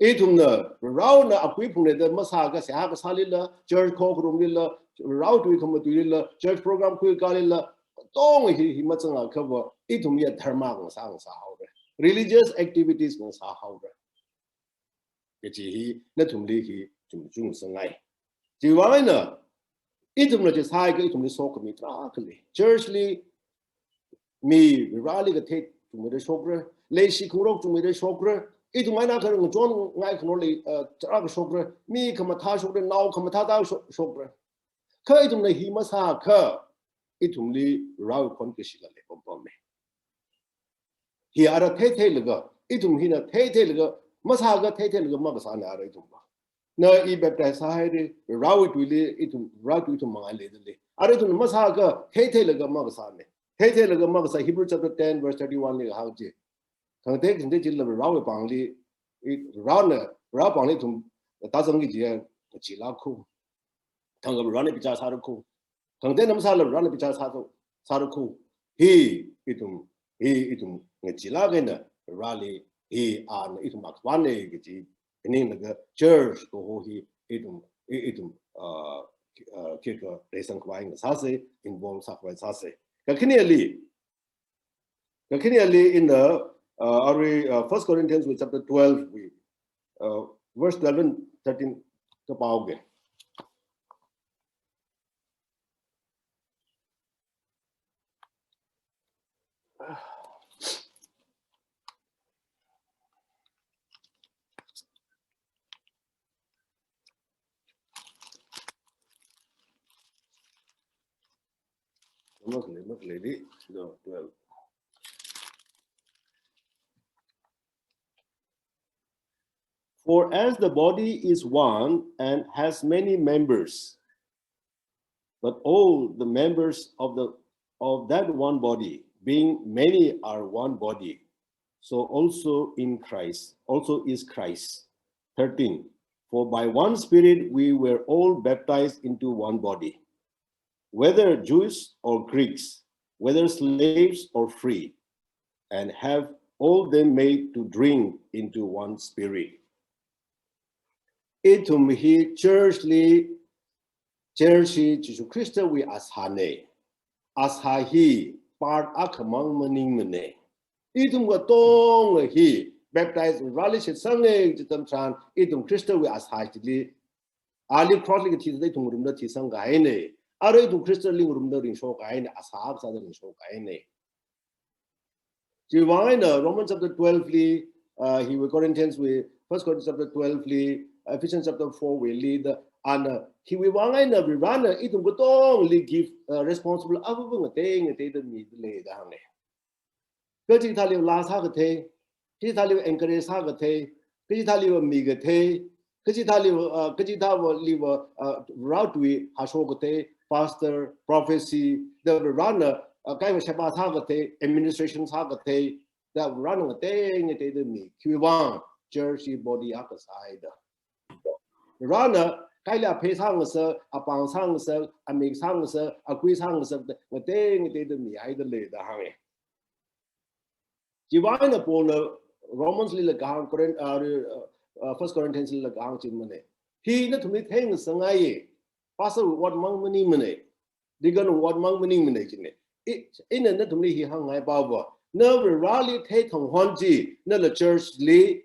Ithumna Varena akui phungna da masākha seihā kasālila, church khokharumlila, Varewui tui khamatuilila, church program khuikālila, katonga hi, hi mazangakhava, ithum ya dharma ngasā ngasāhaora. Religious activities ngasāhaora. Kaji hi nathumli hi chum chum sangai. Chiwuivang eina, ithumna chi sāakha ithumli sokhami tarākha lei. Church li mi Vareli kathei chungmeida shokra, leishi khangarok chungmeida shokra, ithum eina kharā ngachonngai khangarok lei, uh, tarākha shokra, mi khamathā shokra, nao khamathā tā sho-, shokra. Kha ithumna hi masāakha, ithumli Varewui khon kashila leipampamma. Hi ara theitheilaga, ithum hina theitheilaga, masāakha theitheilaga makasāna ara ithumva. Na i baptize sāhaira, Varewui tuili ithum, Varewui tui ithum mangāli dalei. Ara ithum masāakha theitheilaga makasāna. Theitheilaga makasā Hebrew chapter ten verse thirty-one li hāng chi. Khangatei khangatei chila Varewui pāngli, i, Varena, Varewui pāngli ithum tāzangki kaji ya, chila khu. Thangkha Varena bichar sāra khu. Khangateina masāla Varena bichar sāthu, sāra khu. Hi ithum, hi ithum ngachilāk eina Vareli, hi ana ithum akhavaina kaji, ninglaga church kaho hi ithum, i-, ithum, uh, uh, khikha reisangkhavai ngasāsa, involve sākhavai sāsa. Kakhaneli, kakhaneli ina, uh, arui, uh, First Corinthians wui chapter twelve wui, uh, verse twelve and thirteen kapao ke. Maklei, maklei di, no, twelve. For as the body is one and has many members, but all the members of the, of that one body, being many, are one body, so also in Christ, also is Christ. Thirteen, for by one Spirit we were all baptized into one body, whether Jews or Greeks, whether slaves or free, and have all them made to drink into one Spirit. Ithum hi church li, church hi Jishu Khristawui asāna. Asā hi part akhamang maningmana. Ithum katonga hi baptize Vareli shitsanga kaji atam tharan, ithum Khristawui asā chili, ali cross li kathi sāda ithum ngarumda thisangkahaina. Ara ithum Khristali ngarumda ringshokkahaina, asā sāda ringshokkahaina. Chiwuivang eina Romans chapter twelve li, uh, hiwui Corinthians wui, First Corinthians chapter twelve li, Ephesians chapter four wuili da, ana, hiwui vang eina Varena ithum katongli gift, uh, responsible avāva ngatei ngateida midalei da hānga. Kachikathāli laa sākathei, kachikathāli encourage sākathei, kachikathāli mikathei, kachikathāli, uh, kachikathāli, uh, Varewui tui hāshok kathei, pastor, prophecy, da Varena, uh, kaiva sheba sākathei, administration sākathei, da Varena ngatei ngateida mi, khiwuivang church hi body akha sāhaida. Varena kaili aphei sāngasak, apāng sāngasak, amik sāngasak, akui sāngasak, ngatei ngateida mihaida lei da hānga. Chiwuivang eina Paulna Romans lila kahāng, Corin-, uh, uh, First Corinthians lila kahāng chi maningmana. Hi nathumli theingasakngaiya. Pastor wui otmang maningmana. Deacon wui otmang maningmana china. I, ina nathumli hi hāngngai pava. Na Vareli theithang hon chi, nala church li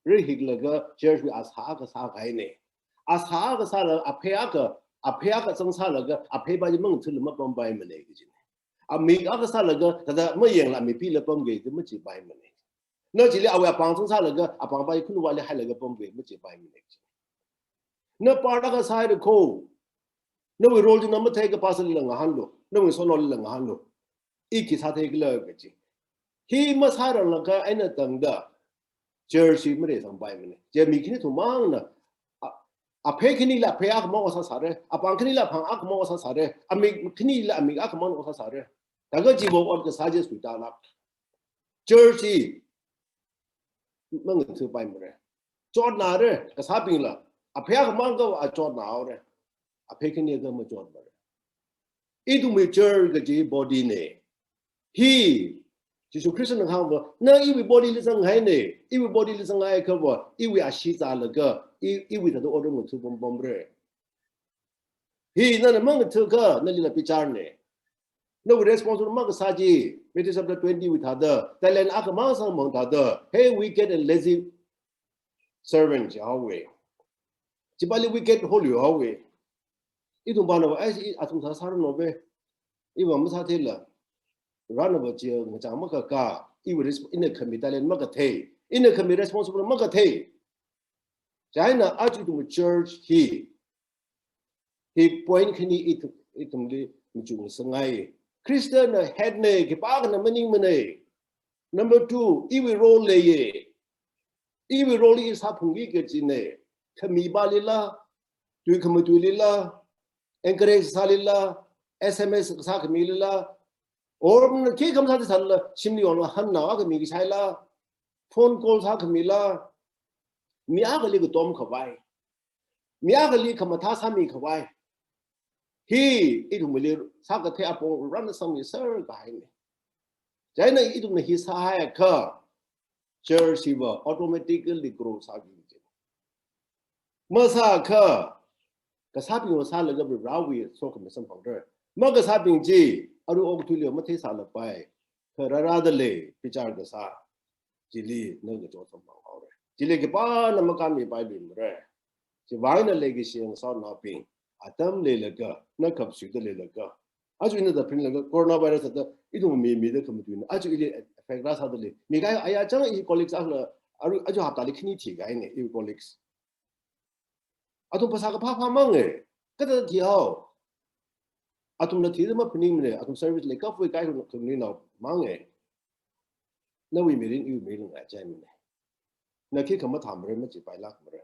rihiklaga church wui asā akha sākahaina. Asā akha sālaga aphei akha, aphei akha zangsālaga aphei pa chi mangathula mapampaimana kajina. Amik akha sālaga, thāda mayangla amik pila pamki da machipaimana. Na chili awui apāng zangsālaga, apāng pa khanuwali hailaga pamki machipaimana. Na part akha sāhaira kho. Nawui role chi na matheikha pastor lila ngahānlu. Nawui sonaolila ngahānlu. I khi sātheikhala kaji. Hi masāranglaga eina tangda church hi mareisangpaimana. Chi mi khani thumangna, a, Aphei khanila aphei akhamang ot sāsāra. Apāng khanila apāng akhamang ot sāsāra. Amik khanila amik akhamang ot sāsāra. Thākha chiwui ot kasā chi suitālāk. Church hi mangathapaimara. Chotnara, kasābingla. Aphei akhamang akha chotnāhaora. Aphei khani akha machotmara. Ithumwui church kaji body na. Hi, Jishu Khristana hāngva, na iwui body li zanghaina, iwui body li zanghaiakhava, iwui ashee zālaga, i, iwui thāda ot ngatha pampamra. Hi, nana mangathakha, nalila bicharna. Nawui responsible makasā chi, Matthew chapter twenty wui thāda, talent akhamang samphang thāda, hey, wicked and lazy servant, jihaowa. Chipāli wicked holi haowa. Ithum pānava, ai, i athum sāsāranu ve. Iva masātheila. Ranava chi ngachang makakā. Iva res-, ina khami talent makathei. Ina khami responsible makathei. Chieina aja ithum church hi. Hi point khani ithum, ithumli machukngasakngai. Khristana head na, khipākhana maningmana. Number two, iwui role leiya. Iwui role hi sāphungki kajina. Khami pālila, tui khamatuilila, encourage sālila, S M S sākhamilila, or khi khamasā sālala, shimli yongla hanna khamikasaila, phone call sākhamila, mi akhali katom khavai. Mi akhali khamathā sāmi khavai. Hi, ithumli sākathei apong Varena sangmiser kahaina. Chieina ithumna hi sāhaiakha, church hiva automatically grow sāki. Masākha, kasābing masālaga Varewui sokhami samphangra. Makasābing chi, aru okathuili matheisālapai, kha rārada lei, bichar kasā. Chili nang kachot samphang haora. Chili khipāna makānmipai bingmara. Chiwui eina leikashi ngasotnaobing. Atam leilaga, na khapsuida leilaga. Aja ina da prinlaga, coronavirus da, ithum mi, mida khamatuina. Aja ili effect rāsāda lei. Mi kha aya chang i colleagues akhala, aru, aja haptali khani thikahaina, i colleagues. Athum phasā kaphā phāmanga. Kathāda thihao. Athumna thida maphaningmana. Athum service leikapwui kaikhana khanuinaomanga. Nawui mirin, iwui mirin ngachaimana. Na khikha mathāmara, machipailākmara.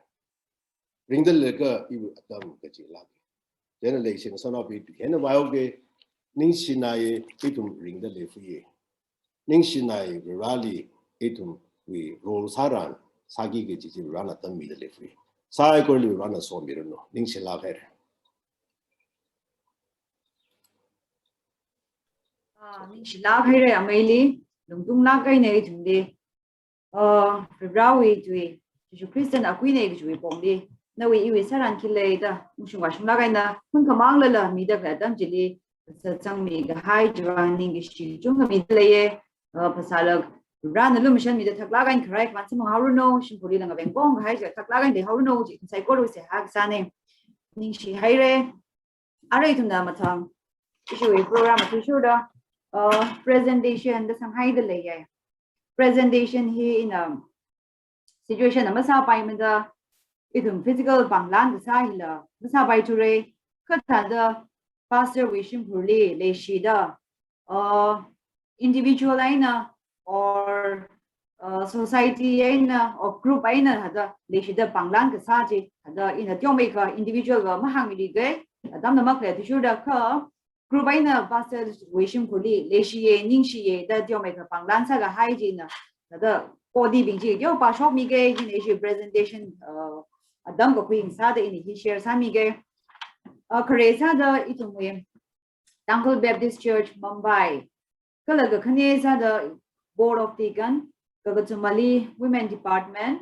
Ringda leilaga iwui atam kachilāka. Chieina leising sanao pi tu hena vaiuke, ningshinai ithum ringda leifuye. Ningshinai Vareli ithumwui role sāran, sāki kaji chi Varena tammida leifuye. Saikorali Varena somiranu, ningshilāk haira. Ah, ningshilāk haira ameili, lungtunglāk eina ithumli. Ah, Varewui tui, Jishu Khristana akuina kajiwui pongli, nawui iwui sāran khi leida, ungshung vāshunglāk eina, hun khamanglala mida khalei atam chili, sāzangmi kahai chiwui vang ningkashi chungkha mida leiye, ah, phasāla, Varena lumashanmida thaklāk eina kharai khaman samphang haoranu, shimkhurli langaveng kong kahai chi thaklāk eina leihaoranu, chi saikora seihā kasāna. Ningshi haira, arui ithumna mathang, ishiwui program athishurda, uh, presentation da sanghaida leiye. Presentation hi ina situation na masāpaimada, ithum physical panglan kasā hila masāpaithura, kha thāda pastor wui shimkhurli leishida, uh, individual eina or, uh, society eina or group eina thāda leishida panglan kasā chi, thāda ina teomeikha individual va mahāngmilika, atamna makhalei athishurda kha group eina pastor wui shimkhurli leishiye, ningshiye da teomeikha panglan sākahai china, thāda kotibing chi teo pāshokmika, hina ishi presentation, uh, atam kakhui sāda ina hi share sāmika. Uh, khare sāda ithumwui Tangkhul Baptist Church Mumbai, kala kakhane sāda Board of Deacon, kakathumali Women Department,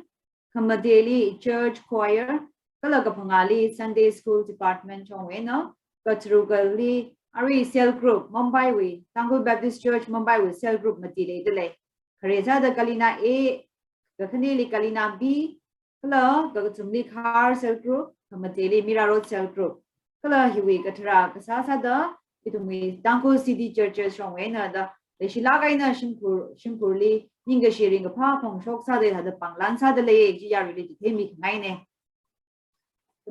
khamateli Church Choir, kala kaphangāli Sunday School Department chungwui eina, katharukali arui cell group, Mumbai wui, Tangkhul Baptist Church Mumbai wui cell group mati leida lei. Khare sāda Kalina A, kakhaneli Kalina B, kala kakathumli Khar cell group, khamateli Mira Road cell group. Kala hiwui kathara kasā sāda, ithumwui Tangkhul City Churches chungwui eina da, leishilāk eina shimkhur, shimkhurli, ningkashi ringkaphā phongshok sāda thāda panglan sāda leiye, chi yaruili chitheimi khangaina.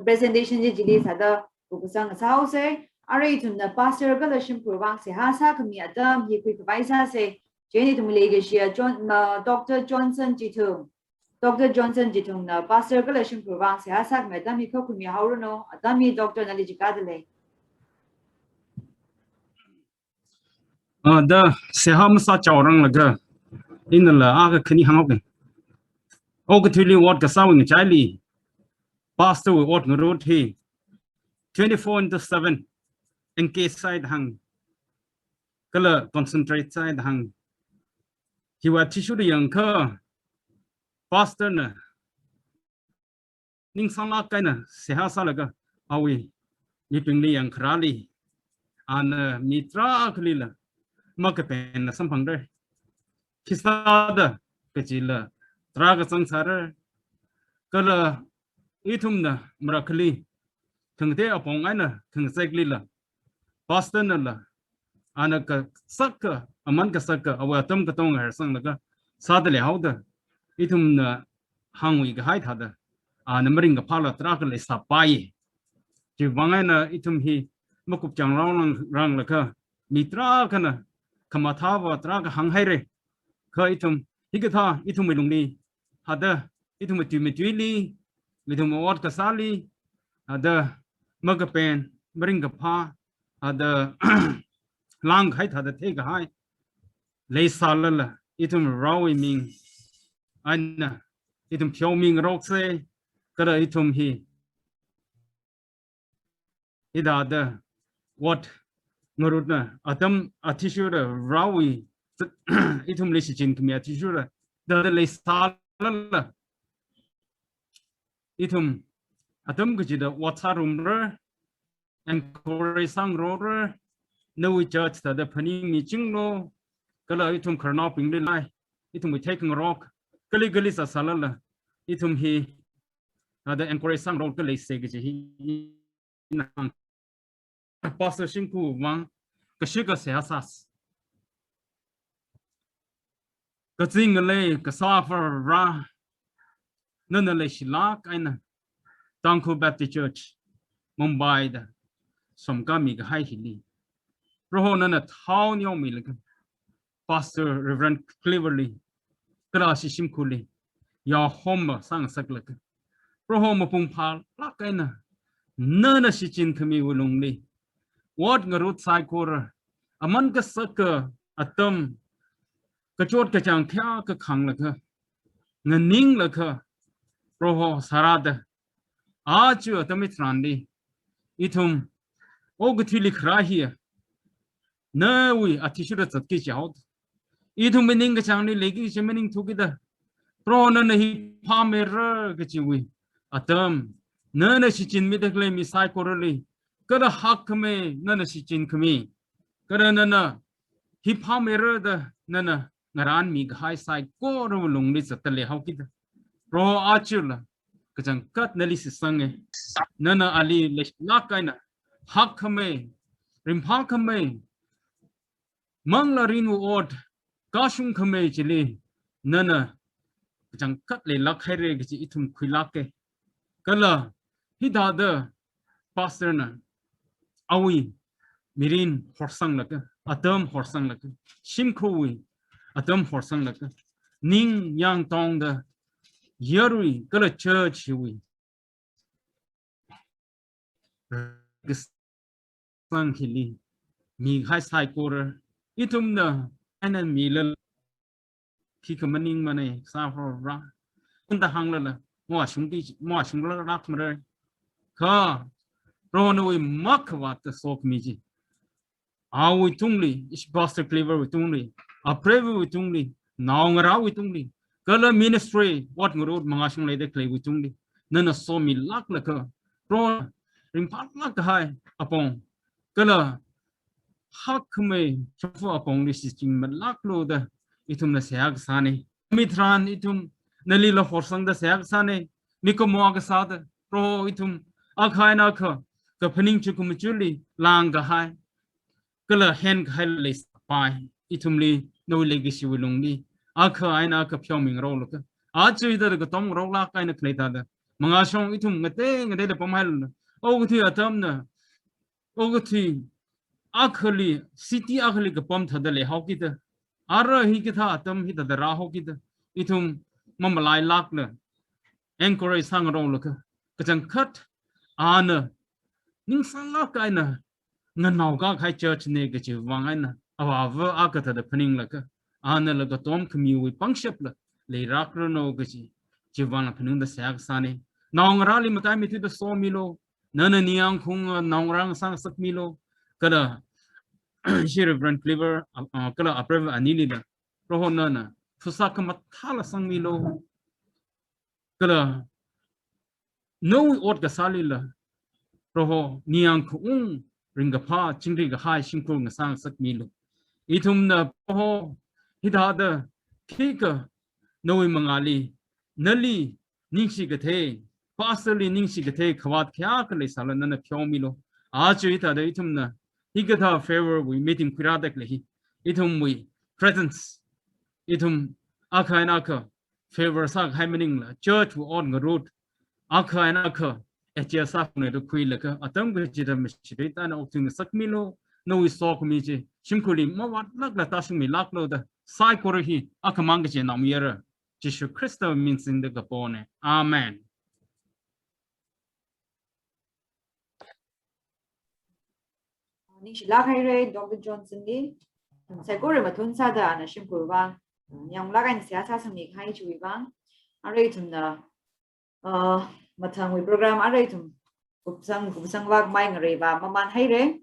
Presentation chi chili sāda, kupsang sāhaosa, arui ithumna pastor kala shimkhur vang seihā sākhami atam hi khuikhavai sāsa, chieina ithumwui leikashiya John, uh, Doctor Johnson Chithung. Doctor Johnson Jithungna Pastor kala shimkhur vang seihā sākhamei atam hi khuimi haoranu, atam hi Doctor nali chikada lei. Ah, da seihā masā chaorang laga, inala akha khani hānghaoke. Okathuili ot kasāwui ngachaili, Pastor wui ot ngarut hi twenty-four into seven engage sāi da hāng, kala concentrate sāi da hāng. Hiwui athishurda yangakha, Pastor na ningsanglāk eina seihā sālaga, awui mibingli yangkharāli, ana mi tarākhalila makapenla samphangra. Khisāda kajila tarākha zangsāra. Kala ithumna marakhali khangatei apong eina khangasaklila, Pastor nala ana kasaka, aman kasaka, awui atam katonga harsanglaga sāda leihaoda, ithumna hāngwui kahai thāda, ana maringkaphāla tarākha leisāpai. Chiwui vang eina ithum hi makupchang rao lang, ranglaga, mi tarākhana khamathā va tarākha hānghaira. Kha ithum hikathā ithumwui lungli, hada ithumwui tui matuili, ithumwui ot kasāli, hada makapen, maringkaphā, hada langkahai thāda theikahai leisālala, ithum Varewui ming eina ithum pheomingaroksa, kala ithum hi hithāda ot ngarutna, atam athishurda Varewui, ithumli shichinkhami athishurda, da, da leisālala, ithum atam kachida ot sārumra, encourage sāngarokra, nawui church thāda phaningmi chinglo, kala ithum khararnaobingli lai, ithumwui theikhangarok kali kali sāsālala, ithum hi hithāda encourage sāngarokda leisa kaji hi ina hāng. Pastor shimkhur vang kashika seihā sāsa. Kazing ngalei kasā Vare, nana leishilāk eina Tangkhul Baptist Church Mumbai da samkāmi kahai hili, Proho nana thao neomilaga, Pastor Reverend Cleverly, kala ashi shimkhurli yāhomma sāngasaklaga, Proho mapung phālāk eina nana shichinkhamiwui lungli, ot ngarut saikora, aman kasaka atam, kachot kachāng kayākha khānglaga, nganinglaga, Proho sārāda, aja atam hitharanli, ithum okathuili kharā hiya, nawui athishurda zatki jihaoda, ithumwui ningkachāngli leiki kaji maningthukida, Proho nana hi phāmeira kajiwui atam, nana shichinmida khalei mi saikorali, kala hakkhamei nana shichinkhami, kala nana hi phāmeira da nana ngarānmi kahai saikorawui lungli zatda leihaokida, Proho ajala kachangkhat nali shitsanga. Nana ali leishilāk eina hakkhamei, ringphākhamei, manglā mirinwui ot kashungkhamei chili nana kachangkhat leilāk haira kaji ithum khuilāka. Kala hithāda Pastor na awui mirin horsanglaga, atam horsanglaga, shimkhurwui atam horsanglaga, ningyāng tongda yarui kala church wui kasang hili mikahai saikora, ithumna eina mila khikha maningmana, sāhaora. Unda hānglala mavāshungki, mavāshunglākmara. Kha Proho nawui makhavāta sokhami chi, awui tungli, ishi Pastor Clever wui tungli, apreiwui tungli, naongarāwui tungli, kala ministry ot ngarut mangāshung leida khaleiwui tungli, nana somilāklaga, Proho ringphālāk kahai apong, kala hakkhamei shongfa apongli shichinmilāklu da ithumna seihā kasāna. Mitharan ithum nalila horsangda seihā kasāna. Mikumo akha sāda, Proho ithum akha eina akha kaphaning chukumachuli lāngkahai, kala henkahai leisāpai. Ithumli nawui leikashiwui lungli akha eina akha pheomingaroklu kha, aja hithāda katomngaroklāk eina khalei thāda, mangāshong ithum ngatei ngateida pamhailala, okathui atamna okathui akhali, city akhali kapam thāda leihaokida, ara hikathā atam hithāda rāhaokida, ithum mamalailākla, encourage sāngarokla kha, kachangkhat ana ningsālāk eina nganaokahai church na kachi vang eina, avāva akha thāda phaninglaga, anala katom khamiwui pangshapla leilākranu kachi, chivangla phaningda seihā kasāna. Naongarāli mataimeithuida somilu, nana ningyāng khaung naongarā ngasāngasakmilu, kala ishi Reverend Cleaver, ah, ah, kala Aprev anilila, Proho nana phasā khamathāla sangmilu, kala nawui ot kasālila, Proho ningyāng khaung, ringkaphā, chingri kahai shimkhur ngasāngasakmilu. Ithumna Proho hithāda khikha nawui mangāli, nali ningshi kathei, pastor li ningshi kathei khavāt khayākha leisāla nana pheomilu. Aja hithāda ithumna hikathā favor wui meeting khuirāda khalei hi, ithumwui presence, ithum akha eina akha favor sākahai maningla, church wui ot ngarut, akha eina akha adjust sākhuinada khuilaga, atam kachida mashitri tana okthuingasakmilu, nawui sokhami chi shimkhurli mavātlākla tāshungmilāklu da, saikora hi akhamang kachi naomayara Jishu Khristawui ming singda kapona. Amen. Ningshilāk haira, Doctor Johnson li. Saikora mathun sāda ana shimkhur vang, ningyānglāk eina seihā sāsangmi kahai chiwui vang. Arui ithumna, uh, mathangwui program arui ithum kupsang, kupsang vak mai ngareiva mamān haira.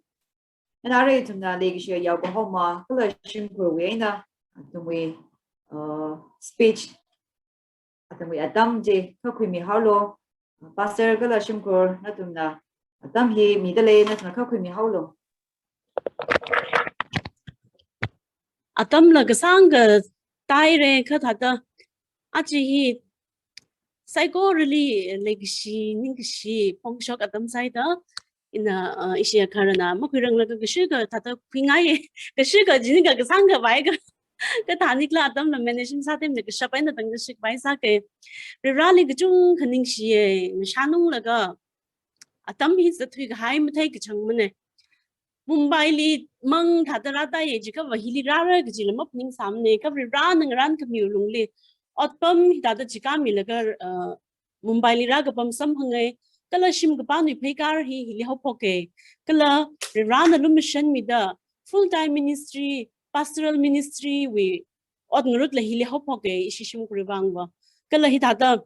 Eina arui ithumna leikashi yaokahoma kala shimkhurwui eina athumwui, uh, speech, athumwui atam chi khuimihaolu. Pastor kala shimkhur, nathumna atam hi midalei, nathumna khuimihaolu. Atamla kasāngkha tāhaira, kha thāda aja hi saikorali leikashi, ningkashi phongshok atam sāhaida, ina, uh, ishi kharana makhuiranglaga kashikha thāda khuingai, kashikha jiningkha kasāngkha vāhaikha, kathānikla atamla management sāthemda kashap eina tangda shikvai sāka. Varivarāli kachungkha ningshiya, ngashanunglaga atam hi zathui kahai mathei kachangmana. Mumbai li mang thāda rātāya jiakhava hili rāra kajila maphaningsāmana, kha Varivarāna ngarānkhamiwui lungli otpam hithāda chikāmilaga, uh, Mumbai li rākapam samphanga, kala shim kapānwui pheikar hi hili haophoka, kala Varivarāna lumashanmida full time ministry, pastoral ministry wui ot ngarutla hili haophoka, ishi shimkhurwui vangva. Kala hithāda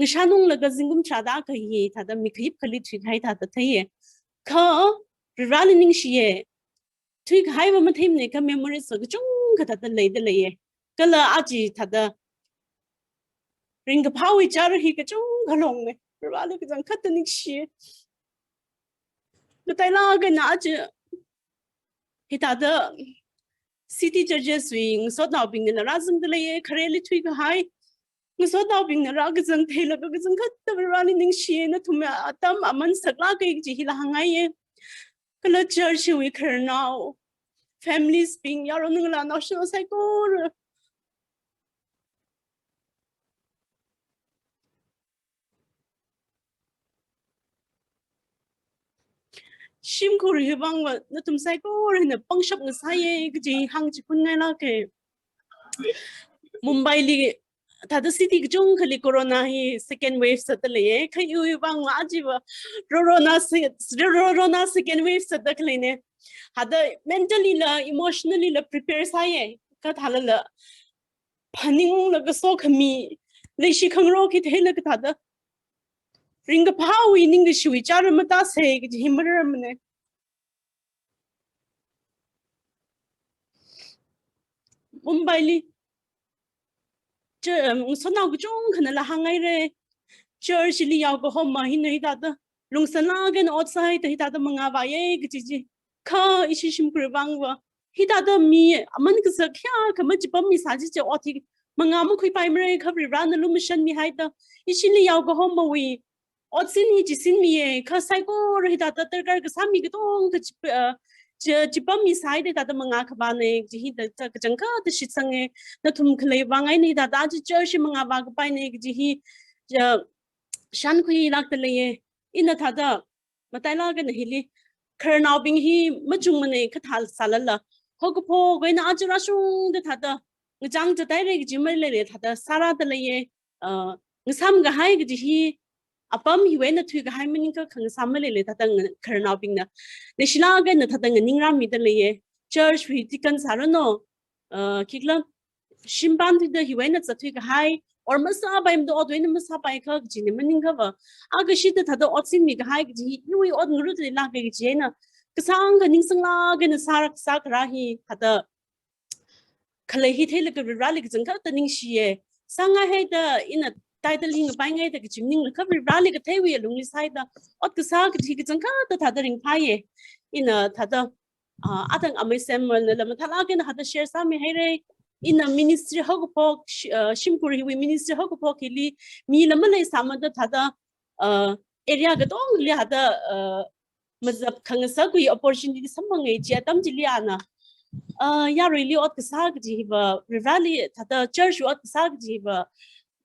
ngashanunglaga zingkum tharāda akha hi thāda mi khayip khali thuikahai thāda theiya. Kha Varivarāli ningshiya, thuikahaiva matheimana, kha memories va kachungkha thāda leida leiya. Kala aja thāda ringkaphāwui chara hi kachungkha longna, Varivarāli kachangkhatta ningshiya. Katailāk eina aja hithāda city churches wui ngasotnaobingnala rāzangda leiya, khareli thuikahai ngasotnaobingna rākazang theilaga kachangkhatta Varivarāli ningshiya, nathum atam aman saklāka kaji hila hāngngaiya. Kala church wui khararnao, families bing, yaron ngalānao shanaosa saikora, shimkhurwui vangva nathum saikorana pangshap ngasāya kaji hāngchikhunngailāka. Mumbai li thāda city kachungkhali corona hi second wave sāda leiya, kha iwui vangva ajiva rorona se-, rorona second wave sāda khaleina. Thāda mentally la, emotionally la prepare sāya, kha thālala phaningunglaga sokhami, leishi khangarok hi theilaga thāda ringkaphāwui ningkashiwui chara matāsa kaji hi mararmana. Mumbai li, chu-, um, ngasotnao kachungkhanala hānghaira, church li yaokahoma hina hithāda lungsanlāk eina ot sāhaida hithāda mangā vāya kaji chi. Kha ishi shimkhurwui vangva hithāda mi aman kazak kayākha machipammisā chicha ot hi mangā makhuipaimara, kha Varivarāna lumashanmihaida ishili yaokahomawui otsin hi chisinmiya, kha saikora hithāda darkar kasā mi katonga chi-, uh, chi-, chipammisāhaida hithāda mangā khavāna kaji hi thāda kachangkhatta shitsanga. Nathum khaleiwui vang eina hithāda aja church mangā vākapaina kaji hi, uh, shankhuilākda leiya. Ina thāda matailāk eina hili khararnaobing hi machungmana, kha thāsālala, haokaphok eina aja rāshungda thāda ngachang chātaira kaji maleila thāda sārāda leiya, uh, ngasāmkahai kaji hi apam hiwui eina thuikahai maningakha khangasā maleila thāda nga-, khararnaobingna leishilāk eina thāda nganingrāmida leiya. Church wui deacon sāranu, uh, khikhala, shimpān thuida hiwui eina zatthuikahai, or masāpaimada otwui eina masāpaikha kajina maningkhava, akashida thāda ot singmikahai kaji hi iwui ot ngarut leilāka kaji eina kasāngkha ningsanglāk eina sāra, sākharā hi thāda khalei hi theilaga Varivarāli kachangkhatta ningshiya. Sāngaihaida ina title hi ngapaingaida kachi maningla kha Varivarāli katheiwui alungli sāhaida ot kasā kaji kachangkhatta thāda ringphāya. Ina thāda, ah, athang amei Samuelnala mathālāk eina thāda share sāmihaira. Ina ministry haokaphok, shi-, ah, shimkhur hiwui ministry haokaphok hili mila maleisāmada thāda, uh, area katongli thāda, uh, mazap khangasakwui opportunity samphangai chi atam chili ana, uh, yaruili ot kasā kaji hiva, Varivarāli thāda church ot kasā kaji hiva,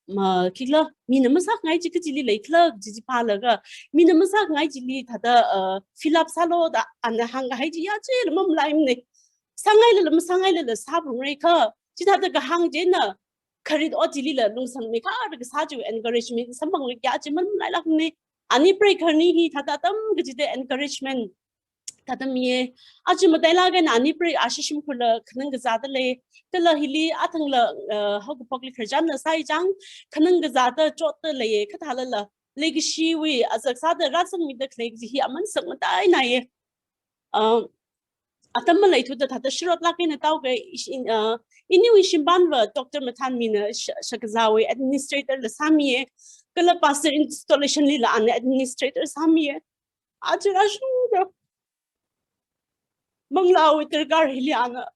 ma, khikhala, mina masāngai chi kachili leikhala kaji chi phālaga, mina masāngai chili thāda, uh, fill up sālu da ana hāngkahai chi ya chila mamalaimana. Sāngailala masāngailala sāphalungra kha, chithāda kahāng china, kharit ot chilila lungsangmeikharda kasā chi encouragement samphanglaga chi mamalailākmana. Ani preikhani hi thāda atam kachida encouragement thāda miya. Aja matailāk eina ani prei ashi shimkhurla khanang kazāda lei. Kala hili athangla, uh, haokaphokli khararchanla sāi chang, khanang kazāda chotda leiya, kathālala leikashiwui azak sāda rāzangmida khalei kaji hi aman sakmatainaya. Um, atam maleithuda thāda sharotlāk eina taoka ish-, in, uh, iniwui shimpānva Doctor Mathanmina sha-, shakazāwui administratorla sāmiya, kala pastor installationlila ana administrator sāmiya. Aja rāshungda manglāwui darkar hili ana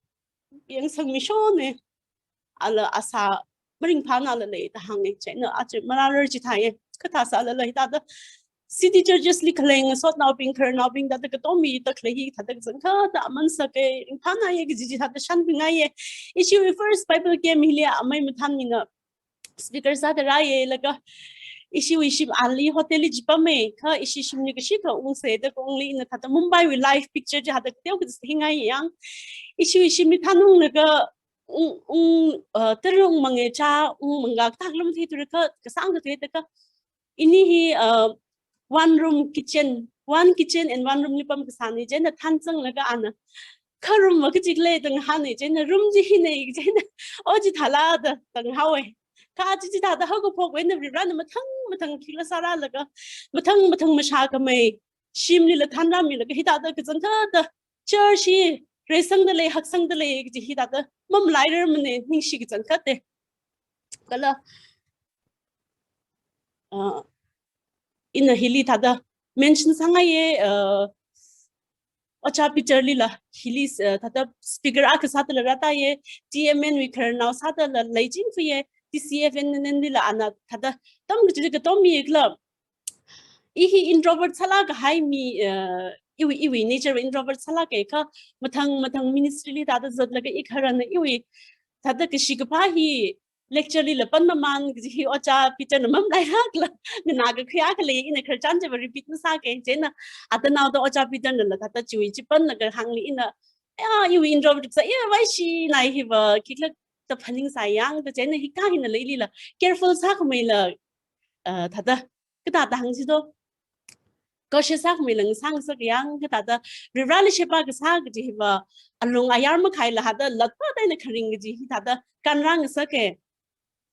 yangsangmishona. Ala asā maringphānala leida hānga, chieina aja marārar chithāya. Kathā sālala hithāda city churches li khalei ngasotnaobing, khararnaobing thāda katom mida khalei hi thāda kachangkhatta aman saka, ringphānaya kaji chi thāda shānkhuingaiya. Ishiwui first Bible camp hili amei Mathanmina speaker sāda rāya, laga ishiwui shim ali hotel li chipamma, kha ishi shimli kashikha ungsa da kongli ina thāda Mumbaiwui live picture chi thāda kateo kathā sāngai yang. Ishiwui shimli thanunglaga ung, ung, uh, tara ungmanga, chā ungmanga, kathā khala matheithura kha, kasāngkha thuida kha. Ini hi, uh, one room kitchen, one kitchen and one room li pamkasāna, chieina thanzanglaga ana, kha room va kachikhala da ngahāna, chieina room chi hina, chieina, o chithāla da, da ngahānhaowa. Kha chi chithāda haokaphokwui eina Varivarāna mathang mathang khikhala sārālaga, mathang mathang mashākhamei shimlila thanrāmilaga hithāda kachangkhatta church hi reisangda lei, haksangda lei kaji hithāda mamalairarmana, ningshi kachangkhatta. Kala, uh, ina hili thāda mention sāngaiya, uh, Ojā Peter lila hili, uh, thāda speaker akha sādala rātāya, T M N wui khararnao sādala leichingkhuiya, T C F N N lila ana thāda tamkachida katom miya kala. I hi introvert sālākkahai mi, uh, iwui, iwui nature introvert sālāka kha, mathang, mathang ministry li thāda zatlaga i khararna iwui thāda kashi kaphā hi lecture lila panmamān kaji hi Ojā Peterna mamalailākla, nganākakhui akha lei, ina khararchan chiva repeat masāka, chieina athānaoda Ojā Peternala thāda chiwui chi panlaga hāngli ina, ya, iwui introvert sā, ya, vāshina hiva khikhala da phaningsā yang da, chieina hikahinala ilila careful sākhameila, uh, thāda kathāda hāngsi do, cautious sākhameila ngasāngasak yang, kathāda Varivarāli sheba kasā kaji hiva alung ayar makhaila thāda latpāda eina kharing kaji hi thāda kanrāngasaka.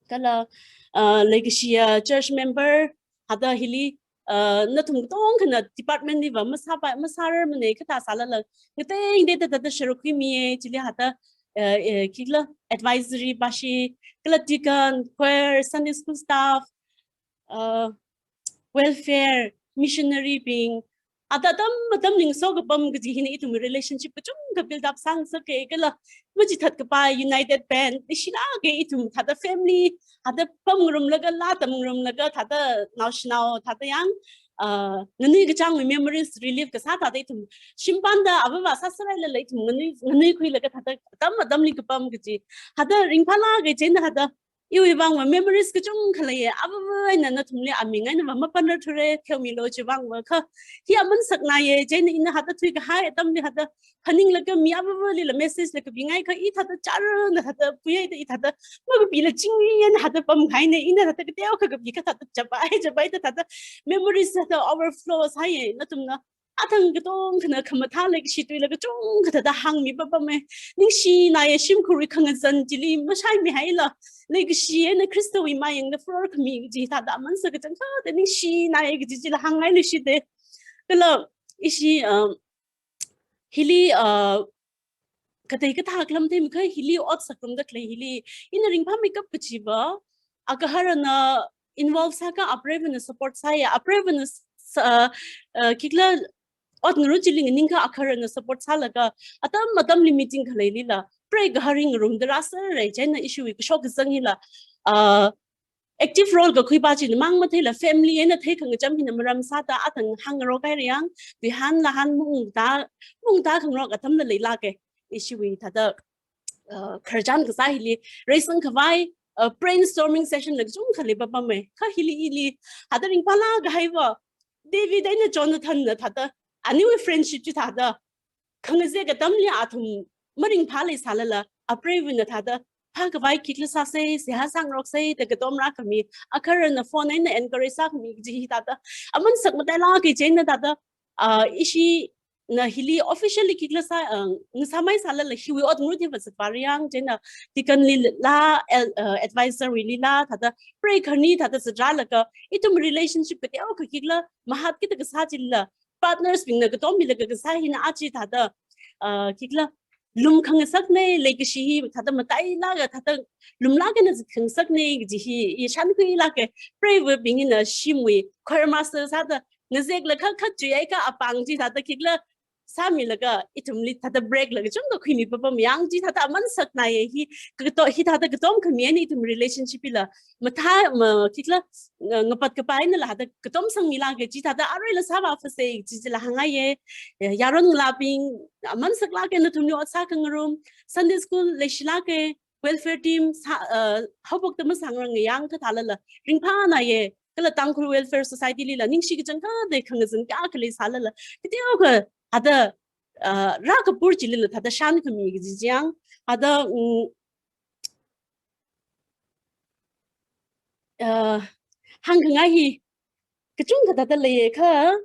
Kala, uh, leikashiya church member thāda hili, uh, nathum katongkhana department liva masāpa, masārarmana, kathā sālala ngatei ngateida thāda sharuk khuimiya, chili thāda, uh, uh, khikhala advisory pashi, kala deacon, choir, Sunday school staff, uh, welfare, missionary bing, atam atamli ngasokapam kaji hina ithum relationship kachungkha build up sāngasaka, kala machithātkapa United Band, ishilāka ithum thāda family, thāda pamngarumlaga, laa tamngarumlaga, thāda naoshinao, thāda yang, uh, nganuikachāngwui memories relive kasā thāda ithum shimpanda avāva sāsārailala ithum nganui, nganuikhuilaga thāda atam atamli kapam kaji, thāda ringphālāka, chieina thāda iwui vangva memories kachungkha leiya, avāva̱ eina nathumli aming eina va mapanrarthura, theomilu chiwui vangva kha. Hi aman saknaiya, chieina ina hithāda thuikahai atamli hithāda phaninglaga mi avāva̱lila message la kapingai kha, i thāda chara na thāda puiya da i thāda makapila chingri eina hithāda pamkahaina, ina thāda kateokha kapi kha thāda chapai, chapai da thāda memories thāda overflow sāya, nathumna athang katongkhana khamathā leikashi tuila kachungkha thāda hāngmi papama. Ningshinaiya, shimkhurwui khangazan chili mashaimihaila, leikashi eina Khristawui mayangna floor khami kaji thāda aman sakachangkha da ningshinaiya kaji chila hāngngai leishida. Kala ishi, um, hili, uh, katei kathā khalam theimakha hili ot sāngarumda khalei hili ina ringphāmeikap kajiva, agaharana involve sākha apreiva̱na support sāya, apreiva̱na s-, uh, uh, khikhala ot ngarut chili nganingkha agaharana support sālaga atam atamli meeting khaleilila prei gahar hi ngarumda rāsera, chieina ishiwui kashok kazang hila, uh, active role kakhuipa china mang matheila family eina theikhangacham hina maram sāda athang hāngngarok haira yang, tuihān lahān mungda, mungda khangarok atamla leilāka. Ishiwui thāda, uh, khararchan kasā hili reisangkhavai, uh, brainstorming session la kachungkha lei papama. Kha hili ili hithāda ringphālāk kahaiva, David eina Jonathan na thāda, aniwui friendship chi thāda khangazek atamli athum maringphālei sālala, apreiva̱na thāda phākhavai khikhala sāsa, seihā sāngaroksa da katom rākhami, agaharana phone eina encourage sākhami kaji hi thāda aman sakmatailāka, chieina thāda, uh, ishina hili officially khikhala sā, uh, ngasāmei sālala hiwui ot ngarut hiva zatvāra yang, chieina deacon lila, el-, uh, advisor wuilila thāda prei khani thāda zatrālaga ithum relationship kateokha khikhala mahatkida kasā chila partners bingna katom milaga kasā hina aja thāda, uh, khikhala lumkhangasakna, leikashi hi thāda matailāka, thāda lumlāk eina zatkhangasakna kaji hi i shānkhuilāka. Preiva̱bing hina shimwui choir master sāda ngazeklaga kha kha chuiakha apāng chi thāda khikhala sāmilaga ithumli thāda break la kachungkha khuimi papam yang, chi thāda aman saknaiya hi, kato-, hi thāda katom khami eina ithum relationship hila mathā, ma, khikhala, uh, ngapat kapai einala thāda katom sangmilāka, chi thāda aruila sāvāphasa chi chila hāngngaiya. Ya, yaron ngalābing, aman saklāka nathumli ot sākhangarum, Sunday school leishilāka, welfare team sā, uh, haophokta masāngarang yang kha thālala ringphānaiya. Kala Tangkhul Welfare Society lila ningshi kachangkha da khangazan kayākha leisālala, kateokha thāda, uh, rākapur chilila thāda shānkhami kaji chi yang, thāda, um, uh, hāngkhangai hi kachungkha thāda leiya kha,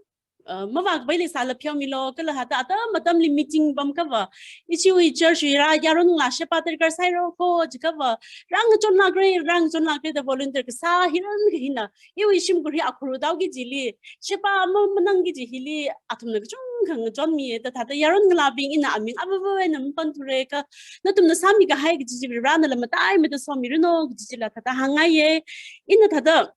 uh, mavākapai leisāla pheomilu, kala thāda atam atamli meeting pamkhava, ishiwui church wui rā yaron ngalā sheba darkar sāhaira kho jikhava, rāngachonlākra, rāngachonlākra da volunteer kasā hiran kahina, iwui shimkhur hi akhuru taoki kajili, sheba ma-, manangki kaji hili athumna kachungkha ngachonmiya da thāda yaron ngalābing ina aming avāva̱ eina mapanthura kha, nathumna sāmikahai kaji chi Varivarānala mataimeida somiranu kaji chila thāda hāngngaiya. Ina thāda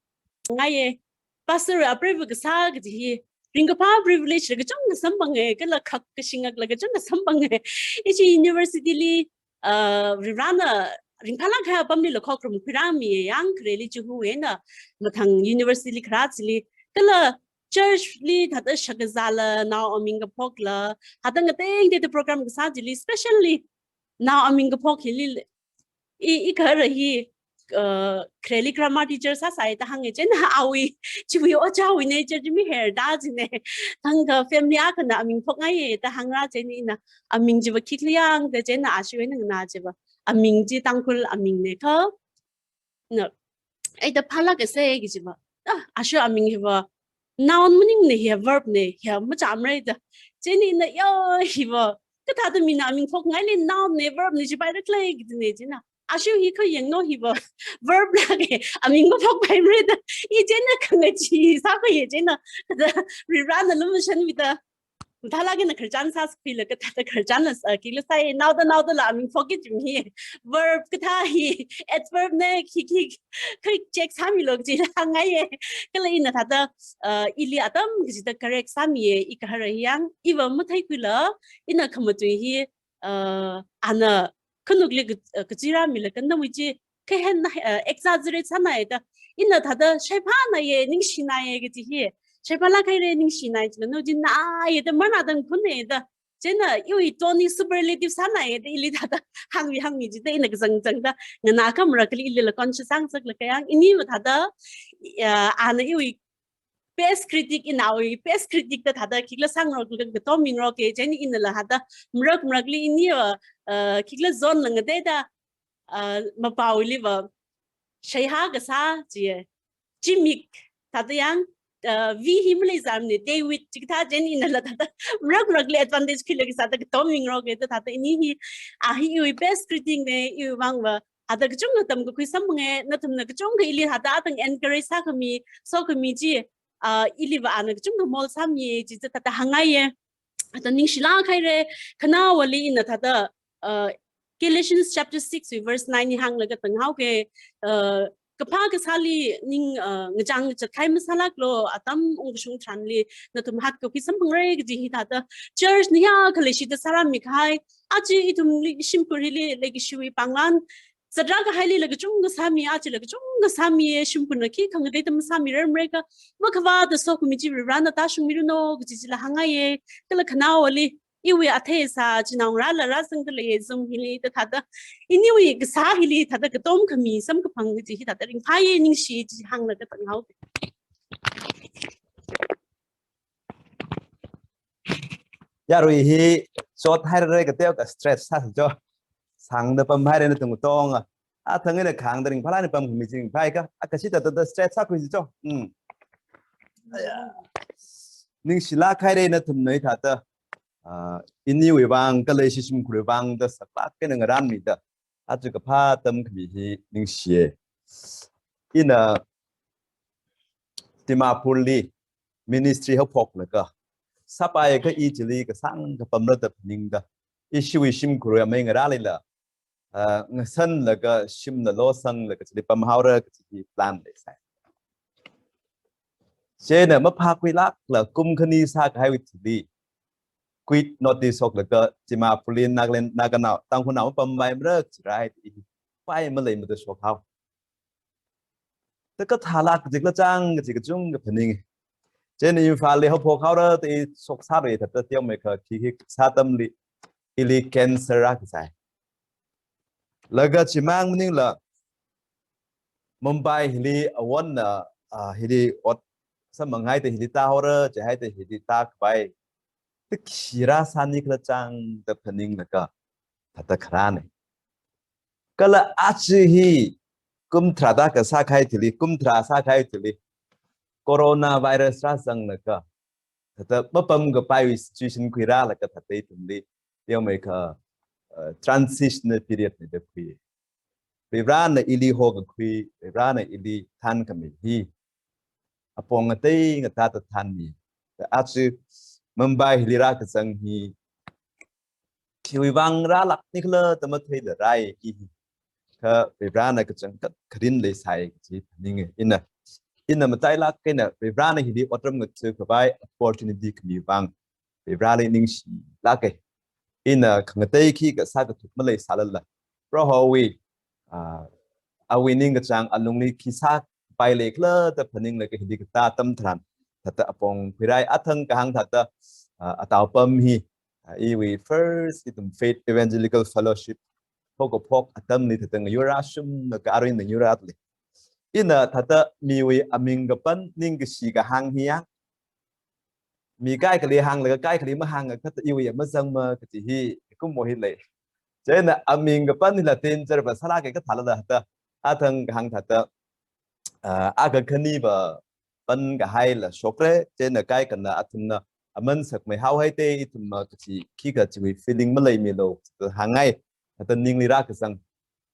ngaiya, pastor apreiva̱ kasā kaji hi ringkaphā privilege la kachungkha samphanga, kala khak kashingak la kachungkha samphanga. Ishi university li, uh, Varivarāna ringphālāk kahai apamlila khokharum khuirāmiya yang, khareli chiwui eina mathang university li kharā chili, kala church li thāda shakazāla, nao aming kaphokla, thāda ngatei ngateida program kasā chili, specially nao aming kaphok hili, i, i gahara hi, uh, khareli grammar teacher sāsai da hānga, chieina awui, chiwui ojāwui nature chi mihaida jina. Thangkha family akhana aming phokngaiya da hāngra, chieina ina aming chiva khikhala yang da, chieina ashiwui eina nganā chiva aming chi Tangkhul amingna kha, na, eida phālākasa kajiva, ah, ashiwui aming hiva noun maningmana, hiya verb na, hiya machāmara da. Chieina ina ya hiva kathāda mina aming phokngaili noun na verb na jipaira khala kajina, chieina ashiwui hi kha yanglu hiva verb lāka, aming maphokpaimara da. I chieina khangachee sākhuiya, chieina thāda Varivarāna lumashanmida mathālāk eina khararchan sākhuilaga thāda khararchanla, uh, khikhala sāya, naoda naodala aming phokki kaji hi, verb kathā hi, adverb na, khi khi, khi check sāmilu kajila hāngngaiya. Kala ina thāda, uh, ili atam kachida correct sāmiya, i gahara hi yang, iva matheikhuila, ina khamatui hi, uh, ana khanukli ka-, uh, kachirāmilaga nawui chi kahenna, uh, exaggerate sānai da. Ina thāda shaiphānaiya, ningshinaiya kaji hi, shaiphālāk haira, ningshinai jila, nawui chi naiya da, mana dang khunna da, Chieina iwui tone hi superlative sānai da ili thāda hāngmi hāngmi jida ina kazang zangda nganā khamrakli ilila conscious sāngasaklaga yang iniva thāda, ya, ana iwui best critic, inawui best critic da thāda khikhala sāngarok, khikhala katom mingarok ke, chieina inala thāda marak marakli iniva, uh, khikhala zone la ngateida, uh, mapao iliva shaihā kasā chi, chimik thāda yang, uh, V hi maleizamne, David chikathā chieina inala thāda marak marakli advantage khuilaga sāda katom mingarok ke da thāda ini hi, a hi iwui best critic ne, iwui vangva thāda kachungkha tamkakhui samphanga, nathumna kachungkha ili thāda athang encourage sākhami, sokhami chi, ah, iliva ana kachungkha mold sāmiya, chi thāda hāngngaiya. Thāda ningshilāk haira, khanaowali ina thāda, ah, Galatians chapter six wui verse nine hi hānglaga tanghaoke, ah, kaphā kasāli ning, ah, ngachang ngachātkahai masālāklu, atam ungkashung tharanli nathum hakkakhui samphangra kaji hi thāda church na hiyākha leishida sārāmikahai, aja ithumli shimkhur hili leikashiwui pānglan, satra kahailila kachungkha sāmi, ajala kachungkha sāmi, shimkhurna khi khangatei tam sāmi rarmara kha, makhavāta sokhami chi Varivarana tāshungmiranu kaji chila hāngngaiya, kala khanaowali iwui athei sā chinao rāla rāzangda leiya Zoom hili da thāda, iniwui kasā hili thāda katom khami samkaphang kaji hi thāda ringphāya, ningshi chi hānglaga tanghaoke. Yarui hi chot haira kateokha stretch sāsa cho. Sāngda pamhaira nathum katonga. Athang eina khāngda ringphālāk eina pamkhami chi ringphāya kha. A kashi thāda thāda stretch sākhuisa cho. Hmm. Aya. Ningshilāk haira nathumna hithāda, ah, iniwui vang kala ishi shimkhurwui vang da saklāk eina ngarānmida, aja kaphā tamkhami hi ningshiya. Ina Dimapurli ministry haophoklaga, sāpaiakha i chili kasāngkha pamra da phaningda, ishiwui shimkhurwui amei ngarālila, ah, ngasanlaga shimna losanglaga chili pamhaora kaji hi plan leisai. Chieina maphākhuilākla kum khani sākahaiwui thili quit notice shoklaga Dimapurli Nagaland, Naganao, Tangkhulnao mapammaimara kaji rāhaida i pai maleimada shokhao. Da kathālāk kaji khala chang kaji kachungkha phaninga. Chieina Imphalli haophokhaora da i shoksāra thāda teomeikha khi hi kasā atamli ili cancer rākasai. Laga chimang maningla Mumbai hili awonna, ah, hili ot samphanghaida hili tāhaora, chihaida hili tākhavai. Da khi rāsāni khala chang da phaninglaga thāda kharāna. Kala aja hi kum tharāda kasākahai thili, kum tharā sākahai thili, coronavirus rāzanglaga, thāda mapamkapaiwui situation khuirālaga thāda ithumli teomeikha, uh, transitional period na da khui. Varivarana ili hokakhui, Varivarana ili thankhami hi apong ngatei ngatāda thanmi. Da aja Mumbai hili rākazang hi khiwui vang rālākni khala da matheida rāi i hi. Kha Varivarana kachangkhat kharin leisai kaji phaninga. Ina, ina matailāk eina Varivarana hili otram ngatha̱khavai opportunity khami vang Varivarali ningshilāka. Ina khangatei khikha sākathuk maleisālala, Prohowui, ah, awui ningkachāng alungli khi sāpai lei khala da phaninglaga hili katā atam tharan, thāda apong khuirai. Athang kahāng thāda, ah, ataopam hi, ah, iwui first ithum Faith Evangelical Fellowship haokaphok atamli thāda ngayurrāshunglaga aruina ngayurrāda lei. Ina thāda miwui aming kapan ningkashi kahāng hi yang, mi kaikhali hānglaga kaikhali mahāngakha thāda iwui mazangma kaji hi kumo hi lei. Chieina aming kapan hila danger va sālāka kathālala thāda, athang kahāng thāda, ah, akha khaniva pankahaila shokra, chieina kaikhana athumna aman sakmei haohaida ithumva kaji khikha chiwui feeling maleimilu da hāngngai, thāda ningli rākazang.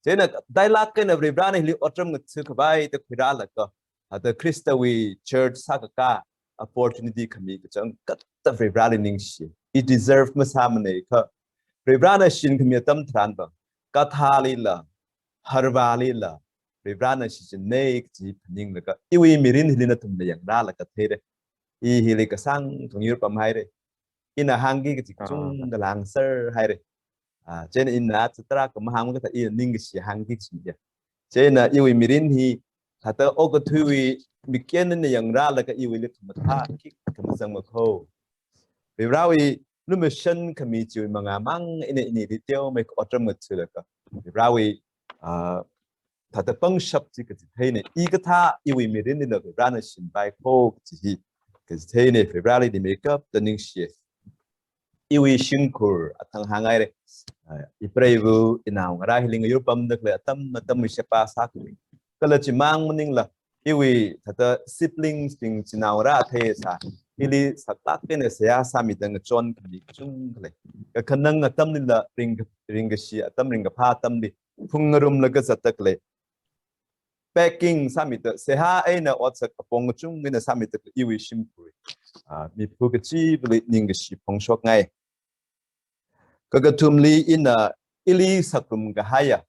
Chieina tailāk eina Varivarana hili otram ngatha̱khavai da khuirālaga, thāda Khristawui church sākakā opportunity khami kachangkhat thāda Varivarali ningshi. I deserve masāmana kha, Varivarana shinkhami atam tharanva, kathālila, harvālila, Varivarana shichinna kaji phaninglaga, iwui mirin hili nathumna yangrālaga theira. I hili kasāngkha ngayur pamhaira. Ina hāngki kaji kachungkha lāngserhaira. Ah, chieina ina chatra kha mahāngkha thāda ina ningkashi hāngki kaji ya. Chieina iwui mirin hi thāda okathuiwui mikyan eina yangrālaga iwuili thumathā khikha mazangma kho. Varivarawui lumashan khami chiwui mangāmang eina inili teomei otram ngathalaga Varewui, ah, thāda pangshap chi kachitheina, i kathā iwui mirinlila Varena shinpaikho kachi hi kachitheina, Vareli rimeikapta ningshiya. Iwui shimkhur athang hānghaira. Ah, ipreiva̱, inaongarā hili ngayur pamda khalei atam atamwui sheba sākhami. Kala chimang maningla, iwui thāda siblings bing, chinaongarā athei sā, ili saklāk eina seihā sāmida ngachon khami kachungkha lei. Kakhanang atamlila ring, ringkashi atam, ringkaphā atamli phungngarumlaga zatda khalei, packing sāmida, seihā eina otsak apong kachungkha eina sāmida khalei iwui shimkhur, ah, miphu kachivali ningkashi phongshokngai. Kakathumli ina ili sakrum kahaiya,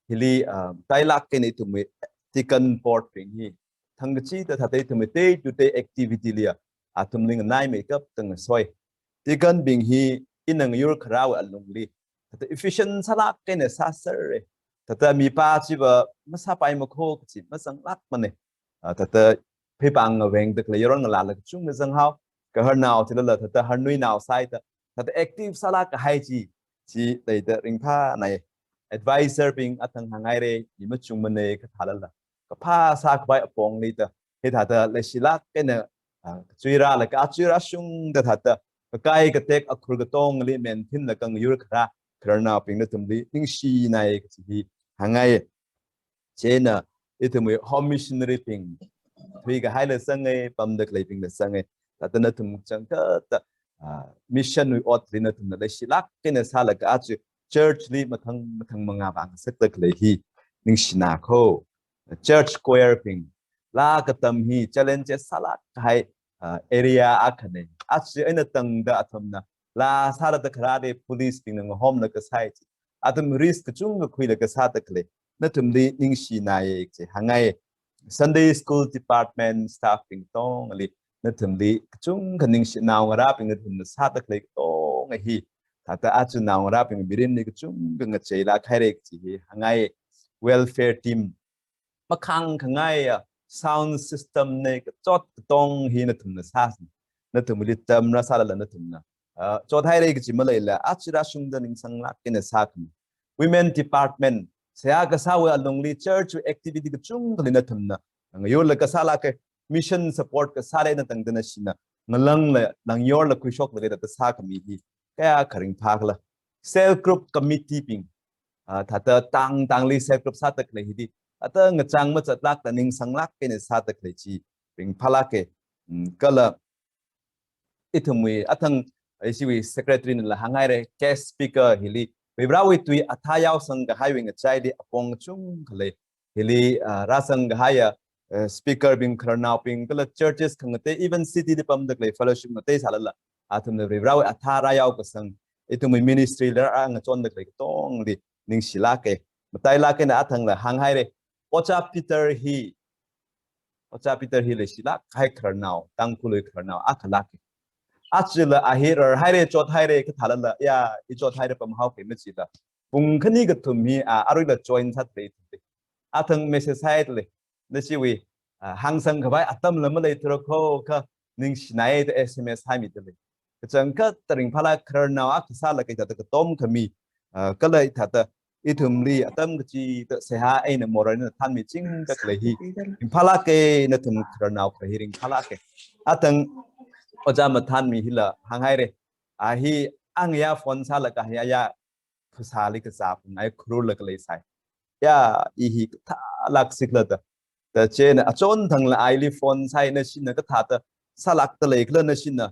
hili, ah, tailāk eina ithumwui deacon board bing hi thangkachida thāda ithumwui day to day activity liya, athumli nganaimeikapta ngasoi. Deacon bing hi ina ngayur kharāwui alungli thāda efficient sālāk eina sāserra. Thāda mipā chiva masāpaimakho kachi mazanglākmana. Ah, thāda pheipāng ngavengda khalei yaron ngalāla kachungkha zanghao. Gaharnao chilala thāda harnuinao sāhaida, thāda active sālāk kahai chi, chi leida ringphānai. Advisor bing athang hānghaira, mi machungmana kathālala, kaphā sākhavai apongli da, hithāda leishilāk eina, ah, chuirālaga achuira shungda thāda kakai katek akhur katongli menthinlaga ngayur kharā khararnaobing nathumli ningshinai kachi hi hāngngai. Chieina ithumwui home missionary bing, thuikahaila zangai, pamda khaleibingla zangai. Thāda nathum changkhatta, ah, mission wui otli nathumna leishilāk eina sālaga aja church li mathang mathang mangā vāngasakda khalei hi ningshinakho. Church choir bing, laa katam hi challenges sālāk kahai, ah, area akhana. Aja eina tangda athumna laa sāda kharāli police bingna ngahomlaga sāi chi, athum risk kachungkha khuilaga sāda khalei, nathumli ningshinai chi hāngngai. Sunday school department staff bing katongli nathumli kachungkha ningshi, naongarābing nathumna sāda khalei katonga hi, thāda aja naongarābing mirinli kachungkha ngacheilāk haira chi hi hāngngai. Welfare team, makhāngkhangaiya sound system na kachot katong hi nathumna sāsai. Nathumli tamrāsālala nathumna, ah, chothaira kachi maleila, aja rāshungda ningsanglāk eina sākhami. Women department, seihā kasāwui alungli church activity kachungkhali nathumna ngayurlaga sālāka. Mission support kasāla eina tangda nashina ngalāngla langyorla khuishoklaga thāda sākhami hi kayākha ringphākhala. Cell group committee bing, ah, thāda tang tangli cell group sāda khalei hili, thāda ngachang mazatlākla ningsanglāk eina sāda khalei chi ringphālāka. Hmm, kala ithumwui athang, ishiwui secretary nala hānghaira, guest speaker hili Varewui tui athā yaosang kahaiwui ngachaili apong kachungkha lei. Hili, ah, rāzang kahaiya, eh, speaker bing, khararnaobing, kala churches khangatei, even city li pamda khalei fellowship ngatei sālala, athumna Varewui athā rāyao kasang, ithumwui ministry la rāngachonda khalei katongli ningshilāka. Matailāk eina athangla hānghaira, Ojā Peter hi, Ojā Peter hi leishilāk kahai khararnao, Tangkhulwui khararnao akhalāka. Ajala a hi rarhaira, chothaira kathālala, ya, i chothaira pamhaoki machila, pung khani kathum hi a aruila join sāda lei. Athang message sāda lei. Nashiwui, ah, hāngsang khavai atamla maleithura kho, kha ningshinai da S M S haimida lei. Kachangkhatta ringphālāk, khararnao akha sālaga hithāda katom khami, ah, kala hithāda ithumli atam kachida seihā eina moral eina thanmichingda khalei hi ringphālāka, nathum khararnao khalei hi ringphālāka. Athang Ojā Mathanmi hila hānghaira. A hi angayā phone sālaga hi aya phasāli kazāphungngai kharurlaga leisai. Ya, i hi kathālāk sikhala da. Da chieina achon thangla aili phone sāi, nashina kathāda sālākda leikhala, nashina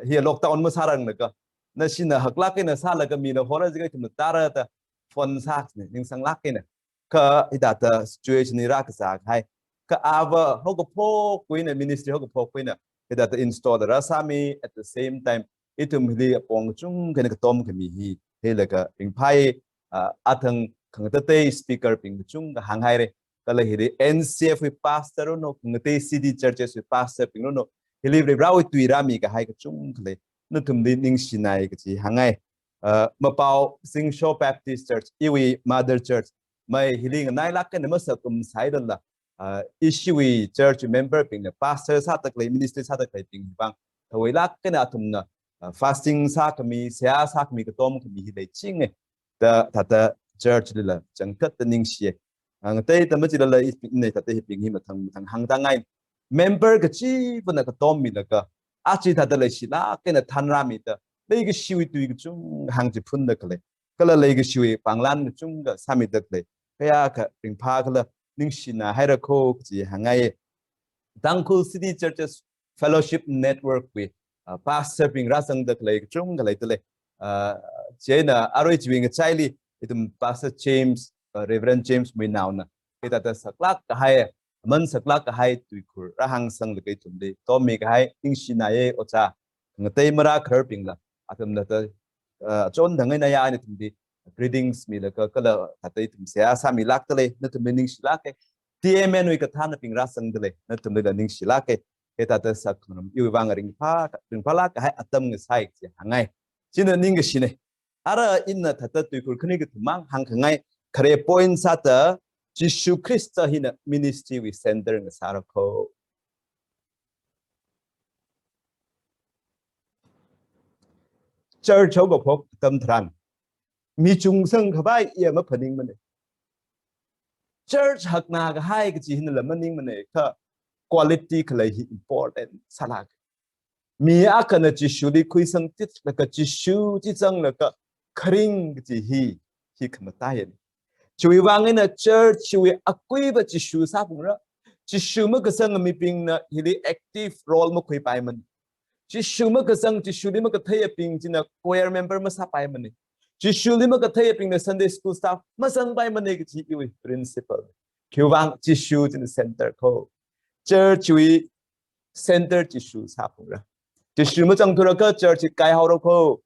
hi lockdown masāranglaga, nashina haklāk eina sālaga mina horra jiakha ithumna tārada phone sāsai, ningsanglāk eina. Kha hithāda situation hi rākazā kahai. Kha ava haokaphokwui eina, ministry haokaphokwui eina hithāda install rāsāmi, at the same time ithum hili apong kachungkha eina katom khami hi, hilaga ringphāi, ah, athang khangatatei speaker bing kachungkha hānghaira. Kala hili N C F wui pastor uno, khangatei city churches wui pastor bing uno, hili Varewui tui rāmi kahai kachungkha lei, nathumli ningshinai kachi hāngngai. Ah, Mapao Zingsho Baptist Church, iwui mother church, mai hili nganailāk eina masakum sāhailala, ah, ishiwui church member bingna, pastor sāda khalei, ministry sāda khaleibing vang, thawailāk eina athumna ah, fasting sākhami, seihā sākhami katom khami hi leichinge. Da thāda church lila changkhat da ningshiye. Ah, ngateida machilala ipik ne thāda hibing hi mathang mathang hāngda ngai. Member kachivana katom milaga, achi thāda leishilāk eina thanrāmida, leikashiwui tui kachungkha hāngchiphunda khalei, kala leikashiwui panglan kachungkha sāmida khalei, kayākha ringphā kala ningshina haira kho kaji hāngngai. Tangkhul City Churches Fellowship Network wui, ah, pastor bing rāzangda khalei kachungkha leidalei. Ah, chieina arui chiwui ngachaili ithum Pastor James, ah, Reverend James Muinaona hithāda saklāk kahai, aman saklāk kahai tuikhur rāhāngsanglaga ithumli tommi kahai ningshinaye ojā. Ngatei marākhararbingla, athumna thāda, ah, chon dangai naya ani ithumli greetings milaga kala thāda ithum seihā sāmilākdalei, nathumli ningshilāke. T M N wui kathānabing rāzangdalei, nathumlila ningshilāke. Hithāda sākhangarum iwui vang ringphā, ringphālāk kahai atam ngasai kaji hāngngai. China ningkashine. Ara ina thāda tuikhur khani kathummang hāngkhangai, khare point sāda, Jishu Khrista hina ministry wui center ngasāra kho. Church haokaphok atam tharan, mi chungsang khavai iya maphaningmane. Church hakna kahai kaji hinala maningmane, kha quality khalei hi important sālāk. Mi akhana Jishuli khuisangtitlaga Jishu chi zanglaga kharing kaji hi, hi khamataiyane. Chiwui vang eina church chiwui akuiva Jishu sāphungra. Jishu makazanga mibingna hili active role makhuipaimane. Jishu makazang, Jishuli makatheiyabing china choir member masāpaimane. Jishuli makatheiyabingna Sunday school staff mazangpaimane kaji iwui principle. Khiwui vang Jishu china center kho. Church wui center Jishu sāphungra. Jishu mazangthurlaga church hi kaihaora kho.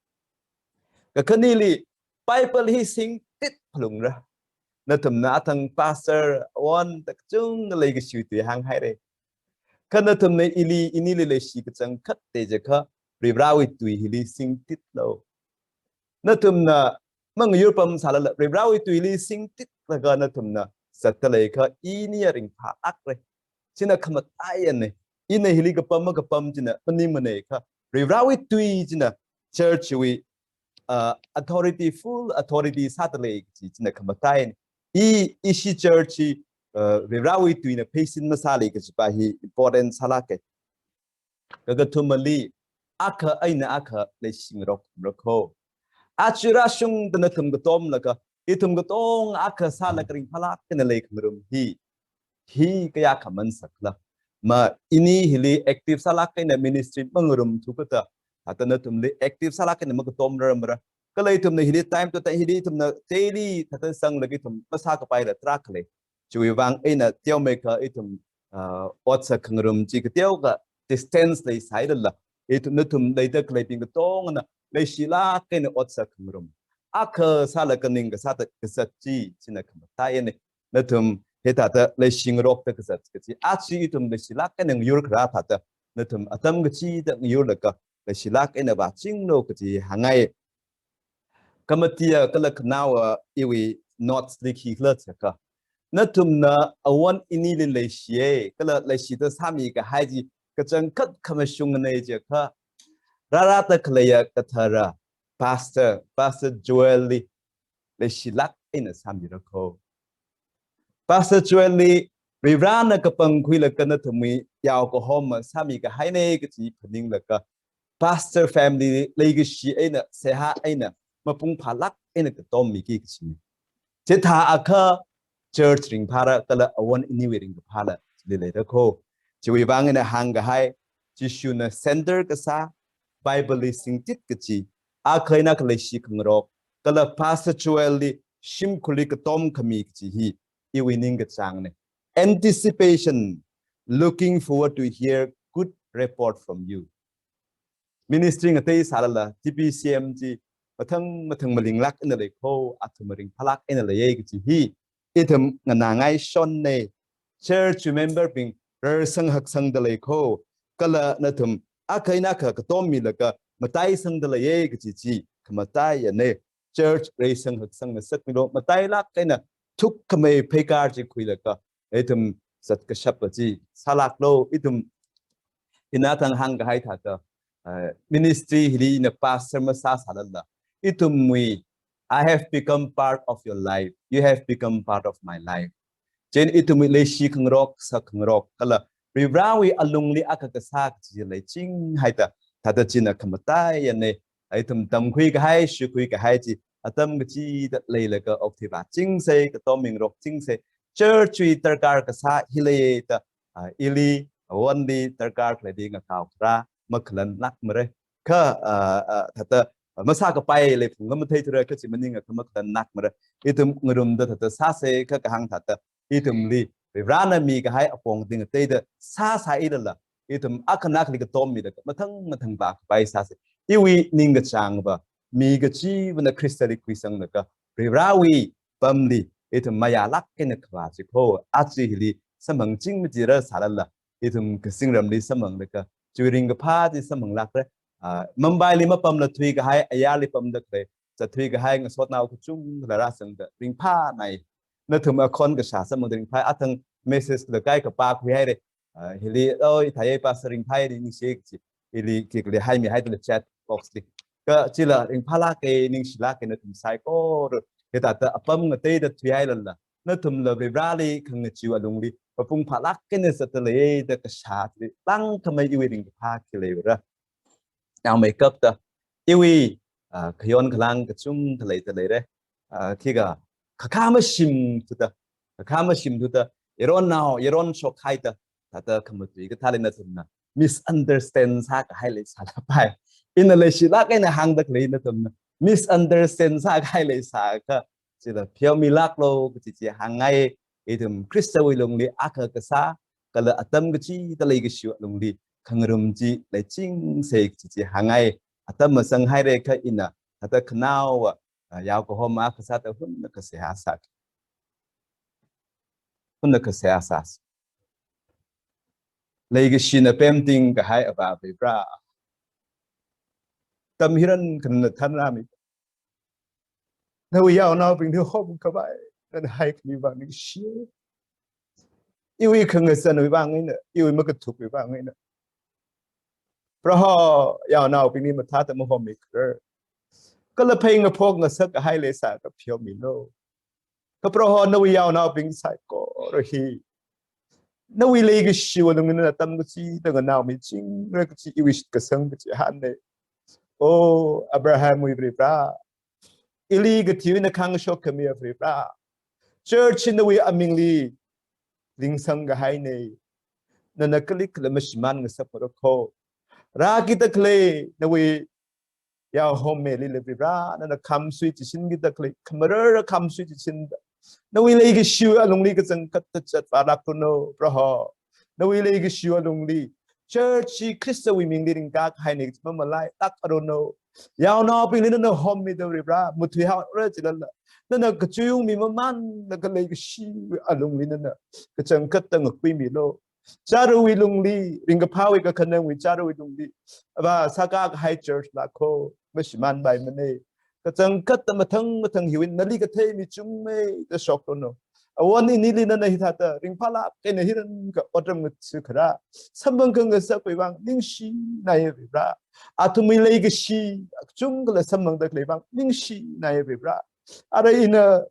Kakhaneli Bible hi singtit phalungra. Nathumna athang pastor won takchung leikashiwui tui hānghaire. Kha nathumna ili, inili leishi kachangkhat te jiakha, Varivarāwui tui hili singtitlu. Nathumna mangayurpam sālala, Varivarāwui tuili singtitlaga nathumna zatdalei kha, iniya ringphālākre. China khamataiyane. Ina hili kapam makapam china maningmane kha, Varivarāwui tui china church wui, uh, authority, full authority sādalei kaji china khamataiyane. I, ishi church hi, uh, Varivarāwui tuina pheisin masālei kajipa hi important sālāke. Kakathumali, akha eina akha leishingarok ngarok kho. Aja rāshungda nathum katomlaga, ithum katonga akha sālaga ringphālāk eina leikhangarum hi, hi kayākha mansakla. Ma ini hili active sālāk eina ministry mangarum thukata, thāda nathumli active sālāk eina makatomrarmara. Kala ithumna hili time to time hili ithumna daily thāda zanglaga ithum masākapaila tarākha lei. Chiwui vang eina teomeikha ithum, ah, ot sākhangarum chi kateokha distance leisālala, ithum nathum leida khaleibing katongana leishilāk eina ot sākhangarum. Akha sālaga ning kasāda kazat chi, china khamataiyane. Nathum hithāda leishingarokda kazat kaji. Aja ithum leishilāk eina ngayur kharā thāda, nathum atam kachida ngayurlaga leishilāk eina vāchinglu kaji hāngngai. Khamatiya kala khanaowa iwui notes li khikhala jiakha, nathumna awon inili leishiye, kala leishida sāmi kahai chi kachangkhat khamashungane jiakha, rārāda khaleiya kathara, Pastor, Pastor Joel li leishilāk eina sāmira kho. Pastor Joel li Varivarāna kapangkhuilaga nathumwui yao kahoma sāmi kahaine kaji phaninglaga, pastor family leikashi eina, seihā eina, mapung phālāk eina katommiki kajine. Chithāakha church ringphāra kala awon iniwui ringkaphāla chili leira kho. Chiwui vang eina hāngkahai, Jishuna center kasā, Bible li singtit kaji, akha eina akha leishi khangarok, kala Pastor Joel li shimkhurli katom khami kaji hi iwui ningkachāngne. Anticipation, looking forward to hear good report from you. Ministry ngatei sālala, T B C M chi mathang mathang malinglāk eina lei kho, athum ringphālāk eina leiye kaji hi ithum nganāngai shonne. Church member bing rarsang haksangda lei kho, kala nathum akha eina akha katommilaga mataisangda leiye kaji chi khamataiyane. Church reisang haksang ngasakmilu, matailāk eina thukkhamei pheikar chi khuilaga ithum zatkashap chi sālāklu. Ithum ina thang hāngkahai thāda, uh, ministry hili ina pastor masāsālala, ithumwui, "I have become part of your life. You have become part of my life." Chieina ithumwui leishi khangarok, sā khangarok, kala Varivarāwui alungli akha kasā kachi leichinghaida, thāda china khamataiya ne, ithum tamkhui kahai, shikhui kahai chi, atam kachida leilaga okthui vāchingsa, katom mingarokchingsa, church wui darkar kasā hi leiya da, ah, ili, awonli darkar khaleili ngakao kharā, makhalanlākmara. Kha, ah, ah, thāda, ah, masākapai lei phungkha matheithura, kha chi maningakha makhalanlākmara. Ithum ngarumda thāda sāsa, kha kahāng thāda, ithumli, Varivarāna mikahai apong tingateida sāsālala, ithum akhana akhali katom mida, mathang mathang vākapai sāsa. Iwui ningkachāngva, mi kachivana Khristali khuisanglaga, Varivarāwui pamli, ithum mayālāk eina khavā chi kho, aja hili samphangching machira sālala, ithum kazingramli samphanglaga, chiwui ringkaphā chi samphanglākra. Ah, Mumbai li mapamla thuikahai, ayarli pamda khalei, zatthui kahai ngasotnao kachungkhala rāsangda ringphānai. Nathum akhon kashā samphangda ringphā, athang message la kai kapā khuihaira. Ah, hili, "Oi, thāya pastor, ringphāya, ningshi," chi. Ili kikli haimihaida chat box li. Kha chila ringphālāka, ningshilāka nathum saikora. Hithāda apam ngateida thuihailala, nathumla Varivarāli khangachee alungli mapung phālāk eina zatda leiya da kashā chi lāngkhamei iwui ringkaphā khi leira. Yangmeikapta, iwui, ah, khayon khalāng kachungkha leida leira. Ah, khikha, khakha mashimthuda, khakha mashimthuda, yaronnao, yaron shokhaida, thāda khamatui kathāli nathumna misunderstand sākahai leisālapai. Ina leishilāk eina hāngda khalei nathumna misunderstand sākahai leisākha, chila pheomilāklu kaji chi hāngngai. Ithum Khristawui lungli akha kasā, kala atam kachida leikashiwui lungli khangarum chi leichingsa kaji chi hāngngai. Atam masanghaira kha ina, thāda khanaowa, ah, yaokahoma kasāda hunnakha seihā sāki. Hunnakha seihā sāsa. Leikashina pemting kahai Avā Varivarā, atam hiyākha nana thanrāmi. Nawui yaonaobingli homkhavai nana haikhami vang ningshi. Iwui khangazanwui vang eina, iwui makathukwui vang eina, Proho, yaonaobingli mathāda mahommikharar, kala phei ngaphok ngasak kahai leisākha pheomilu. Kha Proho, nawui yaonaobing saikora hi nawui leikashiwui lungli nana atam kachida nganaomichingra kaji iwui shitkasang kachi hāngnei. O Abrahamwui Varivarā, ili kathiwui eina khāngshok khami Varivarā, church hi nawui amingli lingsang kahainei. Nana kalikla mashimān ngasakmara kho. Rākida khalei nawui yaohommeilila Varivarā, nana khamsui chishinkida khalei, khamarara khamsui chishinda, nawui leikashiwui alungli kachangkhatta zatvālakranu, Proho. Nawui leikashiwui alungli church hi Khristawui mingli ringkā kahainei kaji mamalailākranu. Yaonaobingli nana hommida Varivarā, mathuihaora jilala, nana kachui ungmi mamānlaga leikashiwui alungli nana kachangkhatta ngakhuimilu. Charawui lungli, ringkaphāwui kakhanangwui charawui lungli, Avā sākā kahai church la kho, mashimānpaimanei. Kachangkhatta mathang mathang hiwui eina nali kathei mi chungmeida shokranu. Awon inili nana hithāda ringphālāk eina hiyākha otram ngathā kharā samphang khangasakwui vang ningshinaiya Varivarā. Athumwui leikashi kachungkhala samphangda khalei vang ningshinaiya Varivarā. Ara ina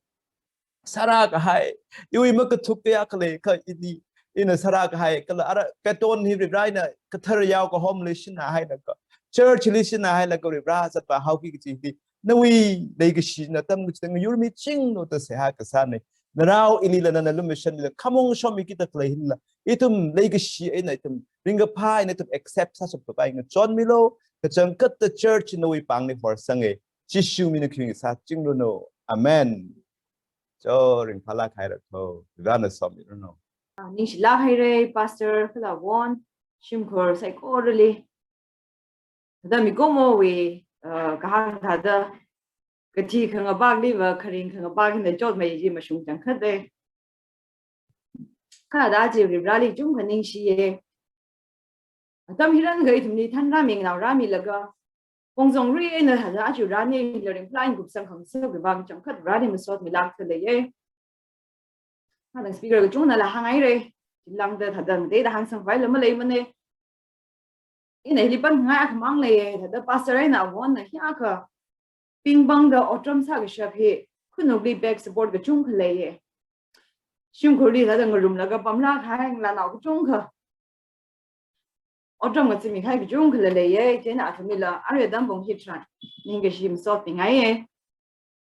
sārā kahai, iwui makathuk kayākha lei kha ini, ina sārā kahai, kala ara baton hi Varivarā ina kathar yaokahomli shinahailaga, church li shinahailaga Varivarā zatvā haoki kaji hi nawui leikashina atam kachida ngayurmichinglu da seihā kasānei. Narao ilila nana lumashanlila khamong shommikida khalei hila, ithum leikashi eina ithum ringkaphā eina ithum accept sāshap kapai ngachonmilu. Kachangkhatta church nawui pāngli horsangei. Jishu mina khuingasā chingranu. Amen. Cho, ringphālāk haira kho. Varivarāna somiranu. Ah, ningshilāk haira, Pastor kala Won, shimkhur saikorali. Thāda mikumowui, ah, kahāng thāda, kathi khangapakliva kharing khangapakna chotmei chi mashung changkhat lei. Kha thāda chi Varivarāli chungkha ningshiya. Atam hiyākha ithumli thanrāmi nganaorāmilaga, pongzong ri eina thāda aja rani la ringphālāk eina kupsang khangasakwui vang changkhat Vareli masotmilākda leiya. Thāda speaker kachungkhanala hānghaira. Chilāngda thāda ngateida hāngsangpaila maleimanei. ina hili pamngai akhamang leiya, thāda pastor eina awonna hiyākha pingpangda otram sākashap hi, khanukli back support kachungkha leiya. Shimkhurli thāda ngarumlaga pamlāk kahai ngalānao kachungkha, otram ngazimmi kahai kachungkhala leiya, chieina athumlila arui atam pong hi tharan ningkashi masotmingaiya.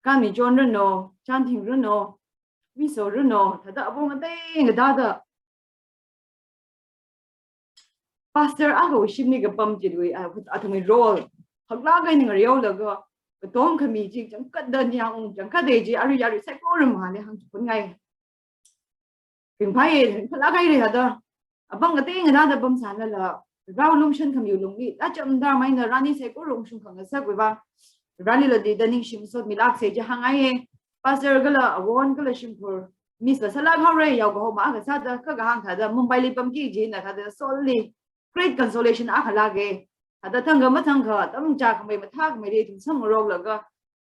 Kanmichonranu, chānthingranu, misoranu, thāda apong ngatei ngathāda pastor akhawui shimli kapam chitwui, a, athumwui role haklāk eina ngareolaga, katom khami chi changkhatda ningyāng ung, changkhatda chi arui arui saikora mangāli hāngchiphunngai. Ringphāya, ringphālāk haira thāda. Apong ngatei ngathāda pamsālala, rao lumshan khamiwui lungli, acham dharma eina rani saikora ungshung khangasakwui vang, ralila dida ningshi masotmilāksa chi hāngngaiya. Pastor kala awon kala shimkhur, miss la sālāk haora, yaokahoma akha sāda, kha kahāng thāda, Mumbaili pamki kajina thāda, Seoulli great consolation akha lāka. Thāda thangkha mathangkha, atam chākhamei mathākhameili ithum samngaroklaga,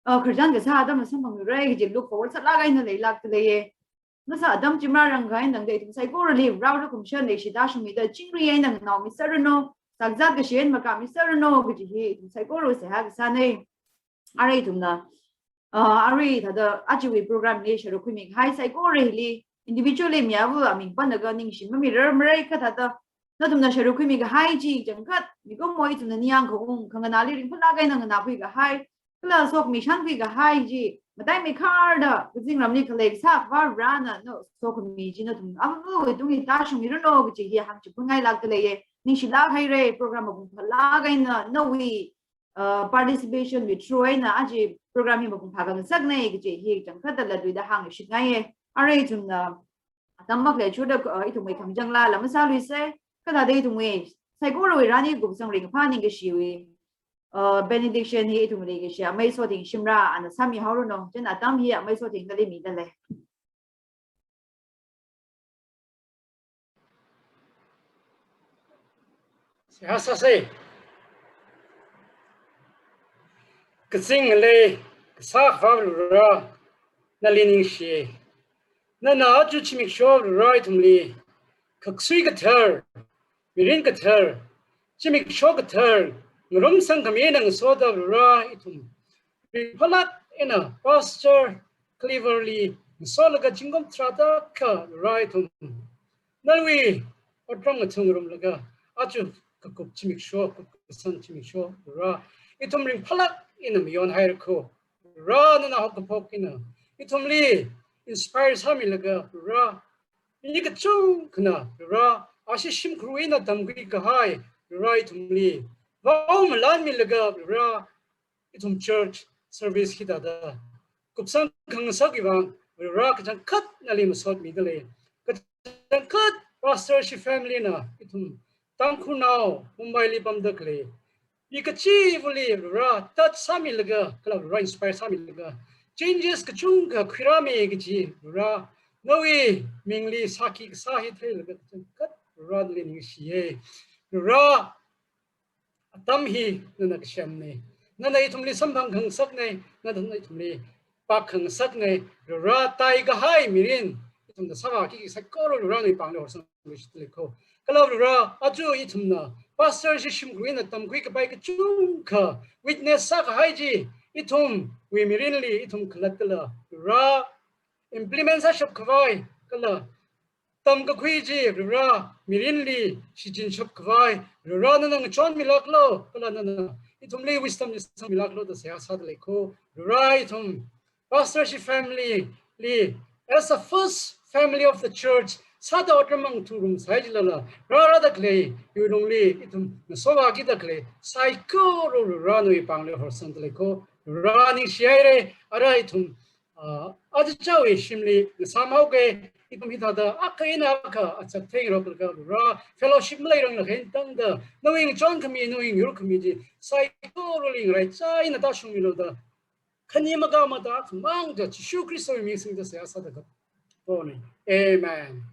uh, Christian kasā atam samphangmira kaji look forward sālāk eina leilākda leiya. Masā atam chimrārang kahai tangda ithum saikorali rao rakumshan leishida shungmida chingri eina nganaomisāranu, sakzat kashi eina makāmisāranu kaji hi ithum saikora seihā kasāna. Arui ithumna, uh, arui thāda ajawui program li sharuk khuimi kahai saikora hili individually mi ava aming pānlaga ningshi mamirarmara, kha thāda nathumna sharuk khuimi kahai chi changkhat, mikumo ithumna ningyāng khaung, khanganāli ringphālāk eina nganākhui kahai, kala sokhami shānkhui kahai chi, mataimeikharda kazingramli khalei kasā Varena, no, sokhami chi nathum avāvawui tungli tāshungmiranu kaji hi hāngchiphunngailākda leiya. Ningshilāk haira, program mapung phālāk eina nawui, uh, participation wui through eina aja program hi mapung phākhangasakna kaji hi changkhatda latluida hāngshitngaiya. Arui ithumna atam makhalei churda, uh, ithumwui khangachang laa la masāluisa, kha thāda ithumwui saikorawui rani kupsang ringphā ningkashiwui, uh, benediction hi ithumli kashi amei Sothing Shimrah ana sāmihaoranu, chieina atam hi amei Sothing nali midalei. Seihā sāsa. Kazing ngalei kasā Akhava Vare, nali ningshi. Nana aja zimiksho Vare ithumli, khaksui kathar, mirin kathar, zimiksho kathar, ngarumsang khami eina ngasoda Vare ithum ringphālāk eina Pastor Cleaver li ngasolaga zingkum tharāda kha Vare ithum nawui otram ngathā ngarumlaga, aja kakup zimiksho, kup kasang zimiksho Vare ithum ringphālāk eina mayonhairako. Vare nana haokaphok eina ithumli inspire sāmilaga, Vare mi kachungkhana, Vare ashi shimkhurwui eina tamkhui kahai, Vare ithumli vao malanmilaga, Vare ithum church service hithāda kupsang khangasakwui vang Vare kachangkhat nali masotmidalei. Kachangkhat pastor shi family na ithum Tangkhulnao Mumbaili pamda khalei mi kachivali Vare touch sāmilaga, kala Vare inspire sāmilaga, changes kachungkha khuirāmi kaji Vare nawui mingli sāki kasā hi theilaga kachangkhat Vare nali ningshiya. Vare atam hi nana kasemna. Nana ithumli samphang khangasakna, nana ithumli pak khangasakna. Vare tai kahai mirin ithumna sāvāki saikora Vare nawui pāngli horsangluishitleiko. Kala Vare aja ithumna pastor shi shimkhurwui eina tamkhui kapai kachungkha witness sākahai chi ithumwui mirinli ithum khalattala Vare implement sāshap khavai, kala tamkakhui chi Vare mirinli shichinshap khavai Vare nana ngachonmilāklu, kala nana ithumli wisdom chi sangmilāklu da seihā sādaleiko. Vare ithum pastor shi family li as a first family of the church sāda otram mang thurum sai jilala, rārada khalei yurlungli ithum ngasovākida khalei saikora Vare nawui pāngli horsangdaleiko. Vare ningshihaira. Ara ithum, ah, aja chāwui shimli ngasāmhaoka. Ithum hithāda akha eina akha achak theingaroklaga Vare fellowship maleirangla khain tangda nawui ngachon khami, nawui yur khami chi saikorali ngaraichā eina tāshungmilu da khani makāmada khamangda Jishu Khristawui ming singda seihā sāda kapona. Amen.